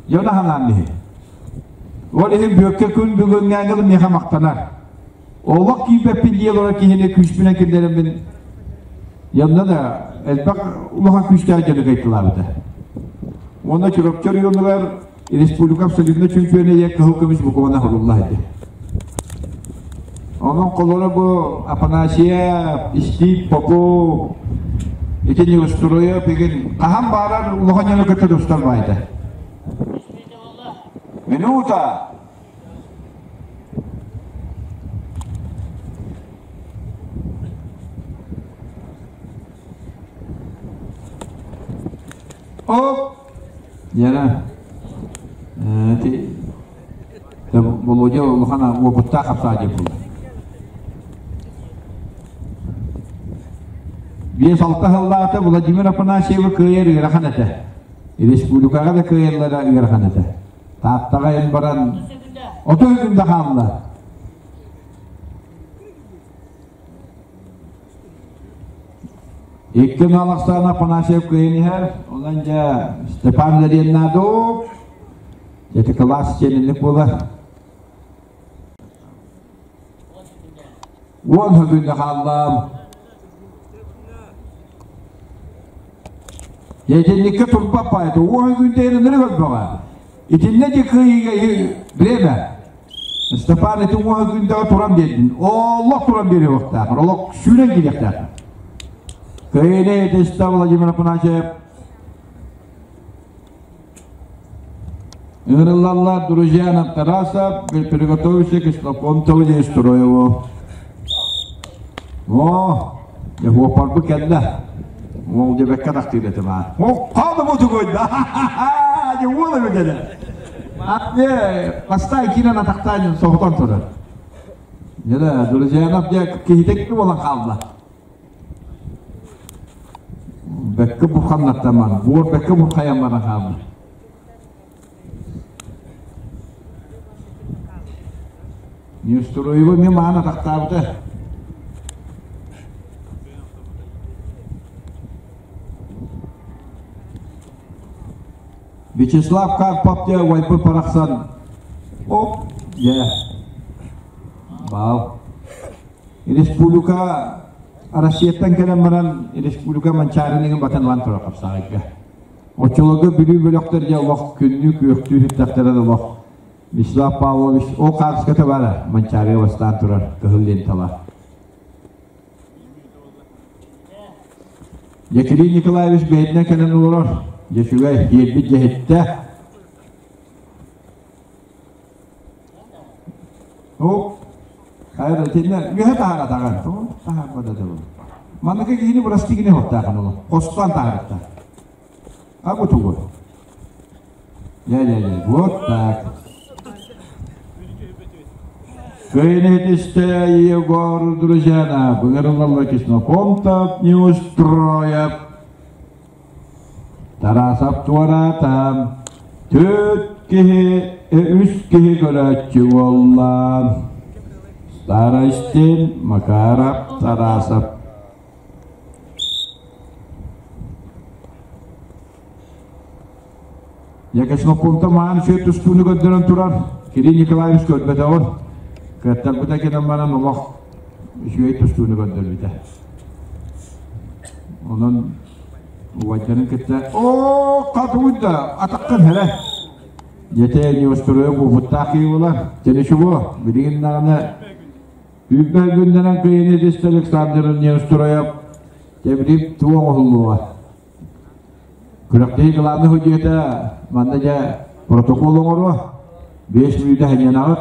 Дьон аһанаан биһи. Ол иһин Бүөккэ күн бүгүҥҥээҥи миэхэ махтанар. Олох киирбэппин дии олорор киһини күүспүнэн киллэрэммин янна да элбэх улахан күүстээх дьону кайтылаабыта. Уонна Чурапчы оройуонугар республика абсолютно чемпиона ийэ кыһыл көмүс буквана хорулла этэ. Онон колоро бу Афанасия, Стив Попов, ити Неустроев деген хаһан баарар улахан дьону кытта тустар баайда. Минута! Оп! Яра. Ти Володя улахан уопуттаах хапсаадьа буолла. 5-6 сыллаата Владимир Афанасьевы кыайар ыарахан этэ. Республикаҕа да кыайаллара ыарахан этэ. Тааттаҕа эн баран 30 күн да хаалла. Икки нал Оксана Афанасьев кыайан иһэр. Онон дьэ Степан Лариннадов эти кылаас чиэнинник буолар. 10 күннэ хааллам. Итинникке турбат паайта. 10 күндэ эрэннэри көрбөҕө. Итиннэ ди кыайыыга время. Степан ити 10 күндэҕэ туран биэрдин. Олох туран биэриэхтээх. Олох сүүрэн киириэхтээх. Кыайыыны этистэ Владимир Афанасьев. Ыҥырыллаллар друзья Тарасов, приготовился к Ксенофонтову Нестроеву. О, я хуоппарбы кэллэ. Ол дебекке тахтыыр этим аа. О, хаалы бутугуйда. Не уола бекеде. Атне, бастай киирэн атахтаан соһутан турар. Дьэ, друзьянов дьэ киһитек буолан хаалла. Бэккэ бурханнаттаман, буор бэккэ бурхайан баран хаалла. Неустроева мен маан атахтаабыта. Вячеслав Карпов диэ вайпы парахсан. Оп, дьэ. Баал. Республика Россияттан кэлэн баран республика Манчаарыныгын батан ылан турар хапсаҕайга. Оччолорго Бүлүү бөлөхтөр дьэ олох күннүү күөхтүү сыттахтара да олох Вячеслав Павлович ол хаартыската баара Манчаарыга бастаан турар кыһыл лентала. Якирий Николаевич бэйэтинэн кэлэн олорор. Дьэ үчүгэй, киирбит дьэһиттэ. Оп, хайа итиннэ үөһэ таһаара таҕан. Таһаарбата да Манныка киһини бырастыы гине хоттаахан оло. Хостон таһаарытта. А бу тугу? Не-не-не, вот так. Кыйнетисте Егор друзьяна, выгорелла Ксенофонтов не устроят. Тарасов туоратан, төрт киһи, үс киһи көрөөччү буолла. Старостин, Макаров, Тарасов. Якошнопунта маан үчүгэй тустууну көрдөрөн турар. Кирилл Николаевич көрбөтөҕүн. Кыаттарбыта кэнэн баран олох үчүгэй тустууну көрдөрбүтэ. Онон убайдарын кытта оо хатуйда атаххын хэрэ. Дьэтэ неустроя буолбуттаах киһи буолар. Чэ билигин даҕаны Үүппэ күннэрэн кыйыны түстэ Александр Неустроев тэбилип туох оҥоһуллуоҕа. Күрэхтэһии главный судьуйата манна дьэ протокол оҥоруо. 5 мүнүүтэ ханньанаҕыт.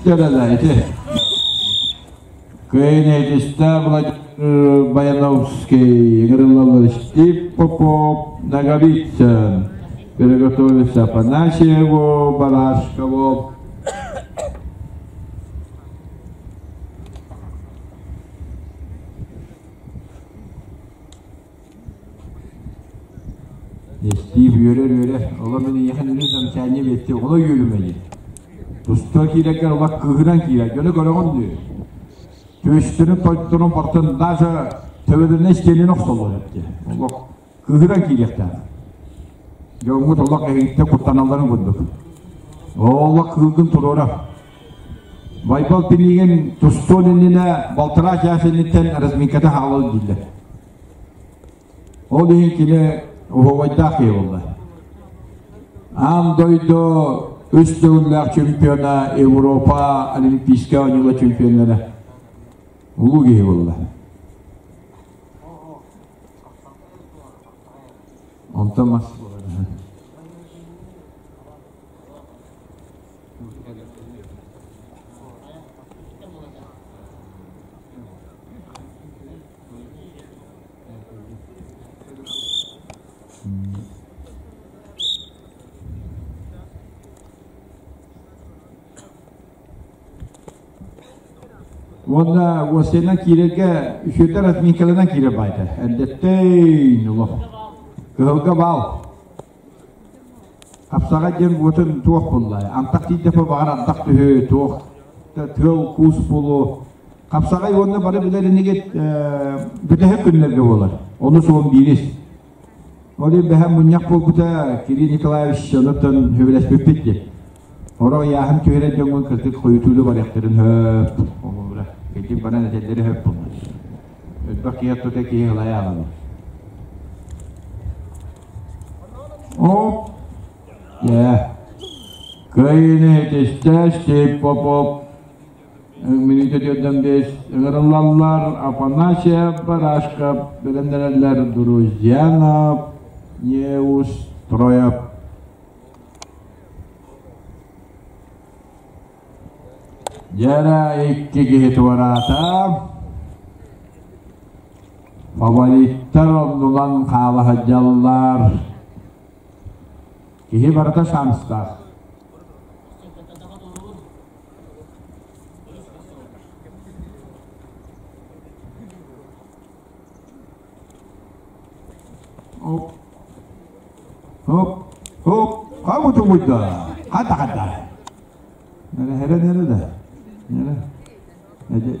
Дьэ ити. Кыайын Владимир Баяновский, ыҥырыллаллар Стив Попов, Наговицын, приготовиться Афанасьеву, Барашкову. Стив үөрэр үөрэр. Ола мин ийэхэн үнү замечание биэтти. Ола үөрүмэ дии. Тустуа киирэргэр ола кыыһынан киирэр. Дьону көрөҕүн дии. Төстөрүн тойторун бартын даже төбөлөрүнэ истиэнин охсоллор эпти. Олох кыыһыран киириэхтээх. Дьоҥҥут олох эһигиттэн куттаналларын курдук. Олох кыылгын туруора. Байбал Пинигин тустуон иннинэ балтараа чаас инниттэн разминката хаалал дииллэр. Ол иһин кини уһугайдаах киһи буолла. Аан дойду үс төгүллээх чемпиона, Европа Олимпийскай оонньуулар чемпионнара. Улуу киһи буолла. Онтон мас Уонна уосайынан киирэргэ үчүгэйдэр разминкаларынан киирэр баайда. Эрдэттэн олох. Кыһылга баал. Хапсаҕа диэн уотун туох булла? Антах тиийдэхпэ баҕар антах түһү, туох тыал куус буолуо. Хапсаҕай уонна бары билэр инигит бүтэһик күннэргэ буолар. Ону суон биирис. Ол иһин бэһэн мунньах буолбута Кирилл Николаевич онуттан сөбүлэспиппит диэн. Оро ыйааһын түһэрэр дьоҥҥун кырдьык хойутуулу барыахтарын хөп. Олура. Кырдьык баран этэллэри хөп буолла. Элбэх киһи тута киһи ылайа аҕалар. Оп. Дьэ. Кыайыыны итистэ Степ Попов. Мүнүүтэ түөртэн биэс ыҥырыллаллар Афанасия Барашков бэлэмнэнэллэр Друзьянов Неустроев. Дьэрэ икки киһи туораата. Фавориттар оннулан хаала сылдьаллар. Киһи барыта шанстаах. Хоп. Хоп. Хоп. Хабутугуйда. Хата хата. Нere here nere de. Nere. Ece.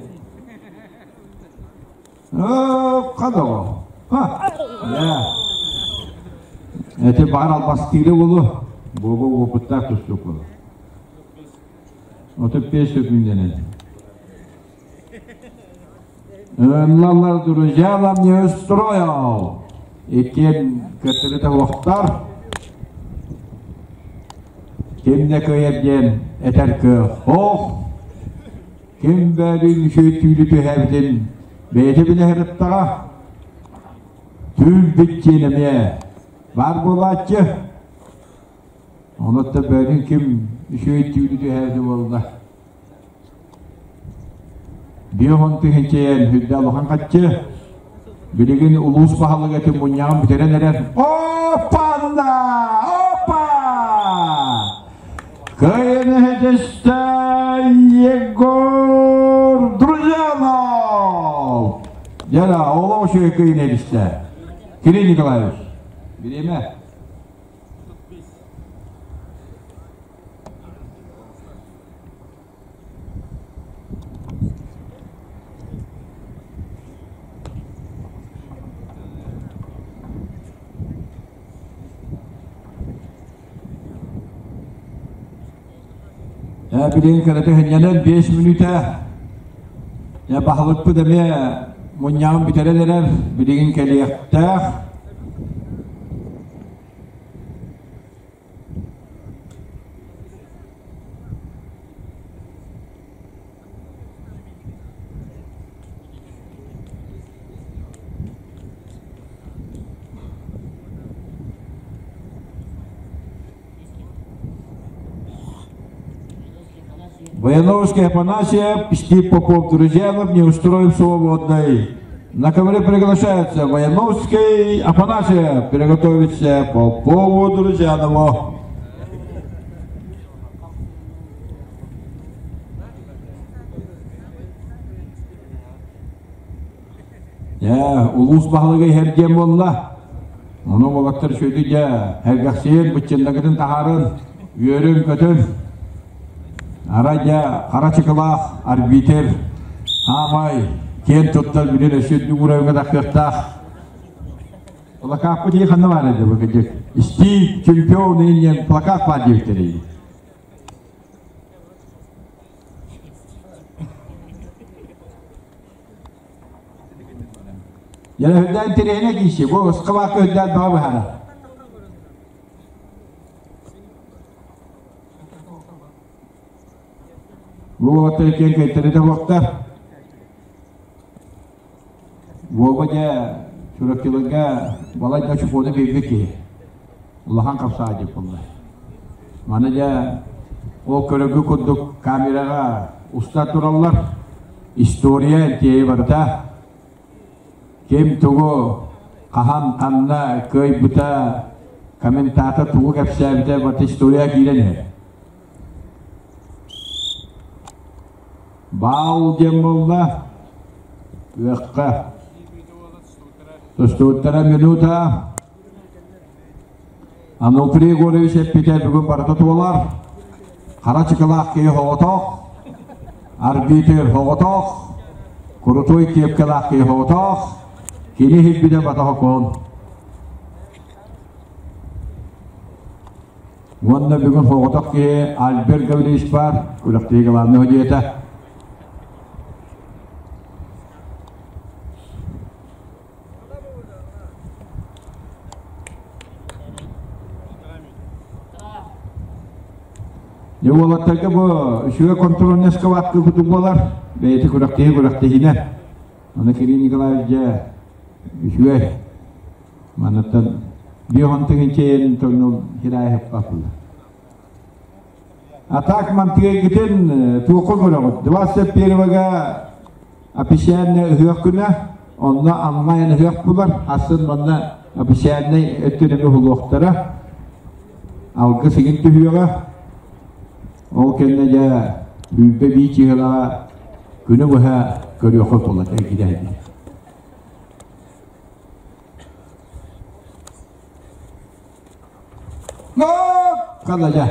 Hop, хата Ха. Я. Эти бар албастыыры болу. Бобо опыттаах тустук болу. 35 сөкүнденен. Ынлалар друзья не устроил. Иккиэн көттөрүтэ уохтар. Ким да кыайар диэн этэр кыах суох. Ким бөөлүүн үчүгэй түүлү түһээбитин бэйэтэ билэ сырыттаҕа. Түүл диэн эмиэ баар буолааччы. Онуттан бөөлүүн ким үчүгэй түүлү түһээбитэ буолла. Биоһун тыһынчайан үрдэ улахан хаччы. Билигин улуус баһылыга этин мунньаҕын бүтэрэн эрэр. Оппанна! Оппа! Кыайыны ситистэ Егор Друзьянов! Дьэ, олох үчүгэй кыайыны эбистэ. Кирилл Николаевич, бириэмэ. Билигин кырата хынньанан 5 мүнүүтэ баһылыкпыт эмиэ мунньаҕын бүтэрэн эрэр, билигин кэлиэхтээх. Военовский Афанасьев, Стив Попов, Друзьянов, не устроим свободной. На ковре приглашаются Военовский Афанасьев, приготовиться Попову Друзьянову. Улуус баһылыга иһэрдиэн буолла. Ону уолаттар үчүгэйдик дьэ эргэхсийэн быччыннагытын таһаарын, үөрүн-көтүн. Арай дьэ хара чыкылаах арбитр хаамай киэн туттар билин өссө үрдүк уровеҥҥа тахсыахтаах. Плакаппыт ии ханна баар эдэ бу Истии чемпион диэн плакат баар диэбиттэрий. Яна үрдээн тирэһинэ киisi, бу ыскабаакка үрдээн баҕа быһара. Бу уолаттар киэн кэйтэритэ буохтар. Вова дьэ Чурапчыларга балайда чукуону биэрбит киһи. Улахан хапсаҕай дип буолла. Маны дьэ ол көрөргө курдук камераҕа уста тураллар. История тиэйи барыта. Ким тугу хаһан ханна кыайбыта, комментатор тугу кэпсээбитэ барыта история киирэн иһэр. Баал диэн буолла. Үөххэ. Тустууттара минута. Ануфрий Егорович эппитэ бүгүн барыта туолар. Хара чыкылаах киһи хоҕотох, арбитр хоҕотох, крутой кепкалаах киһи хоҕотох, кини иһирбитэ батах окон. Уонна бүгүн хоҕотох киһи Альберт Гаврилович баар, күрэхтэһии главный диэтэ. Дьэ уолаттарга бу үчүгэй контрольный сквадка кутук буолар. Бэйэтэ күрэхтэһии күрэхтэһиинэ. Аны Кирилл Николаевич дьэ үчүгэй. Манаттан биоһон тыгынчайын тоҥнул хираайыппа А так мантыгайгытын туохха көрөҕүт? 21-га официальный ыһыах күнэ, онно онлайн ыһыах булар, атын манна официальный өттүнэн уһулуохтара. Алгыс игин түһүөҕэ. Ол кэннэ дьэ бүүрбэ бии чыһылаҕа күнү быһа көрүөххэ буолар эргидэһин. Хала дьэ.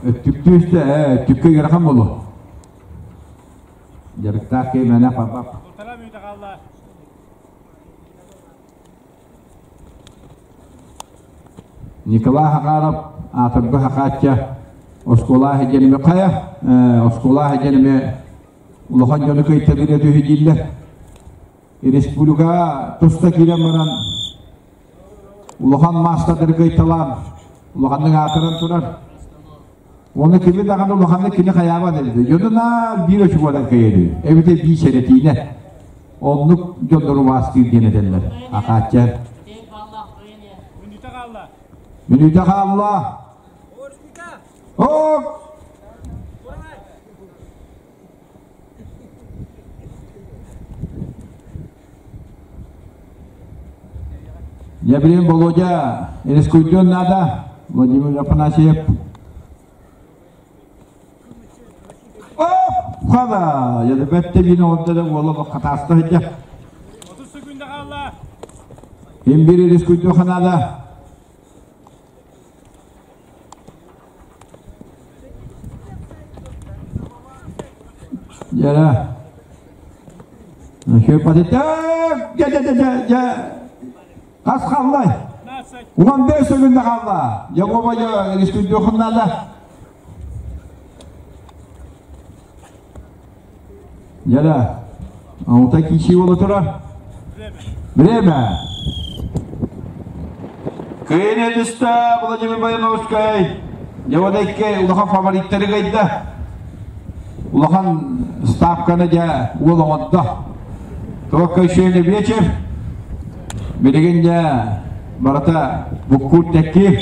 Өттүктүү истэ, өттүккэ ыарахан буолуо. Дьарыктаах киһи мээнэ папап. Николай Хахаров аатырбы хахаачча оскуола иһдьэними хайа оскуола иһдьэними улахан дьону кыйталыыр өтүһү дииллэр. Республикаҕа туста киирэн баран улахан маастардары кыйталаан улаханнык аатыран турар. Оны кими даҕаны улаханнык кини хайаабат эбит. Дьону наар биир очукуодан кыйыды. Эбитэ бии сэрэтиинэ. Оннук дьоннору маастыыр диэн этэллэр. Акаачча. Мүнүүтэ хаалла. Оп! Я билим Володя, рискуйден надо, Владимир Афанасьев. Оп! Хала! Я бетте бин онда да уола хатаста хитя. Ким бири рискуйден ханада? Дьэ, Дьэ, дьэ, дьэ, дьэ, хас хааллай? Уон бес секунда хаалла. Дьэ, Вова, дьэ, рискуйдуохун наада. Дьэ, Ота киси буола турар. Время. Кыайын түстэ Владимир Баяновскай. Дьэ, улахан фавориттары кыайда. Улахан ставканы дьэ уол оҥордо. Только еще не вечер. Билигин дьэ барыта буккуур тэкки.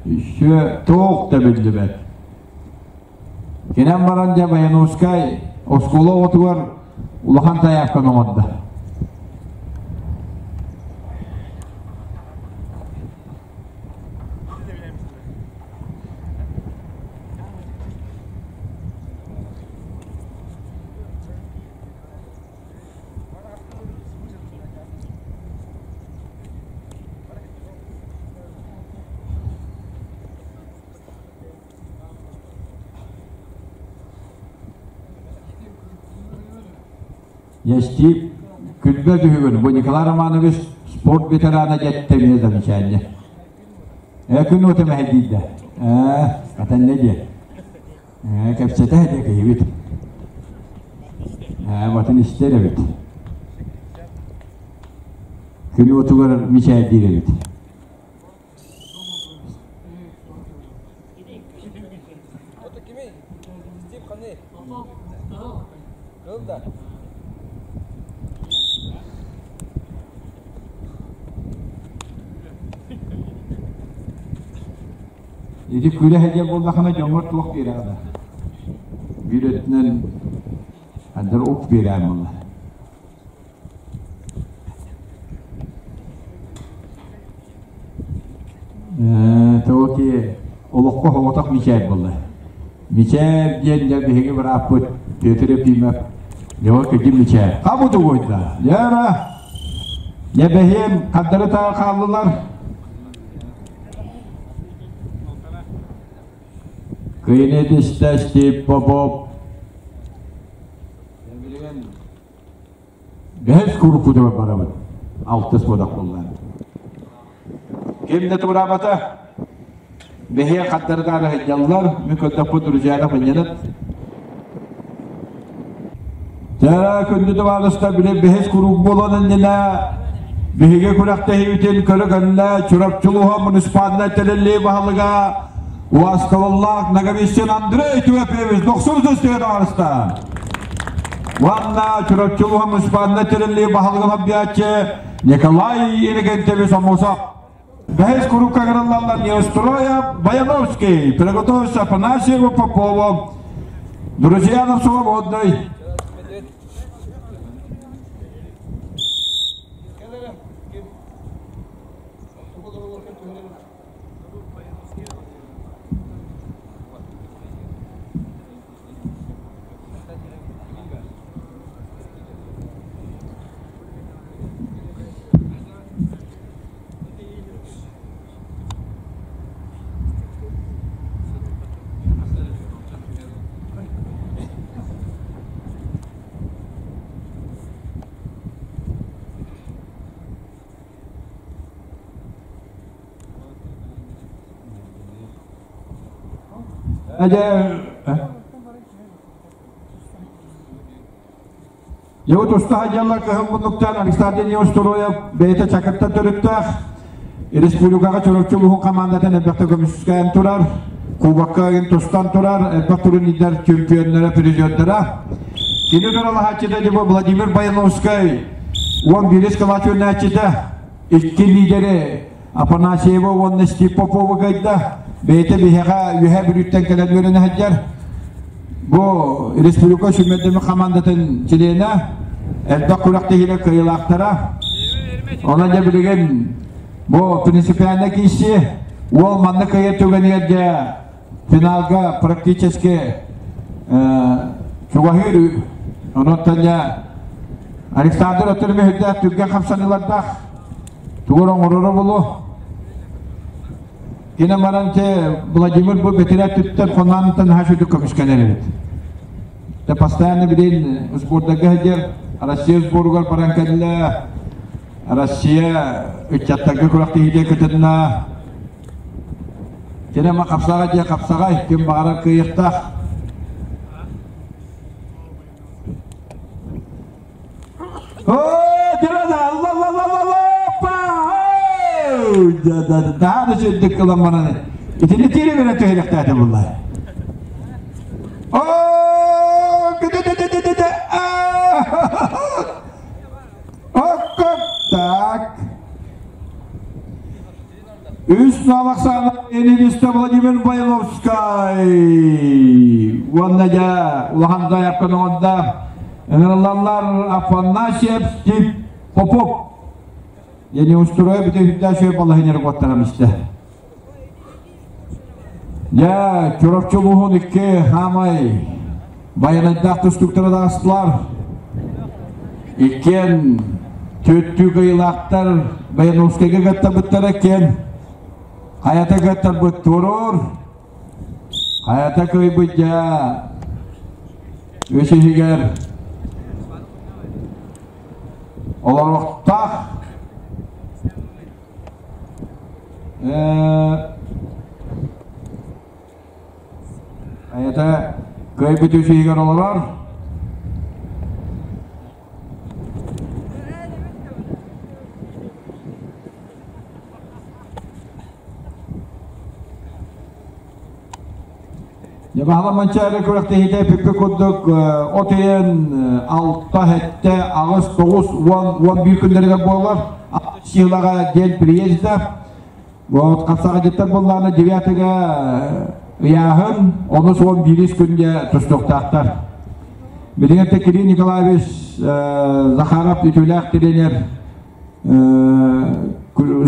Еще туох да биллибэт. Кэлэн баран дьэ Баянускай оскуола оҕотугар улахан заявканы оҥордо. Ястип күлбэ түһүгүн бу Николай Романович спорт ветерана дьэттэ эмиэ замечание. Э күн уота мэһэйдиирдэ. Э атанна диэ. Э кэпсэтэ дэ киһибит. Э батын истэр эбит. Күн уотугар мичээрдиир эбит. Ити күрэх диэн буоллахына дьоҥҥор туох биэрэҕэ да? Биир өттүнэн андар ук биэрээн буолла. Тоҕо ки олоххо соҕотох мичээр буолла. Мичээр диэн дьэ биһиги бырааппыт Петр Ефимов Дьоҕо кыдьым мичээр. Хабы дугуйда. Яра! Не бэһиэн хардары таа хааллылар. Кыйыны тистэ Стив Попов. Бэһис куруппутугар барабыт. Алтыс бодох буолла. Ким да тураабата. Бэһиэ хаттардаары сылдьаллар. Мин көрдөхпүт друзьяна мынньанат. Тара күндү табаарыстар били бэһис куруук буолан иннинэ биһиги күрэхтэһиибитин көрө-көннө Чурапчы улууһа муниципальнай тэриллии баһылыга Уасталаллаах Ноговицын Андрей Тимофеевич дохсун сөстүгэ табаарыстар. Уонна Чурапчы улууһа муниципальнай тэриллии баһылыгын объятчы Николай Иннокентьевич Амусов. Бэһис курукка кырыллаллар Неустроя Баяновский, приготовился Афанасьеву Попову, Друзьянов Свободный. Дьэ туста дьаллар кыһыл муннуктан Александр Неустроев бэйэтэ Чакыртан төрүттээх республикаҕа Чурапчы улууһун командатын элбэхтэ көмүскээн турар, кубокка тустан турар, элбэх турнирдар чемпионнара, призердара. Кини туралаһааччыта дьэ Владимир Баяновскай 11 кылаас үөрэнээччитэ, икки лидери Афанасьева уонна Стив Попова кыайда. Бэйэтэ биһиэхэ Үөһээ Бүлүүттэн кэлэн үөрэнэ сылдьар. Бу республика сүүмэрдэммит хамаандатын чилиэнэ, элбэх күрэхтэһиилэр кыайыылаахтара. Онон дьэ билигин бу принципиально киирсии уол манна кыайар түгэнигэр дьэ финалга практически чугаһыыр. Онон дьэ Александр өтөр мүһүрдээх түргэн хамсаныылардаах тугу оҥороро булу. Кини баран те Владимир бу бэтирэ түттэн хонаантан наһаа сүдүк көмүскэнэр эбит. Те постоянно билин сбордарга сылдьар, Россия сборугар баран кэллэ, Россия ыччаттарга күрэхтэһиигэ кытынна. Кини ама хапсаҕай дьэ хапсаҕай, ким баҕарар кыайыахтаах. Дааны сүрдүк кылан баран итини тири бере түһэрехтээтэ булла. Так. Үс Оксана Ильинична Владимир Байловскай уонна дьэ улахан заявканы оҥордо. Ыҥырыллаллар Афанасьев Стив Попов. Я не устрою бүтэ үһү балаһынер куоттарам истэ. Дьэ, Чурапчы улууһун икки хаамай байанайдаах тустууктара таҕыстылар. Иккиэн түөттүү кыйылаахтар Баяновскайга кыттарбыттара иккиэн хайата кыттарбыт турур. Хайата кыйбыт дьэ үс иһигэр. Олоруохтаах. Айата кыайбыт үсүйүгэр олорор. Дьабаһала Манчаары күрэхтэһиитэ бүппүт курдук от ыйын 6, 7, 8, 9, 10, 11 күннэригэр буолар. Силаҕа день приезда. Вот хапсаҕайдыттар буоллаҕына девятыга ыйааһын, онус уон биирис күнгэ тустуохтаахтар. Билигин Кирилл Николаевич Захаров үтүөлээх тренер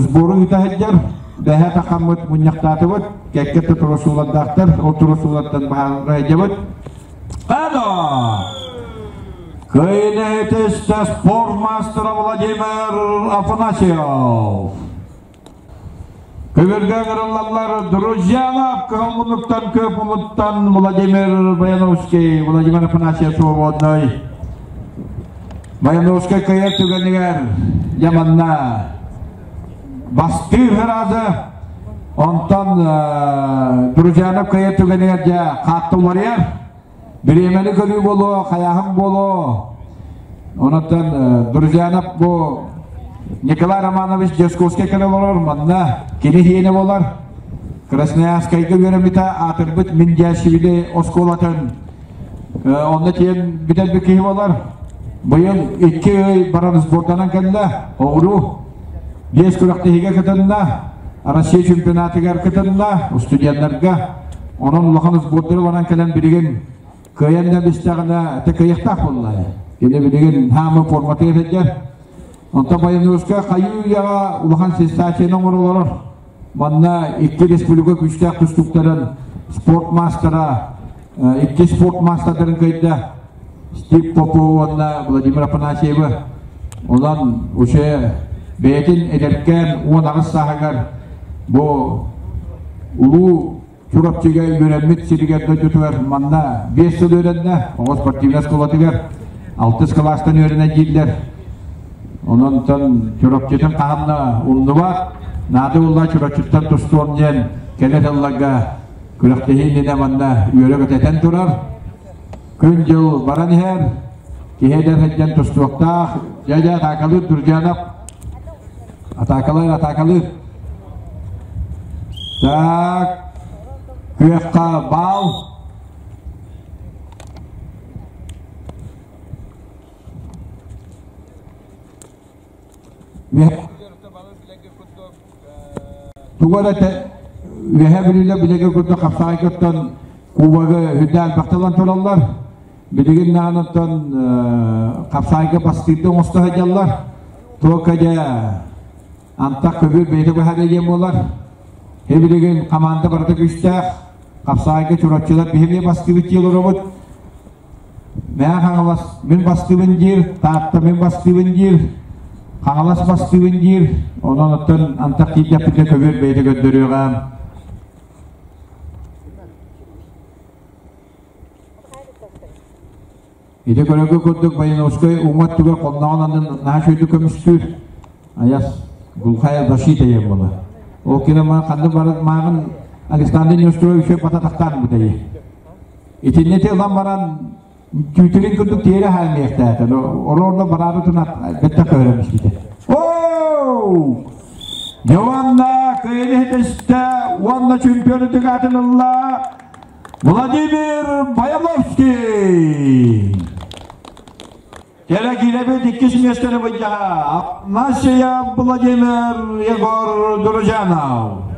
сбору ыыта сылдьар. Бэһэ тахаммыт мунньахтаатыбыт. Кэккэ да турусуулардаахтар. Ол турусуулартан баһаарга сылдьабыт. Ано! Кыайыны спорт мастера Владимир Афанасьев. Көбүргэ ыҥырыллаллар Друзьянов кыһыл муннуктан көп муннуктан Владимир Баяновский, Владимир Афанасьев свободный. Баяновскай кыайар түгэнигэр Яманна бастыыр ыраазы. Онтон Друзьянов кыайар түгэнигэр дьэ хаатта уларыйар. Бириэмэни көрүү болуо, хайааһын болуо. Онтон Друзьянов бу Николай Романович Дьосковскай кэлэ олорор, манна кини хиэнэ болар. Красноярскайга үөрэммитэ аатырбыт Миндяшвили оскуолатын онно тиэн бүтэрбит киһи болар. Быйыл икки ый баран сборданан кэллэ, оҕуруу. Биэс күрэхтэһиигэ кытынна, Россия чемпионатыгар кытынна, студеннарга. Онон улахан сбордары баран кэлэн билигин кыайан да бистэҕинэ кыайыахтаах буолла. Кини билигин хаамы форматыгар сылдьар. Онтон Баянууска хайыы үйэҕэ улахан сенсацияны оҥоролорор. Манна икки республика күүстээх тустууктарын спорт мастера, икки спорт мастердарын кыайда. Стив Попов уонна Владимир Афанасьевы. Онон уже бэйэтин эдэркээн 18 сааһыгар бу улуу Чурапчыга үөрэммит сиригэр дойдутугар манна 5 сыл үөрэннэ, оҕо спортивнай оскуолатыгар 6 кылаастан үөрэнэ дииллэр. Онон Чурапчытын хаһанна умнубат, наада булла Чурапчыттан тустуом диэн кэлэр сылларга күрэхтэһии иннинэ манна үөрэ-көтөтөн турар. Күн-дьыл баран иһэр, киһи эдэр сылдьан тустуохтаах, дьэ-дьэ атаакалыыр Туржанов, атаакалыыр, атаакалыыр. Так, күөххэ баал. Тугу эрэ үөһэ бүлүүлэр билиги курдук хапсаҕайгыттан кубогы үрдээн элбэхтэлэн тураллар. Билигин наанаттан хапсаҕайга бастыырды оҥосто сылдьаллар. Туокка дьэ антах көбүр бэйэтэ быһаарыа диэн буолар. Билигин команда барыта күүстээх. Хапсаҕайга чурапчылар биһиги бастыыбыт дии олоробут. Мэҥэ Хаҥалас мин бастыыбын диир, Таатта мин бастыыбын диир, Хаҥалас бастыыбын диир. Онон оттон антах тиийдэхпитинэ көбүөр бэйэтэ көрдөрүөҕэ. Ити көрөргө курдук Баяновскай уҥа өттүгэр хонноҕун аннын наһаа үчүгэйдик көмүскүүр. Аяс глухая защита диэн буолар. Ол кини ханнык барыт мааҕын Александр Неустроевич бататахтаан бүтэйи. Итиннити ылан баран түүтүрүн курдук тиэрэ хаалмиэхтээтэ. Орорно бараары тунат бэтте көһөрөмүспүтэ. Оу! Йованна кыайыны хитесте уонна чемпионы тыгаатын ылла Владимир Баяновский! Кэлэ киирэбит иккис миэстэни былдьаһа Афанасия Владимир Егор Друзьянов.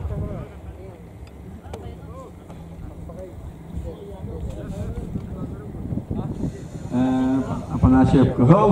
Афанасьев кыһыл.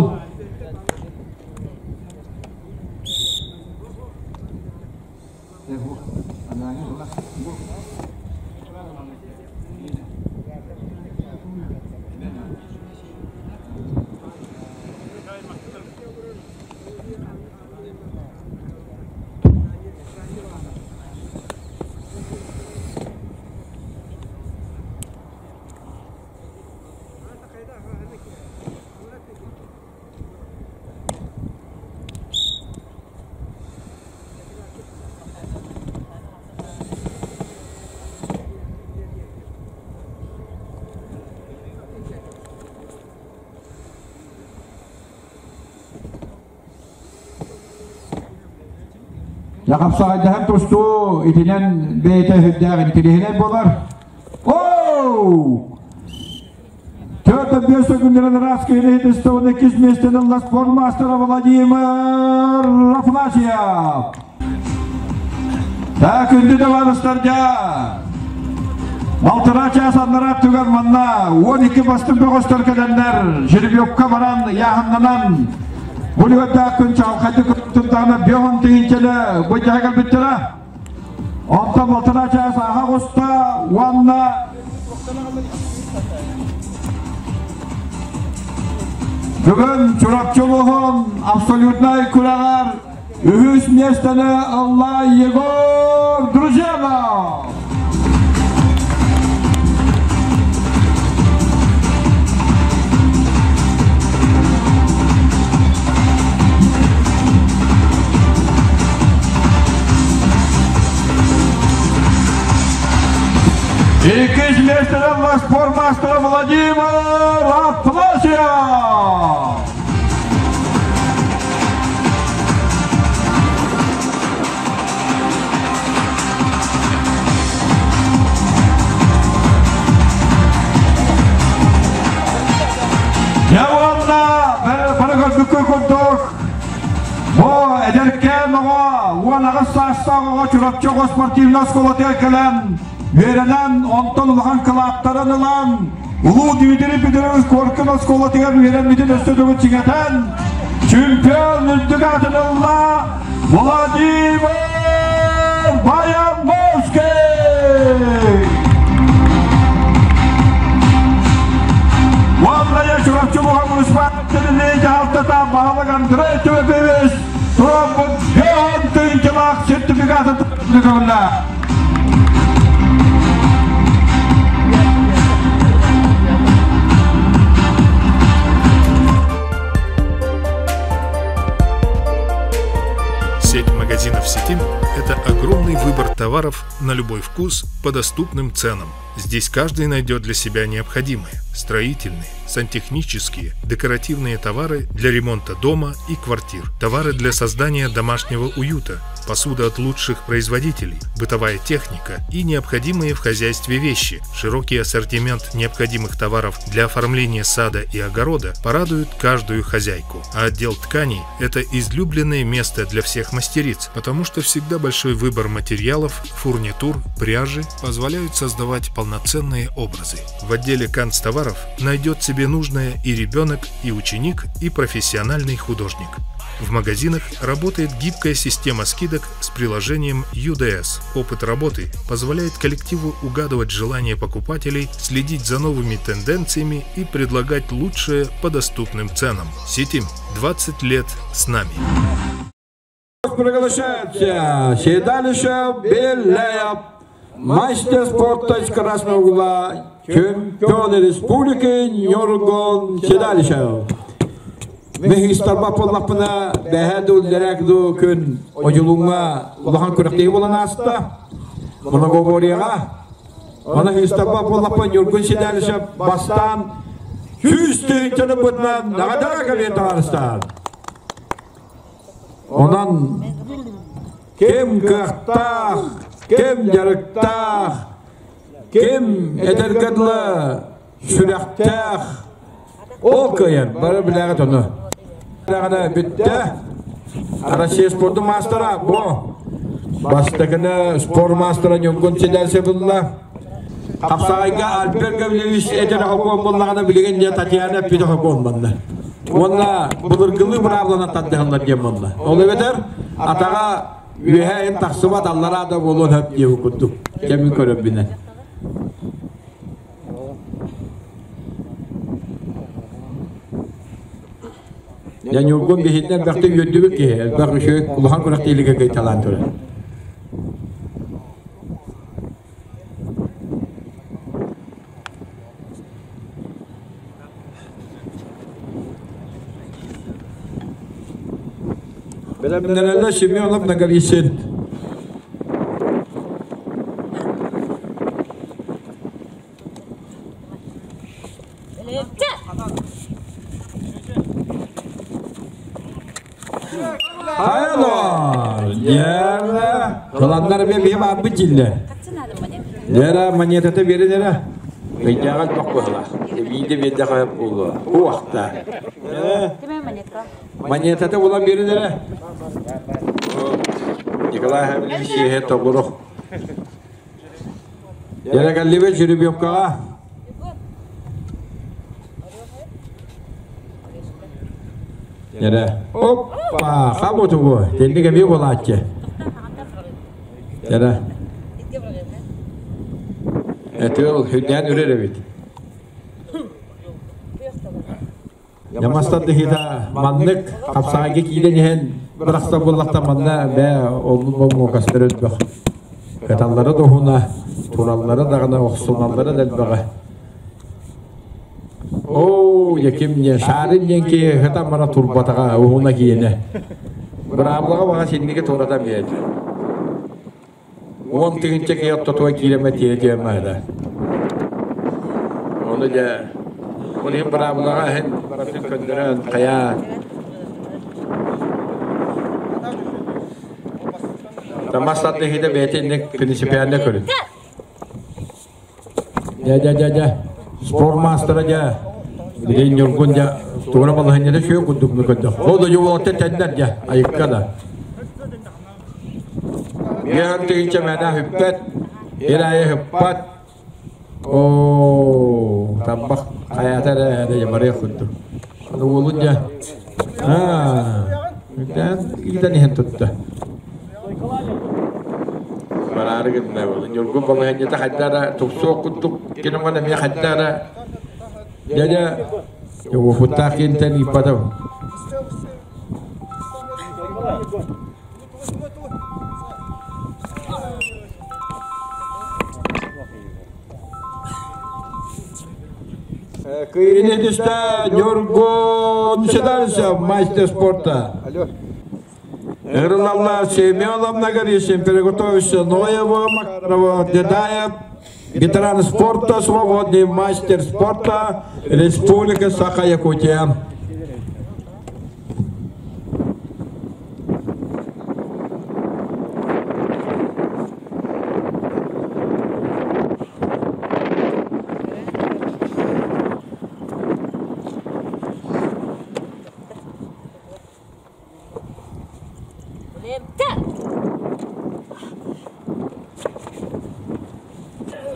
Яхапсаайдаһан тустуу итинэн бэйэтэ үрдээх интириэһинэй буолар. Оу! Төрт бес күннэрин ыраас киһини иһитистэ иккис миэстэни ылла спортмастера Владимир Афанасьев. Та күндү табаарыстарга Балтараа чаас аннараа түгэр манна 12 бастыҥ бөҕөстөр кэлэннэр жеребьевка баран яһаннанан Булугардаах күн чаҕылхайдык турдаҕына биоһон тыһыынчаны быдьаһа кэлбиттэрэ. Онтон балтараа чаас ааһа оҕуста уонна Бүгүн Чурапчы улууһун абсолютнай күрэҕэр үһүс миэстэни ылла Егор Друзенов. Иккис миэстэни ылла спортмастера Владимир Атласьев. Дьэ уонна бары көрбүккэ курдук бу эдэркээн оҕо 18 саастаах оҕо Чурапчы оҕо спортивнай оскуолатыгар кэлэн үөрэнэн онтон улахан кылааттарын ылан Улуу Дмитрий Петрович Коркин оскуолатыгар үөрэммитин өссө төгүл чиҥэтэн чемпион үрдүк аатын ылла Владимир Баяновский! Уонна Чурапчы Муха муниципальный дьаһалтата баһылык Андрей Тимофеевич туруорбут Геон тыһыынчалаах сертификаты тутулла. Сеть магазинов «Сетим» – это огромный выбор товаров на любой вкус по доступным ценам. Здесь каждый найдет для себя необходимое – строительные, сантехнические, декоративные товары для ремонта дома и квартир, товары для создания домашнего уюта, посуда от лучших производителей, бытовая техника и необходимые в хозяйстве вещи. Широкий ассортимент необходимых товаров для оформления сада и огорода порадует каждую хозяйку. А отдел тканей – это излюбленное место для всех мастериц, потому что всегда большой выбор материалов, фурнитур, пряжи позволяют создавать полноценные образы. В отделе канцтоваров найдет себе нужное и ребенок, и ученик, и профессиональный художник. В магазинах работает гибкая система скидок с приложением UDS. Опыт работы позволяет коллективу угадывать желания покупателей, следить за новыми тенденциями и предлагать лучшее по доступным ценам. Сетим 20 лет с нами. Приглашается Седалище Беляев, мастер спорта из Красного угла, чемпион республики Нюргон Седалищев. Мехистарба поллапына бәһәду ләрәкду күн ожулуңа улахан күрәктеги болан аста. Многоборьеға. Оны хистарба поллапа Нюргон Седалищев бастан жүз тыһынчаны бытынан нагадара кабин таарыстан. Онан ким кыахтаах, ким дьарыктаах, ким этэргэдлы сүрэхтээх ол кыайар бары билэҕит ону. Бүттэ. Россия спорту мастера бу. Бастакыны спорт мастера Нюргун Седалищев булла. Хапсаҕайга Альберт Гаврильевич этэр хокуон буллаҕына билигин дьэ Татьяна эппитэ хокуон манна. Уонна былыргылыы быраабыланан тардыһаллар диэн буолла. Ол эбэтэр атаҕа үөһэ тахсыбат аллараа да буолуон сөп диэбит курдук. Кэмин көрөрбүнэн. Дьэ Ньургун биһиттэн элбэхтик үөрдүбүт киһи, элбэх үчүгэй улахан күрэхтэһиилэргэ кыайталаан турар. Бэлэмнэнэллэр Семенов Наговицын. Хайалор! Дьэ, кыланнар эмиэ биһи баарбыт дьиллэр. Дьэ, монетата биэрин эрэ. Ыйдааҕа элбэх быһылаах. Биирдэ биэрдэхэ буолуо. Уохта. Монетата булан биэрин эрэ. Николай Гаврилович сиэһэ тобурух. Дьэ, кэллибит жеребьевкаҕа. Эрэ. Оппа, хаботугу. Тенник эмиэ буолааччы. Эрэ. Этил хүннээн үрэр эбит. Ямастан дыһыта маннык хапсаҕайга киирэн иһэн бырахса буоллахта манна бээ оннун бомуокастар өлбөх. Каталлара доһуна, тураллара даҕаны охсуналлара да элбэҕэ. Оо, яким не шарын диэн киһи хатан турбатаҕа уһуна киэнэ. Быраабылаҕа баҕа синниги туората биэрдэ. 10 000 киһи оттотуга киирэмэ тиэрэ диэмэ Ону дьэ, ол иһин быраабылаҕа иһин барытын көннөрөн хайаа Тамас тардыһыыта бэйэтэ инник принципиально көрүн. Дьэ, дьэ, дьэ, дьэ. Спорт маастара дьэ. Билигин Ньургун дьэ туора балаһынньата сүө курдук көрдөх. Ол да уолаттар тэннэр дьэ, айыкка да. Биэһэн тыһыынча мээнэ хүппэт, ир айы хүппат. Оо, тамбах хайата эрэ эрэ барыах курдук. Уолун дьэ. Аа, иитэн иһэн тутта. Бараары гынна Ньургун балаһыанньата хайда эрэ тупсуох курдук киноҥон эмиэ хайда эрэ дьэ уопуттаах киинтэн ыыппатым. Кыйыны түстэ Ньургун Седалищев, мастер спорта. Ырылалла Семеновна Горишин, приготовился Ноева, Макарова, Дедаев, ветеран спорта, свободный мастер спорта, Республика Саха-Якутия.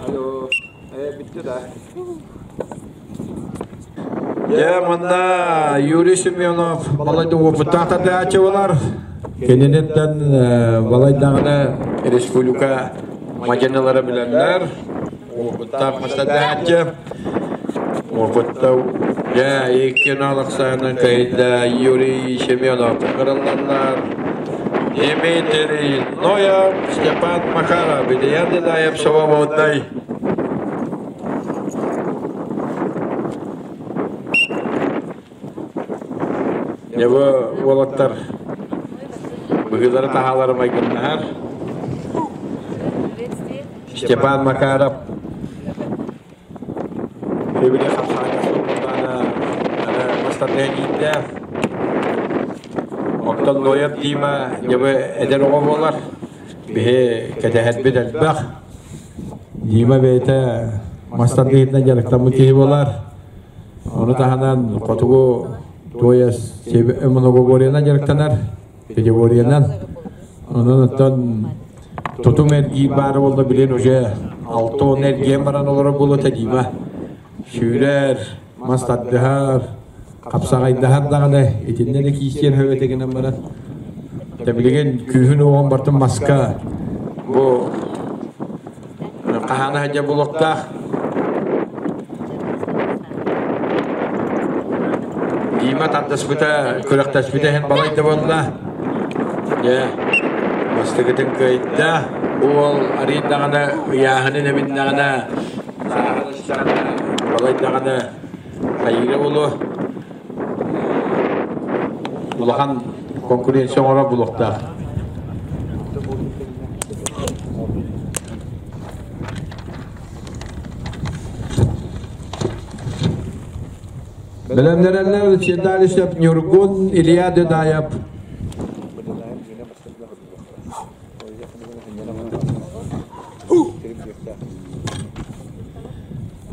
Алло, bitti да. Дьэ, манна Юрий Семенов балайда опыттаах тардыһааччы Кининиттэн балайдаҕына республика мадьаналара билэллэр. Опыттаах мастардааччы. Опытта дьэ икки налахсааны кыайда Юрий Семенов кырылланнар. Дмитрий Ноев, Степан Макаров, Илья Дедаев, свободный. Дьэ бу уолаттар быһыылара таһаалара майгыннаһар. Степан Макаров Сөбүлэ хапсаҕайга суоппардаана бастатыһан ииттээх. Оттон Ноев Дима дьэ бу эдэр оҕо буолар. Биһи кэтэһэрбит элбэх. Дима бэйэтэ мас тардыһыытынан дьарыктаммыт киһи буолар. Ону таһынан хотугу туойас многоборьенан дьарыктанар, пятиборьенан. Онон оттон тутум эргии баар буолла билин уже 6 эргиэн баран олорор буолуота Дима. Сүүрэр, мас тардыһар, хапсаҕайдаһар даҕаны итиннэ да киисиэн хөбөтө гынан баран. Билигин күүһүн уоҕун бартын маска бу хаһаана сылдьар буолуохтаах. Дима тардыспыта, күрэхтэспитэ иһин балайда буолла. Дьэ, бастакытын кыайда. Бу уол арыйдаҕына, ыйааһынын эбиннэҕинэ, балайдаҕына хайыыра буолуо. Улахан конкуренция оҥорор буолуохтаах. Бэлэмнэрэллэр Седалищев Ньургун, Илья Дедаев.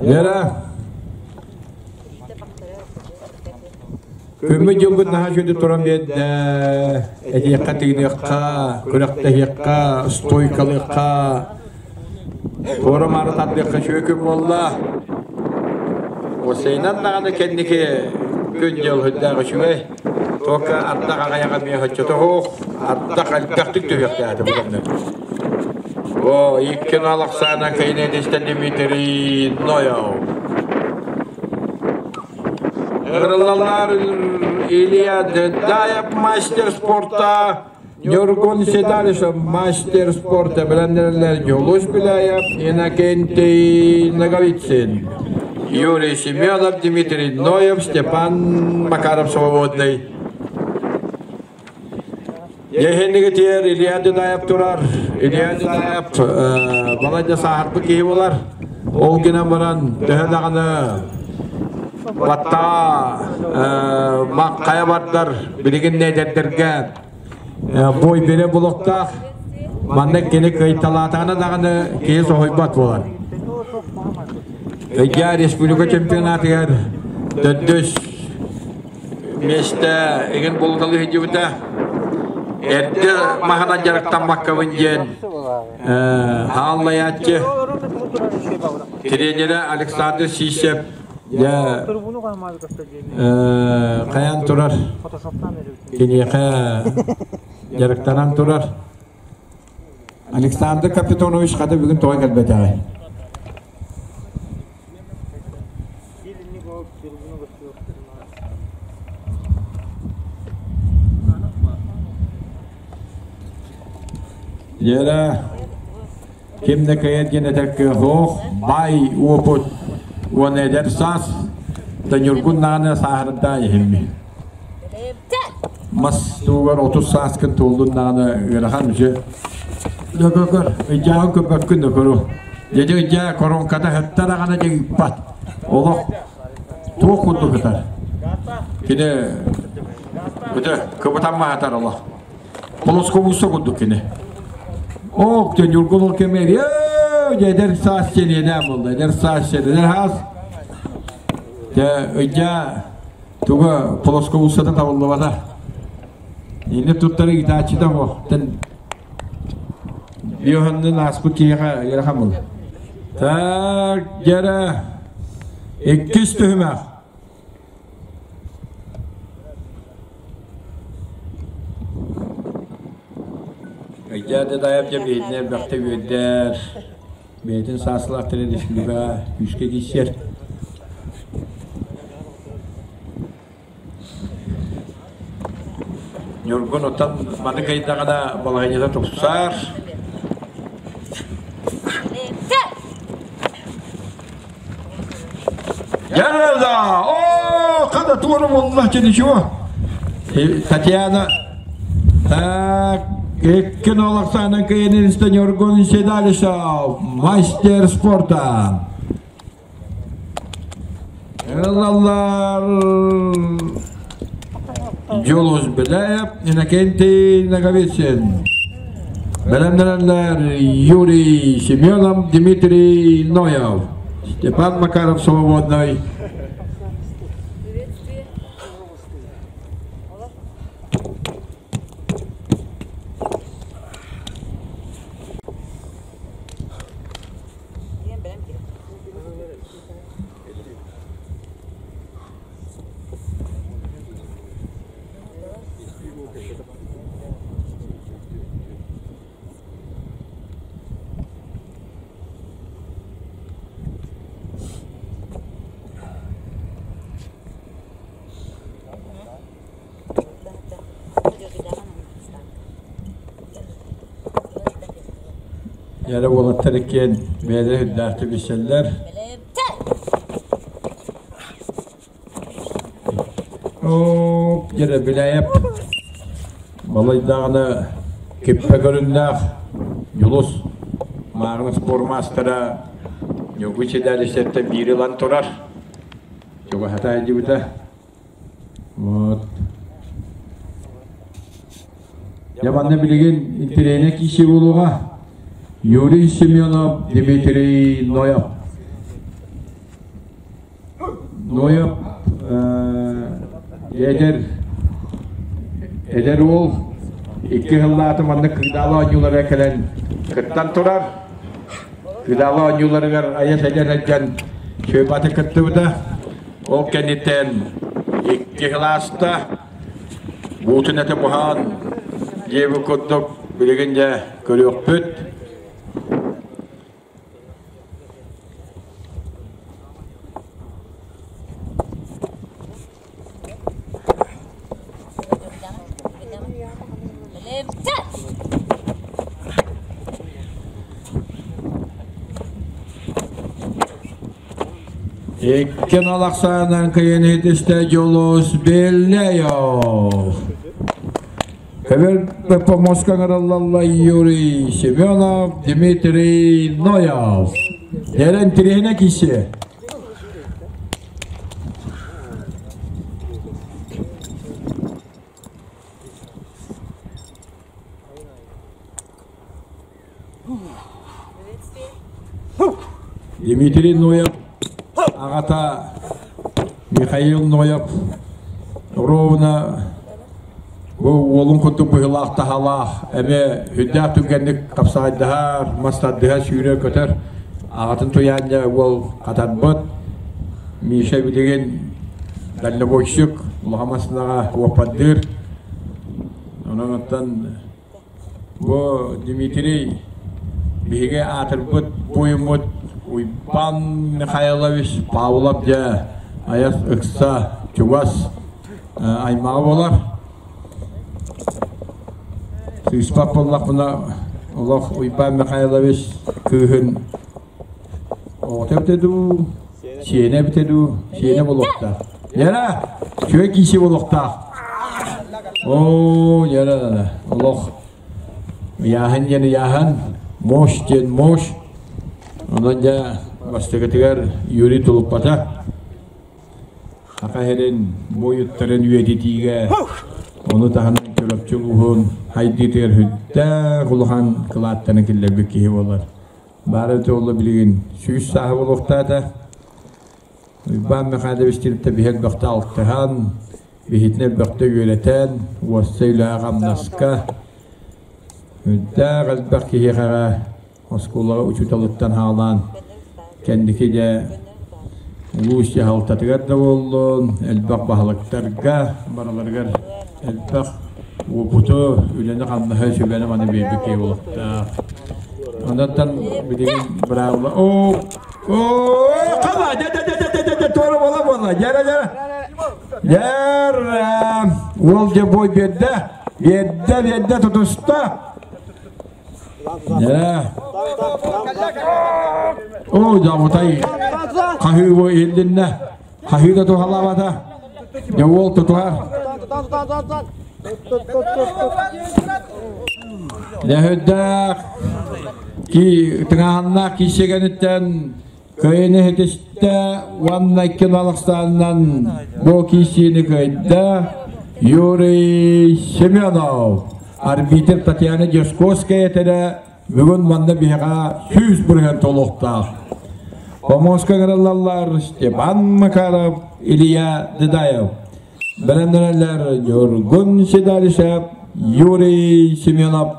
Лера, Күммүт дьылбыт наһаа үчүгэйдик туран биэрдэ. Этиэххэ, тыыныахха, күрэхтэһиэххэ, стойкалыахха, туора-маары тардыахха үчүгэй күн буолла. Уосайынан даҕаны кэнники күн-дьыл сүрдээх үчүгэй. Туокка ардах аҕыйаҕа эмиэ соччото суох. Ардах элбэхтик түһүөхтээх бу кэмнэр. О, икки Оксана Кайнетистен Дмитрий Ноев. Ыҥырыллаллар Илья Дедаев мастер спорта, Ньургун Седалищев мастер спорта билэннэрэллэр Дьулус Беляев, Иннокентий Ноговицын, Юрий Семенов, Дмитрий Ноев, Степан Макаров свободный. Дьэһиннигитигэр Илья Дедаев турар. Илья Дедаев балайда сааһырбыт киһи буолар. Ол гынан баран төһө даҕаны баттаа хайа бардар билигин эдэрдэргэ бой бире булуктаах. Манна кини кыйталаатаҕына даҕаны киһи соһуйбат буолар. Илья республика чемпионатыгар төрдүс миэстэ игин булуталыы сылдьыбыта. Эрдэ маһынан дьарыктаммаккабын диэн хааллайааччы тренерэ Александр Сисев дьэ хайаан турар киниэхэ дьарыктанан турар. Александр Капитонович хата бүгүн тоҕо кэлбэтэҕэй? Лера, ким да кыайар диэн этэр кыах баай уопут уонна эдэр саас да Ньургун даҕаны сааһырда иһимми. Мас туугар 30 сааскын туоллун даҕаны ыарахан үчү. Көкөр, ыйдааҕын көрбөккүн да көрү. Дьэдьэ ыйдаа коронката хытта даҕаны дьэ ыыппат. Олох туох курдук ытар. Кини өтө кыбытан маһатар олох. Полоскобуса курдук кини. Ок, дьэ Ньургун ол кэмээр эдэр саас сиэниэнээн буолла, эдэр саас сиэн, эдэр саас. Дьэ ыйдаа Туга плоскоуссата табыллыбата. Инне туттары ыытааччыта суох. Йоханнын ааспыт киһиэхэ ыарахан буолла. Так, дьэрэ. Иккис түһүмэх. Ыйдаа Дадаев дьэ биһитинэ элбэхтэ үөрдэр. Бэйэтин сааслаах республикаҕа күүскэ киирсэр. Ньургун оттон маны кыйдаҕына балаһыанньата тупсар. Ярда! О, хада туора буолла ничего. Татьяна так, икки Оксана Каининста Ньургун Седалищев, мастер спорта. Ылаллар Дьулус Беляев, Иннокентий Ноговицын. Бэлэмнэнэллэр Юрий Семенов, Дмитрий Ноев, Степан Макаров свободный. Яра уолаттар иккиэн бэйэлэрэ үрдээхтик билсэллэр. Оп, дьэрэ Билээйэп балайдааҕына киппэ көрүннээх Дьулус мааҕын спорт маастара Ньургу Чедалищеттэн биири ылан турар. Чугаһата сылдьыбыта. Вот. Дьэ манна билигин интэриэһинэй киирсии буолуоҕа. Юрий Семенов, Дмитрий Ноев. Ноев эдэр эдэр уол икки сыллааты манна Кыыдаалы оонньуулара кэлэн кыттан турар. Кыыдаалы оонньууларыгар айа сэлэр сылдьан Сүөбаты кыттыбыта. Ол кэнниттэн икки кылааста буутун этэ буһаан диэбит курдук билигин дьэ көрүөхпүт. Икки налахсаанан кыйын итистэ Дьулус Беллеев. Көбөр помоска ҥыраллалла Юрий Семенов, Дмитрий Ноев. Дэрэн тириһинэ киси. Дмитрий Ноев аҕата Михаил Ноев ровно бу уолун курдук быһыылаах таһалаах эмиэ үрдээх түргэнник хапсаҕайдаһар, мас тардыһар, сүүрэр-көтөр аҕатын туйаанньа уол хатарбыт. Миша билигин дальнобойщик, улахан массыынаҕа уоппардыыр. Онон оттон Бу Дмитрий биһиги аатырбыт буойуммут Уйбаан Михайлович Павлов дьэ айас ыкса чугас аймаҕа буолар. Сыыспат буоллахпына олох Уйбаан Михайлович кыыһын оҕото эбитэ дуу, сиэнэ эбитэ дуу, сиэнэ буолуохтаах. Яра, үчүгэй киси буолуохтаах. Оо, яра, олох ыйааһын диэн ыйааһын, мощь диэн мощь. Онон дьэ бастакытыгар Юрий тулуппата. Саха сирин буойуттарын үйэтитиигэ, ону таһынан Чурапчы улууһун хайдыытыгар сүрдээх улахан кылааттарын киллэрбит киһи буолар. Баара туолла билигин 100 сааһа буолуохтаата. Уйбаан Михайлович кытта биһи элбэхтэ алтыһан, биһитин элбэхтэ үөрэтэн, уоссай үлэҕэ-хамнаска үрдээх элбэх киһиэхэҕэ оскуолаҕа учууталыттан хаалаан кэнники дьэ улуус дьаһалтатыгар да буоллун, элбэх баһылыктарга барыларыгар элбэх уопуту, үлэни-хамнаһы, сүбэни-маны биэрбит киһи буолуохтаах. Онтон билигин быраабыла оо оо хала дэ дэ дэ дэ дэ дэ туора буола буола дьэрэ дьэрэ дьэрэ уол дьэ бой биэрдэ биэрдэ биэрдэ тутуста дьэрэ оо дьабытай хаһыы бу иһиллиннэ хаһыы да туһалаабата дьэ уол тутуһар Лөһүрдээх ки тыҥааһыннаах киисигэниттэн кыайыны иһитистэ уонна икки налахсаанынан бу киисиини кыайда Юрий Семенов. Арбитр Татьяна Дьосковская этэрэ бүгүн манна биһиэхэ 100% толуохтаах. Помоска ыҥырыллаллар Степан Макаров, Илья Дедаев. Бэлэмнэнэллэр Ньургун Седалищев, Юрий Семенов.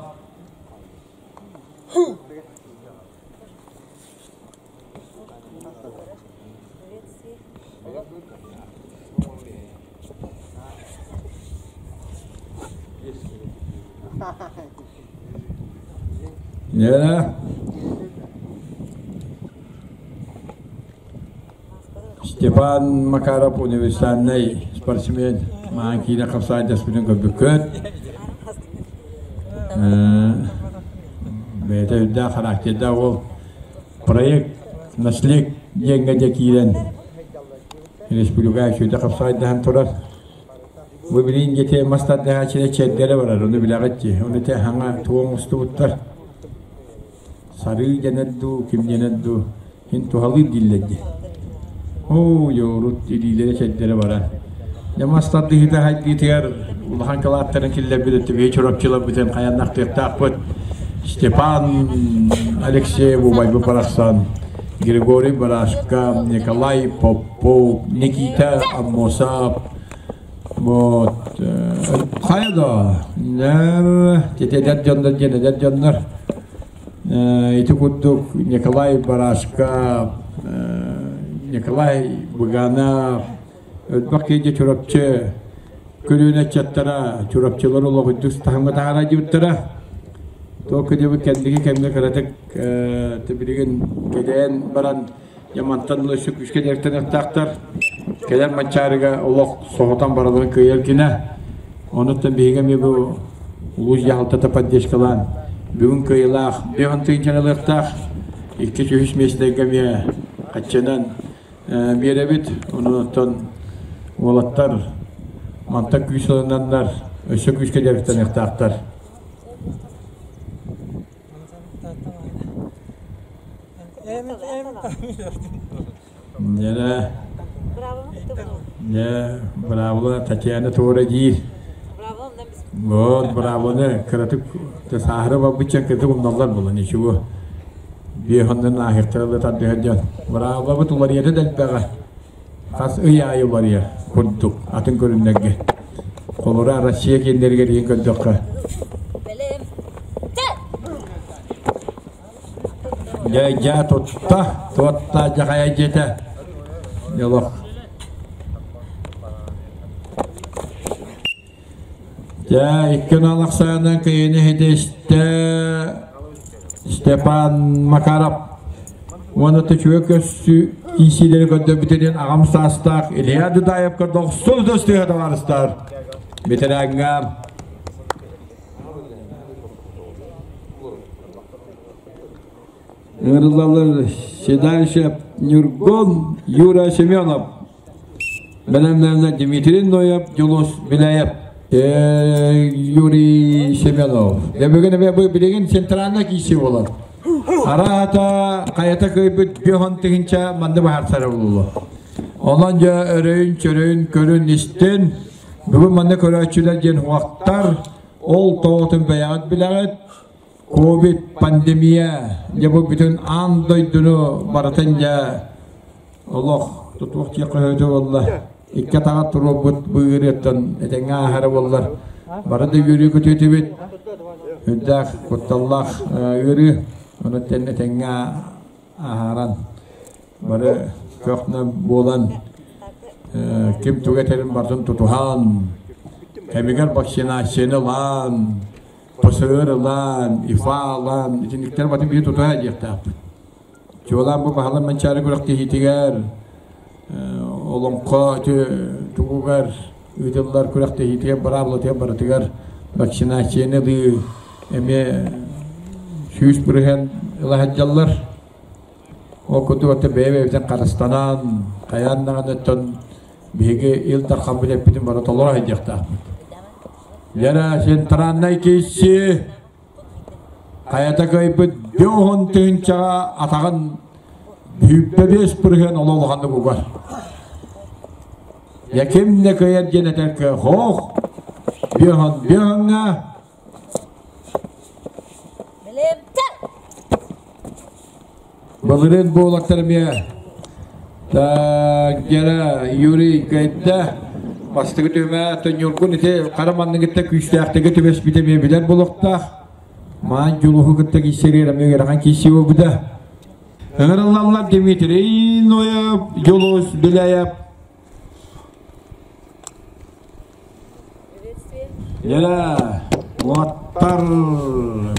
Yeah. Степан Макаров универсальнай спортсмен маан киинэ хапсаайдаспытын көрбүккүт. Бэйэтэ үрдээх характердаах уол проект наследник диэҥҥэ дьэ киирэн республика үчүгэй хапсаайдаһан турар. Бу билигин дьэ мас тардыһааччыны чэрдэрэ барар, ону билэҕит дии. Ону те хаҥа туох оҥостубуттар. Сарыы дэнэр дуу, ким дэнэр дуу, иһин туһалыыр дииллэр дии. Оо, дьэ урут илиилэрэ чэрдэрэ барар. Дьэ мас тардыһыыта хайдыытыгар улахан кылааттарын киллэрбит өттүбүһү чурапчыларбытын хайаннахтыахтаахпыт. Степан Алексеев убайбыт барахсан. Григорий Барашка, Николай Попов, Никита Аммосов, вот, хайа да, эдэр дьоннор диэн эдэр дьоннор. Ити курдук Николай Барашка, Николай Быганов, Өлбөх киһи Чурапчы көлүөнэ ыччаттара Чурапчылар олоҕуйдук таһымҥа таһаара дьыбыттара. Туох диэбит кэнники кэмҥэ кыратык билигин кэдээн баран Ямантан ыла өссө күүскэ дьарыктаныахтаахтар. Кэлэр Манчаарыга олох соһутан бараларын кыайар гына. Онуттан биһиги эмиэ бу улуус дьаһалтата поддержкалаан бүгүн кыайыылаах биэҕин тыынчан ылыахтаах. Икки үһүс миэстэлэргэ эмиэ хаччынан биэрэбит. Онон уолаттар мантан күүс ылынаннар өссө күүскэ дьарыктаныахтаахтар. Дьэ, дьэ, браво Татьяна туора диир. Вот, бравоны кыратык сааһыра барбычча кытык умналлар була ничего. Биэһоннун ааһыктарылы тардыһар дьон. Браабабыт уларыйата да элбэҕэ. Хас ый аайы уларыйар курдук атын көрүннэргэ. Холура Россия кииннэригэр иһин көрдөххө. Дьэ, дьэ, тутта, туотта дьахайа дьиэтэ. Дьолох. Дьэ, икки ахсаанынан кыйыны иһитистэ Степан Макаров уонна төчүгэ көссүү киисиилэри көрдөрбүтүнэн аҕам саастаах Илья Дудаевка дохсун ытыс табаарыстар. Ветераҥҥа Ыҥырыллаллар Седалищев Ньургун, Юра Семенов. Бэлэмнэннэ Дмитрий Ноев, Дьулус Биляев, Юрий Семенов. Бүгүн бу билигин центральна киisi болар. Араата хайата кыйбыт бихон тыгынча манды баһарсара булулу. Онон жа өрөйүн чөрөйүн көрүн истин. Бүгүн манны көрөөччүлэр диэн хуактар ол тоҕотун бэйэҕит билэҕит. Ковид пандемия дьэ бу бүтүн аан дойдуну барытын дьэ олох тутуох диэххэ өтө буолла. Икки атаҕа туруорбут бу ыарыыттан этэҥҥэ ааһара буоллар бары да үөрүү көтүөтүбүт. Үрдээх кутталлаах ыарыы онон этэҥҥэ ааһаран бары көхнө буолан ким тугу этэрин барытын тутуһан кэмигэр вакцинацияны ылан ПСР ылан, ИФА ылан, итинниктэр батын биһи тутуһа диэхтээхпит. Чуолаан бу баһылан Манчаары күрэхтэһиитигэр олоҥхо тугугар ыытыллар күрэхтэһиитигэр быраабылатыгар барытыгар вакцинацияны ылыы эмиэ 100% ыла сылдьаллар. Ол курдук аты бэйэ-бэйэбитин харыстанан, хайаан даҕаны оттон биһиги Ил Дархаммыт эппитин бары толоро сылдьыахтаахпыт. Лера центральнай киисси хайата кыайбыт биоһун тыһынчаҕа атаҕын 25% оло улаханнык угар. Я ким да кыайар диэн этэр кыах биоһун биоһуҥҥа Былырыын буолактар эмиэ Гера Юрий кыайда. Бастакы түмэ Ньургун ити хара манныгытта күүстээхтиги түбэспитэ эмиэ билэр буолуохтаах. Маан Дьулуһу кытта киссэригэр эмиэ ыарахан киирсии буолбута. Ыҥырыллаллар Дмитрий Ноев, Дьулус Беляев. Яра, уоттар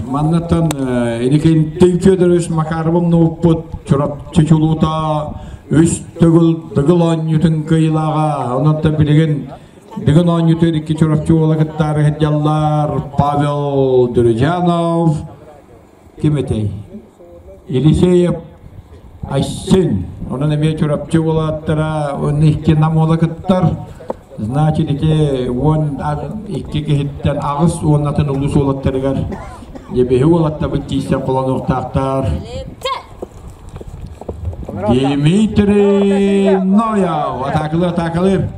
маннаттан Иннокентий Федорович Макаровым нууппут Чурапчы чулуута үс төгүл Дыгыл оонньуутун кыайыылааҕа. Онон билигин Дыгын оонньуутугар икки Чурапчы уола кыттаары сылдьаллар. Павел Дурджанов, ким этэй? Елисеев Айсен. Онон эмиэ Чурапчы уолаттара уонна икки Нам уола кыттар. Значит, ити 12 киһиттэн аҕыс уоннатын улуус уолаттарыгар дебеһи уолаттабыт тиийсэн холонуохтаахтар. Дмитрий Ноев. Атаакылы, атаакылы.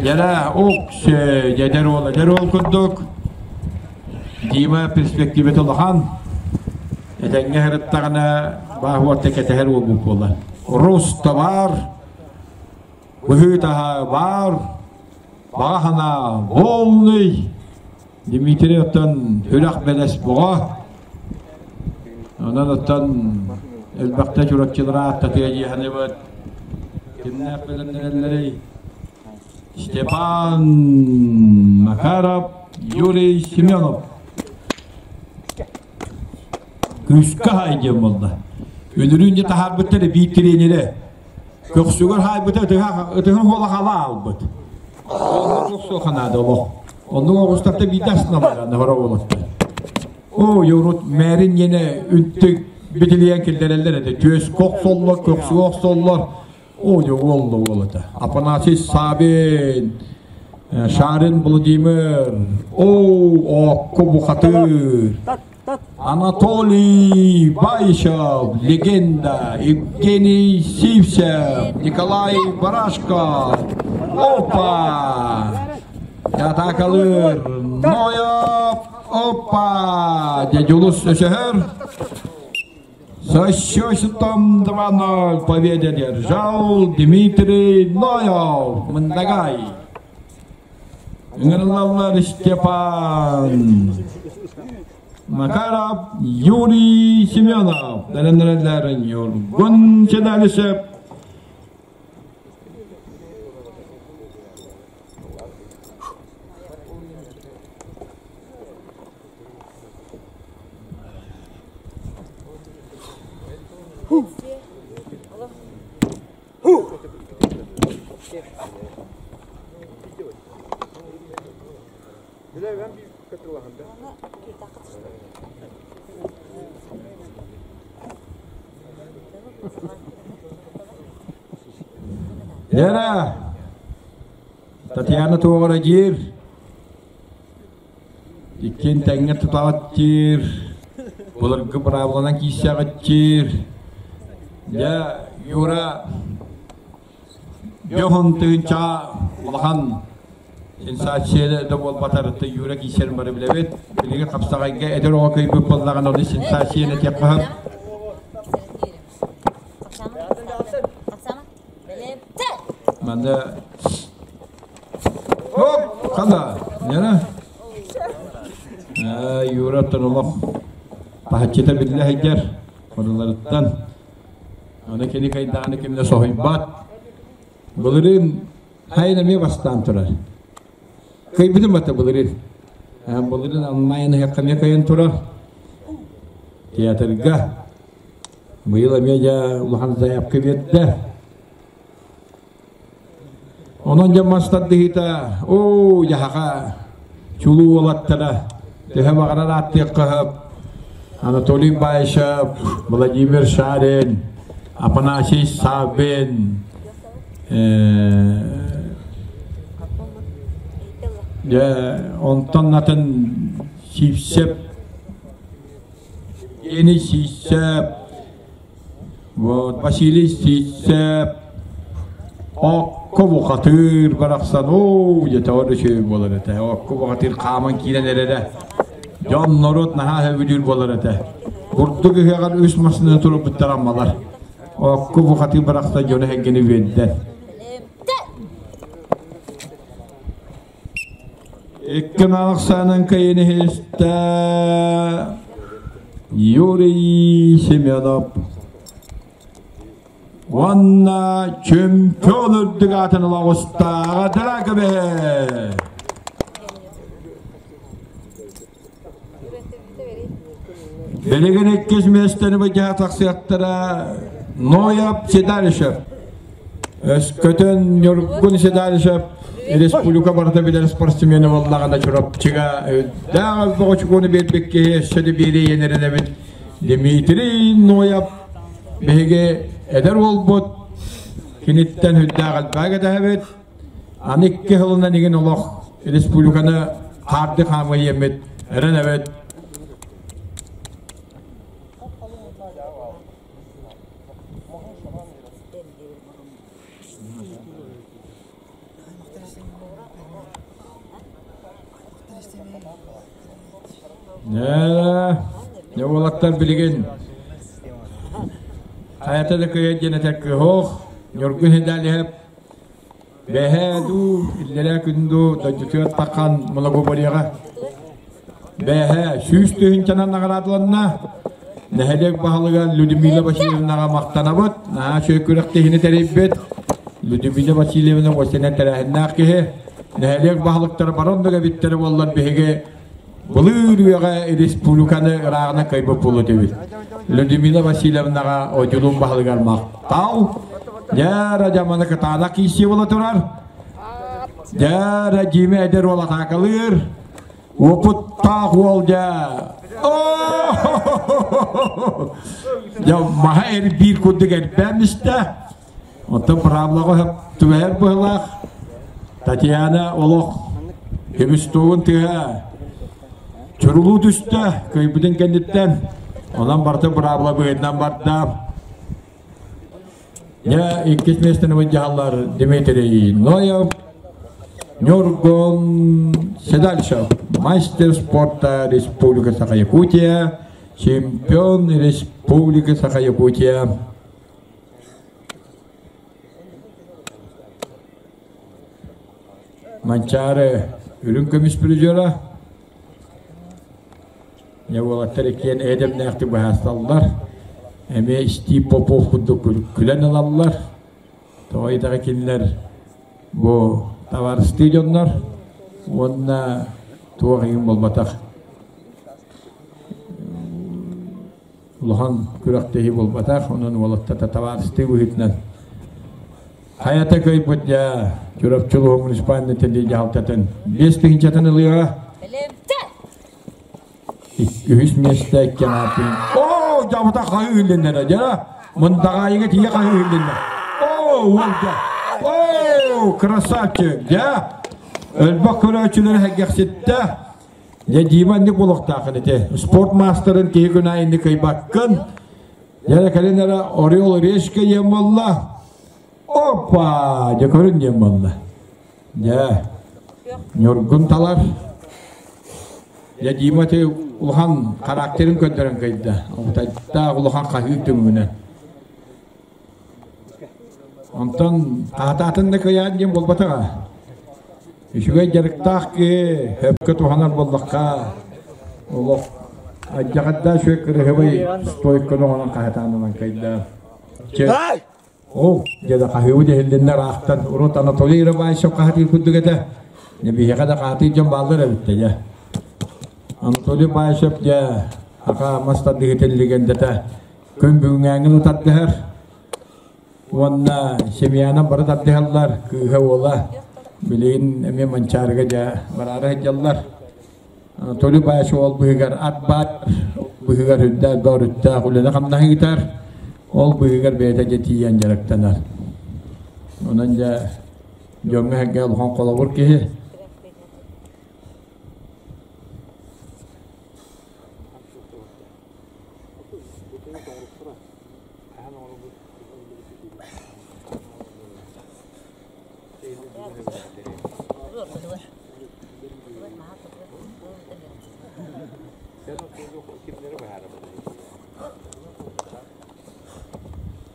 Яра, ок, дедер уола, дедер уол курдук. Дима перспективата улахан. Этэҥҥэ сырыттаҕына Баһуотта кэтэһэр уолбут буолар. Руста бар, быһыы-таһаа бар, баҕа санаа полный. Дмитрий оттон үрэх бэлэс боҕо. Онон оттон элбэхтэ чурапчылара ааттатыа дии саныыбыт. Кимнээх бэлэмнэнэллэрий? Степан Макаров, Юрий Семенов. Күүскэ хаай диэн буолла. Үнүрүүн дьэ таһаарбыттар биир тренерэ. Көхсүгэр хаайбыта ытыһын хуола хала албыт. Оннук наада олох. Оннук оҕустарта биирдэ астына хоро уолаттар. О, юрут мэрин иэнэ үнтүк битилиэн киллэрэллэр этэ. Түөскэ охсоллор, көхсүгэ охсоллор. О, уолла уолата. Афанасий Савин, Шарин Владимир, О, Окко Бухатыр, Анатолий Байшев, легенда, Евгений Сивцев, Николай Барашков, Опа! Ятакалыр, Ноев, Опа! Дядюлус Өсөһөр, Со счетом 2-0 победу держал Дмитрий Ноев, Мындагай. Ыҥырыллаллар Степан Макаров, Юрий Семенов, Дәрендерелер Ньургун Седалищев, Лера, Татьяна туоҕара диир. Иккиэн тэҥҥэ тутаҕыт диир. Былыргы быраабыланан киирсэҕит диир. Дьэ, Юра Дьоһун тыһыынчаҕа улахан сенсация да буолбатар Юра киирсэрин бары билэбит. Билигин хапсаҕайга эдэр оҕо кыайбыт буоллаҕына ону сенсацияны этиэххэ сөп. Манна Хоп, хана, нена? Юра олох таһаччыта биллэ сылдьар барыларыттан. Аны кини кайдааны кимне соһуйбат. Былырыын хайын эмиэ бастаан турар. Кыйбытым бата былырыын. Былырыын онлайн ыһыахха эмиэ кыйан турар. Театрга. Быйыл эмиэ дьэ улахан заявка биэрдэ. Онон дьэ мас тардыһыыта, оо, дьаһаха чулуу уолаттара, төһө баҕарар ааттыахха сөп. Анатолий Баишев, Владимир Шарин, Афанасий Саввин, дьэ, онтон атын Сивцев, Евгений Сивцев, Вот, Василий Сиитсэп, окко бухатыыр барахсан, оо, дьэ тоҕо да үчүгэй буолар этэ. Окко бухатыыр хааман киирэн эрэрэ. Дьон норуот наһаа сөбүлүүр буолар этэ. Курдук ыһыаҕар үс массыына турбуттар аммалар. Окко бухатыыр барахсан дьону эһэҥкини үөрдэр. Икки ахсаанын кайыныһыста Юрий Семенов уонна чемпион үрдүк аатын ыла оҕустааҕа Дракобе! Билигин иккис миэстэни быдьаһа тахсыахтара Нояб Седалищев. Өскөтөн Ньургун Седалищев республика барыта билэр спортсмена буоллаҕына Чурапчыга үрдээх элбэх очукуону биэрбит киһи өссө да биэриэйэн эрэнэбит. Дмитрий Нояб биһиги эдэр уолбут киниттэн үрдээх элбэҕи кэтэһэбит. Аны икки сылынан игин олох республиканы хаарды хаамыы иэммит эрэнэбит. Ээ, уолаттар билигин Хайата да кыйа диэн этэр кыһох, Ньургун Хедалиһэп бэһээ дуу, иллэрээ күн дуу дойдутугар таххан Многоборьеҕа бэһээ 100 тыһыынчанан наҕараадаланна. Нэһилиэк баһылыга Людмила Васильевнаҕа махтанабыт. Наһаа үчүгэй күрэхтэһиини тэрийбит. Людмила Васильевна уостанан тэрээһиннээх киһи. Нэһилиэк баһылыктара баран да эбиттэрэ буоллар биһиги былыр үйэҕэ республиканы ырааҕынан кыайбыт буолуо этибит. Людмила Васильевнаҕа Одьулуун баһылыгар махтал. Дьэ, дьаманы кытаанах киирсии буола турар. Дьэ, Дима эдэр уол атаакалыыр. Уопуттаах уол дьэ. Дьэ, маһа эрбиир курдук эрбээн истэ. Оттон правилаҕа түбэһэр быһылаах. Татьяна олох көмүс тыһа чурулуу түстэ, көйбүтүн кэнниттэн. Онон барыта быраабыла быһыытынан барда. Дьэ, иккис миэстэни былдьаһаллар Дмитрий Ноев, Нюргун Седальшев, мастер спорта Республика Саха-Якутия, чемпион Республики Саха-Якутия. Манчаары үрүҥ көмүс призера. Не уолаттар иккиэн эдэмнээхтик быһаасталлар. Эмиэ Стив Попов курдук күлэн ылаллар. Тоҕо итэҕэ кинилэр бу табаарыстыы дьоннор уонна туох иһин буолбатах. Улахан күрэхтэһии буолбатах, онон уолаттата табаарыстыы быһыытынан хайата кыайбыт дьэ Чурапчы улууһун муниципальнай тэрилии дьаһалтатын 5 тыһыынчатын ылыаҕа. Үһүс миэстэ икки аатын. Оо, дьабыта хаһыы иһиллиннэ дьэ. Мындаҕаайыга тиийэ хаһыы иһиллиннэ. Оо, уол дьэ. Оо, красавчик, дьэ. Элбэх көрөөччүлэри сэргэхситтэ. Дьэ, Дима инник буолуохтаахын ити. Спорт маастарын киһи күн аайы инник кыайбаккын. Дьэ, кэлин эрэ Орел Решка диэн буолла. Опа! Дьэ, көрүн диэн буолла. Дьэ, Ньургун талар. Дьэ, Дима ити улахан характерын көрдөрөн кыйда. Утайдаах улахан хаһыы түмүгүнэн. Онтон аатаатын да кыйаан диэн буолбатаҕа. Үчүгэй дьарыктаах киһи сөпкө туһанар буоллахха олох адьаҕардаах үчүгэй кырыһыбай стойканы оҥорон хаһытаан ылан кыйда. Ол дьэ хаһыыбыт иһиллиннэр аахтан урут Анатолий Рыбайшев хаһытыыр курдук этэ. Биһиэхэ да хаһытыыр дьон бааллар эбит дьэ. Анатолий Баишев дьэ аха мас тардыһытын легендата күн бүгүҥҥээҥҥин тардыһар уонна семьянан бары тардыһаллар кыыһа уола билигин эмиэ Манчаарыга дьэ бараары сылдьаллар. Анатолий Баишев ол быһыгар ат баар быһыгар үрдээх өрүттээх үлэни хамнаһы ыытар ол быһыгар бэйэтэ дьэ тиийэн дьарыктанар. Онон дьэ дьоҥҥо сэргэ улахан холобур киһи.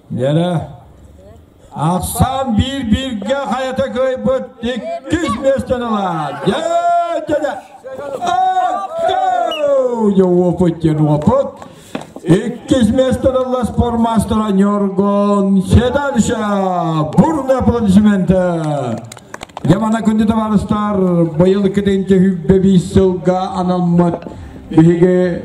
Дьэрэ, ахсаан биир-бииргэ хайата кыайбыт иккис миэстэни ылар. Дьэ, дьэ, дьэ, опыт диэн опыт. Иккис миэстэни ылла спортмастера Ньургун Седальша. Бурные аплодисменты. Дьэ, манна күндү табаарыстар, быйыл 2025 сылга анаммыт биһиги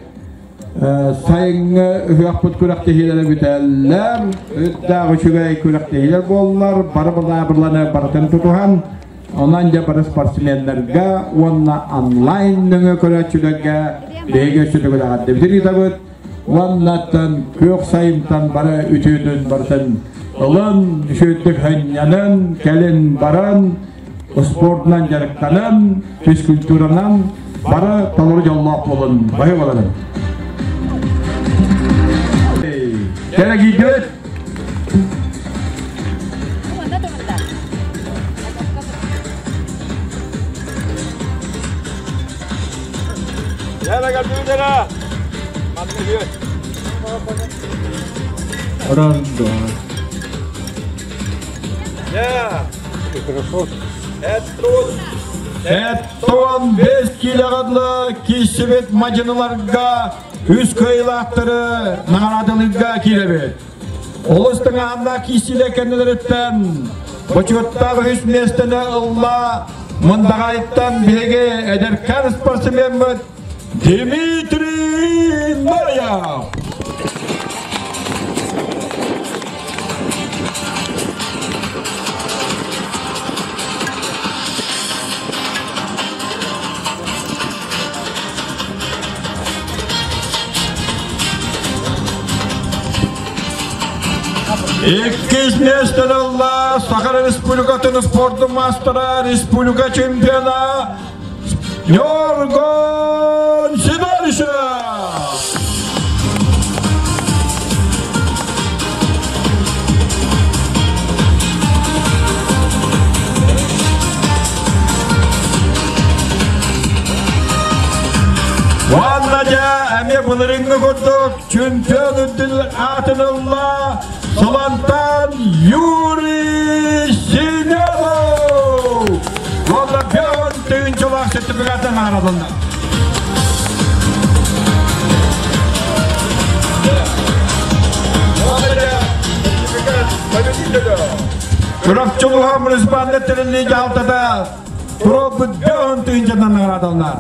сайыҥҥы ыһыахпыт күрэхтэһиилэрэ бүтэллэр. Үттээх үчүгэй күрэхтэһиилэр буоллар, бары быраабыланы барытын тутуһан, онон дьэ бары спортсменнарга уонна онлайн нөҥүө көрөөччүлэргэ биһиги өссө төгүл эҕэрдэбитин ыытабыт. Уоннаттан күөх сайынтан бары үтүөтүн барытын ылын, үчүгэйдик сынньанын, кэлин баран, спортунан дьарыктанан, физкультуранан бары толору дьоллоох буолун, баһы боларын. Кэлэ киирдибит. Яна, кэлдибит эрэ. Манна үһү. Раз, два. Хорошо. Эттон бес килоҕадлы киссибит мадьыныларга үс кыайылаахтары наҕараадалыырга киирэбит. Олус тыҥааннаах киисилэ кэннилэриттэн бочуоттаах үс миэстэни ылла Мындаҕайыттан биһиги эдэркээн спортсмеммыт Дмитрий Ноев. Иккис миэстэни ылла Саха Республикатын спордун маастара, республика чемпиона Ньургун Сидорович! Уонна дьэ эмиэ былырыыҥҥы курдук чемпион үрдүн аатын ылла Солонтан Юрий Семенов! Уонна Бөөн тыынчалаах сертификатын наҕараадаланна. Чурапчы улууһа муниципальнай тэриллии дьаһалтата туруорбут бөөн тыынчанан наҕараадаланна.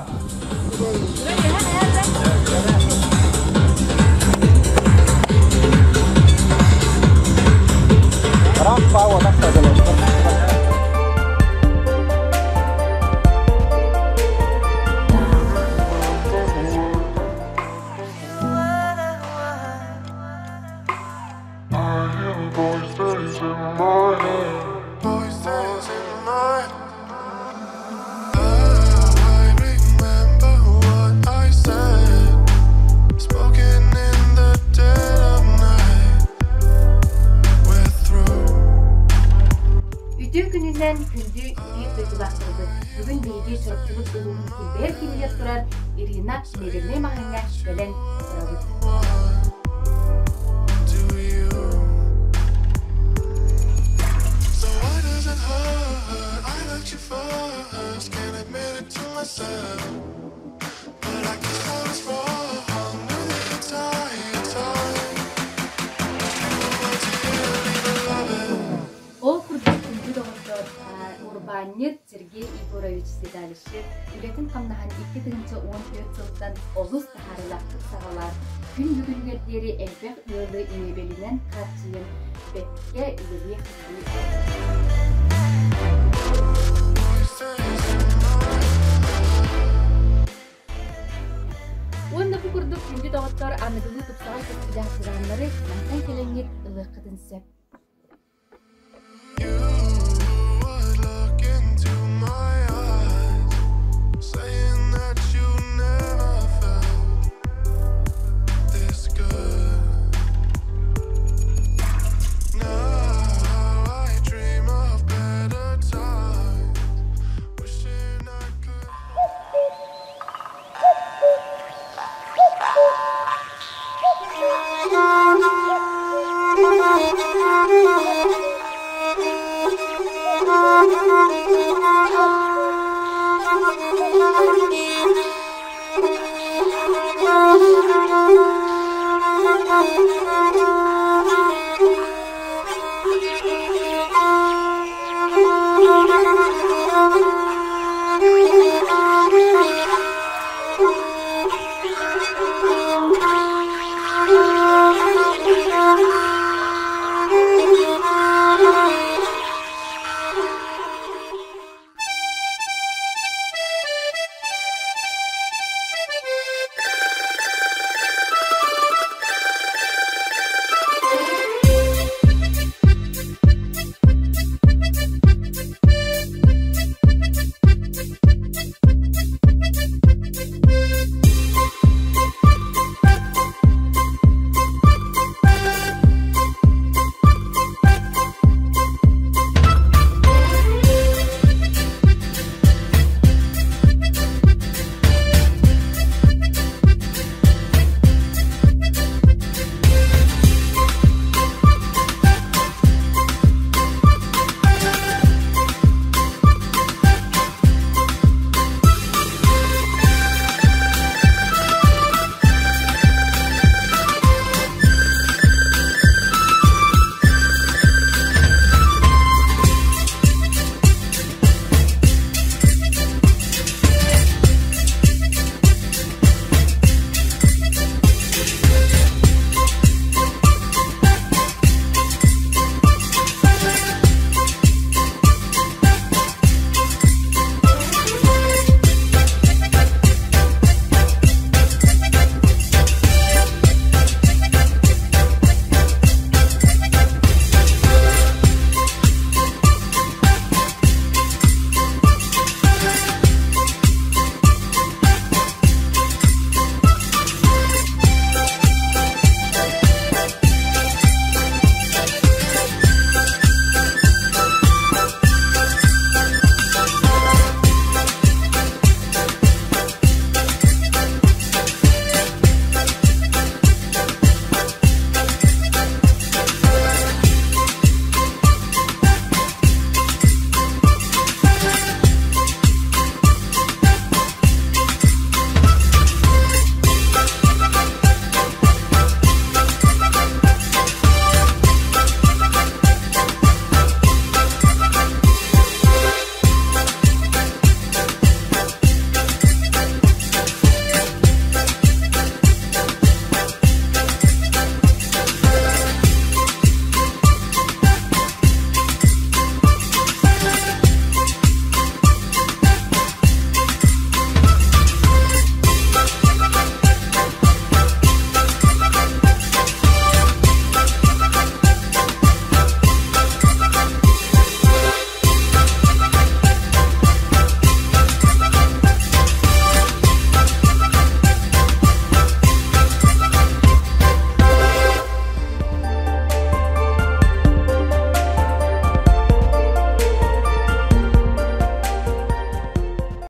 Үтүө күнүнэн күндү биир дойдулаахтарбыт. Бүгүн биһиги Чурапчыбыт улууһун килбэйэр киинигэр турар Ирина мебельнай маҕаһыыҥҥа кэлэн турабыт. Ол курдук күндү доҕоттор, урбаанньыт Сергей Егорович Седалищев үлэтин-хамнаһын 2014 сылтан олус таһаарыылаахтык саҕалаан, күн бүгүнүгэр диэри элбэх ыалы миэбэлинэн хааччыйан бэрткэ үлэлиэх-хамныы Уонна бу курдук күндү доҕоттор аныгылыы тупсаҕай көстүүлээх диваннары мантан кэлэҥҥит ылыаххытын сөп.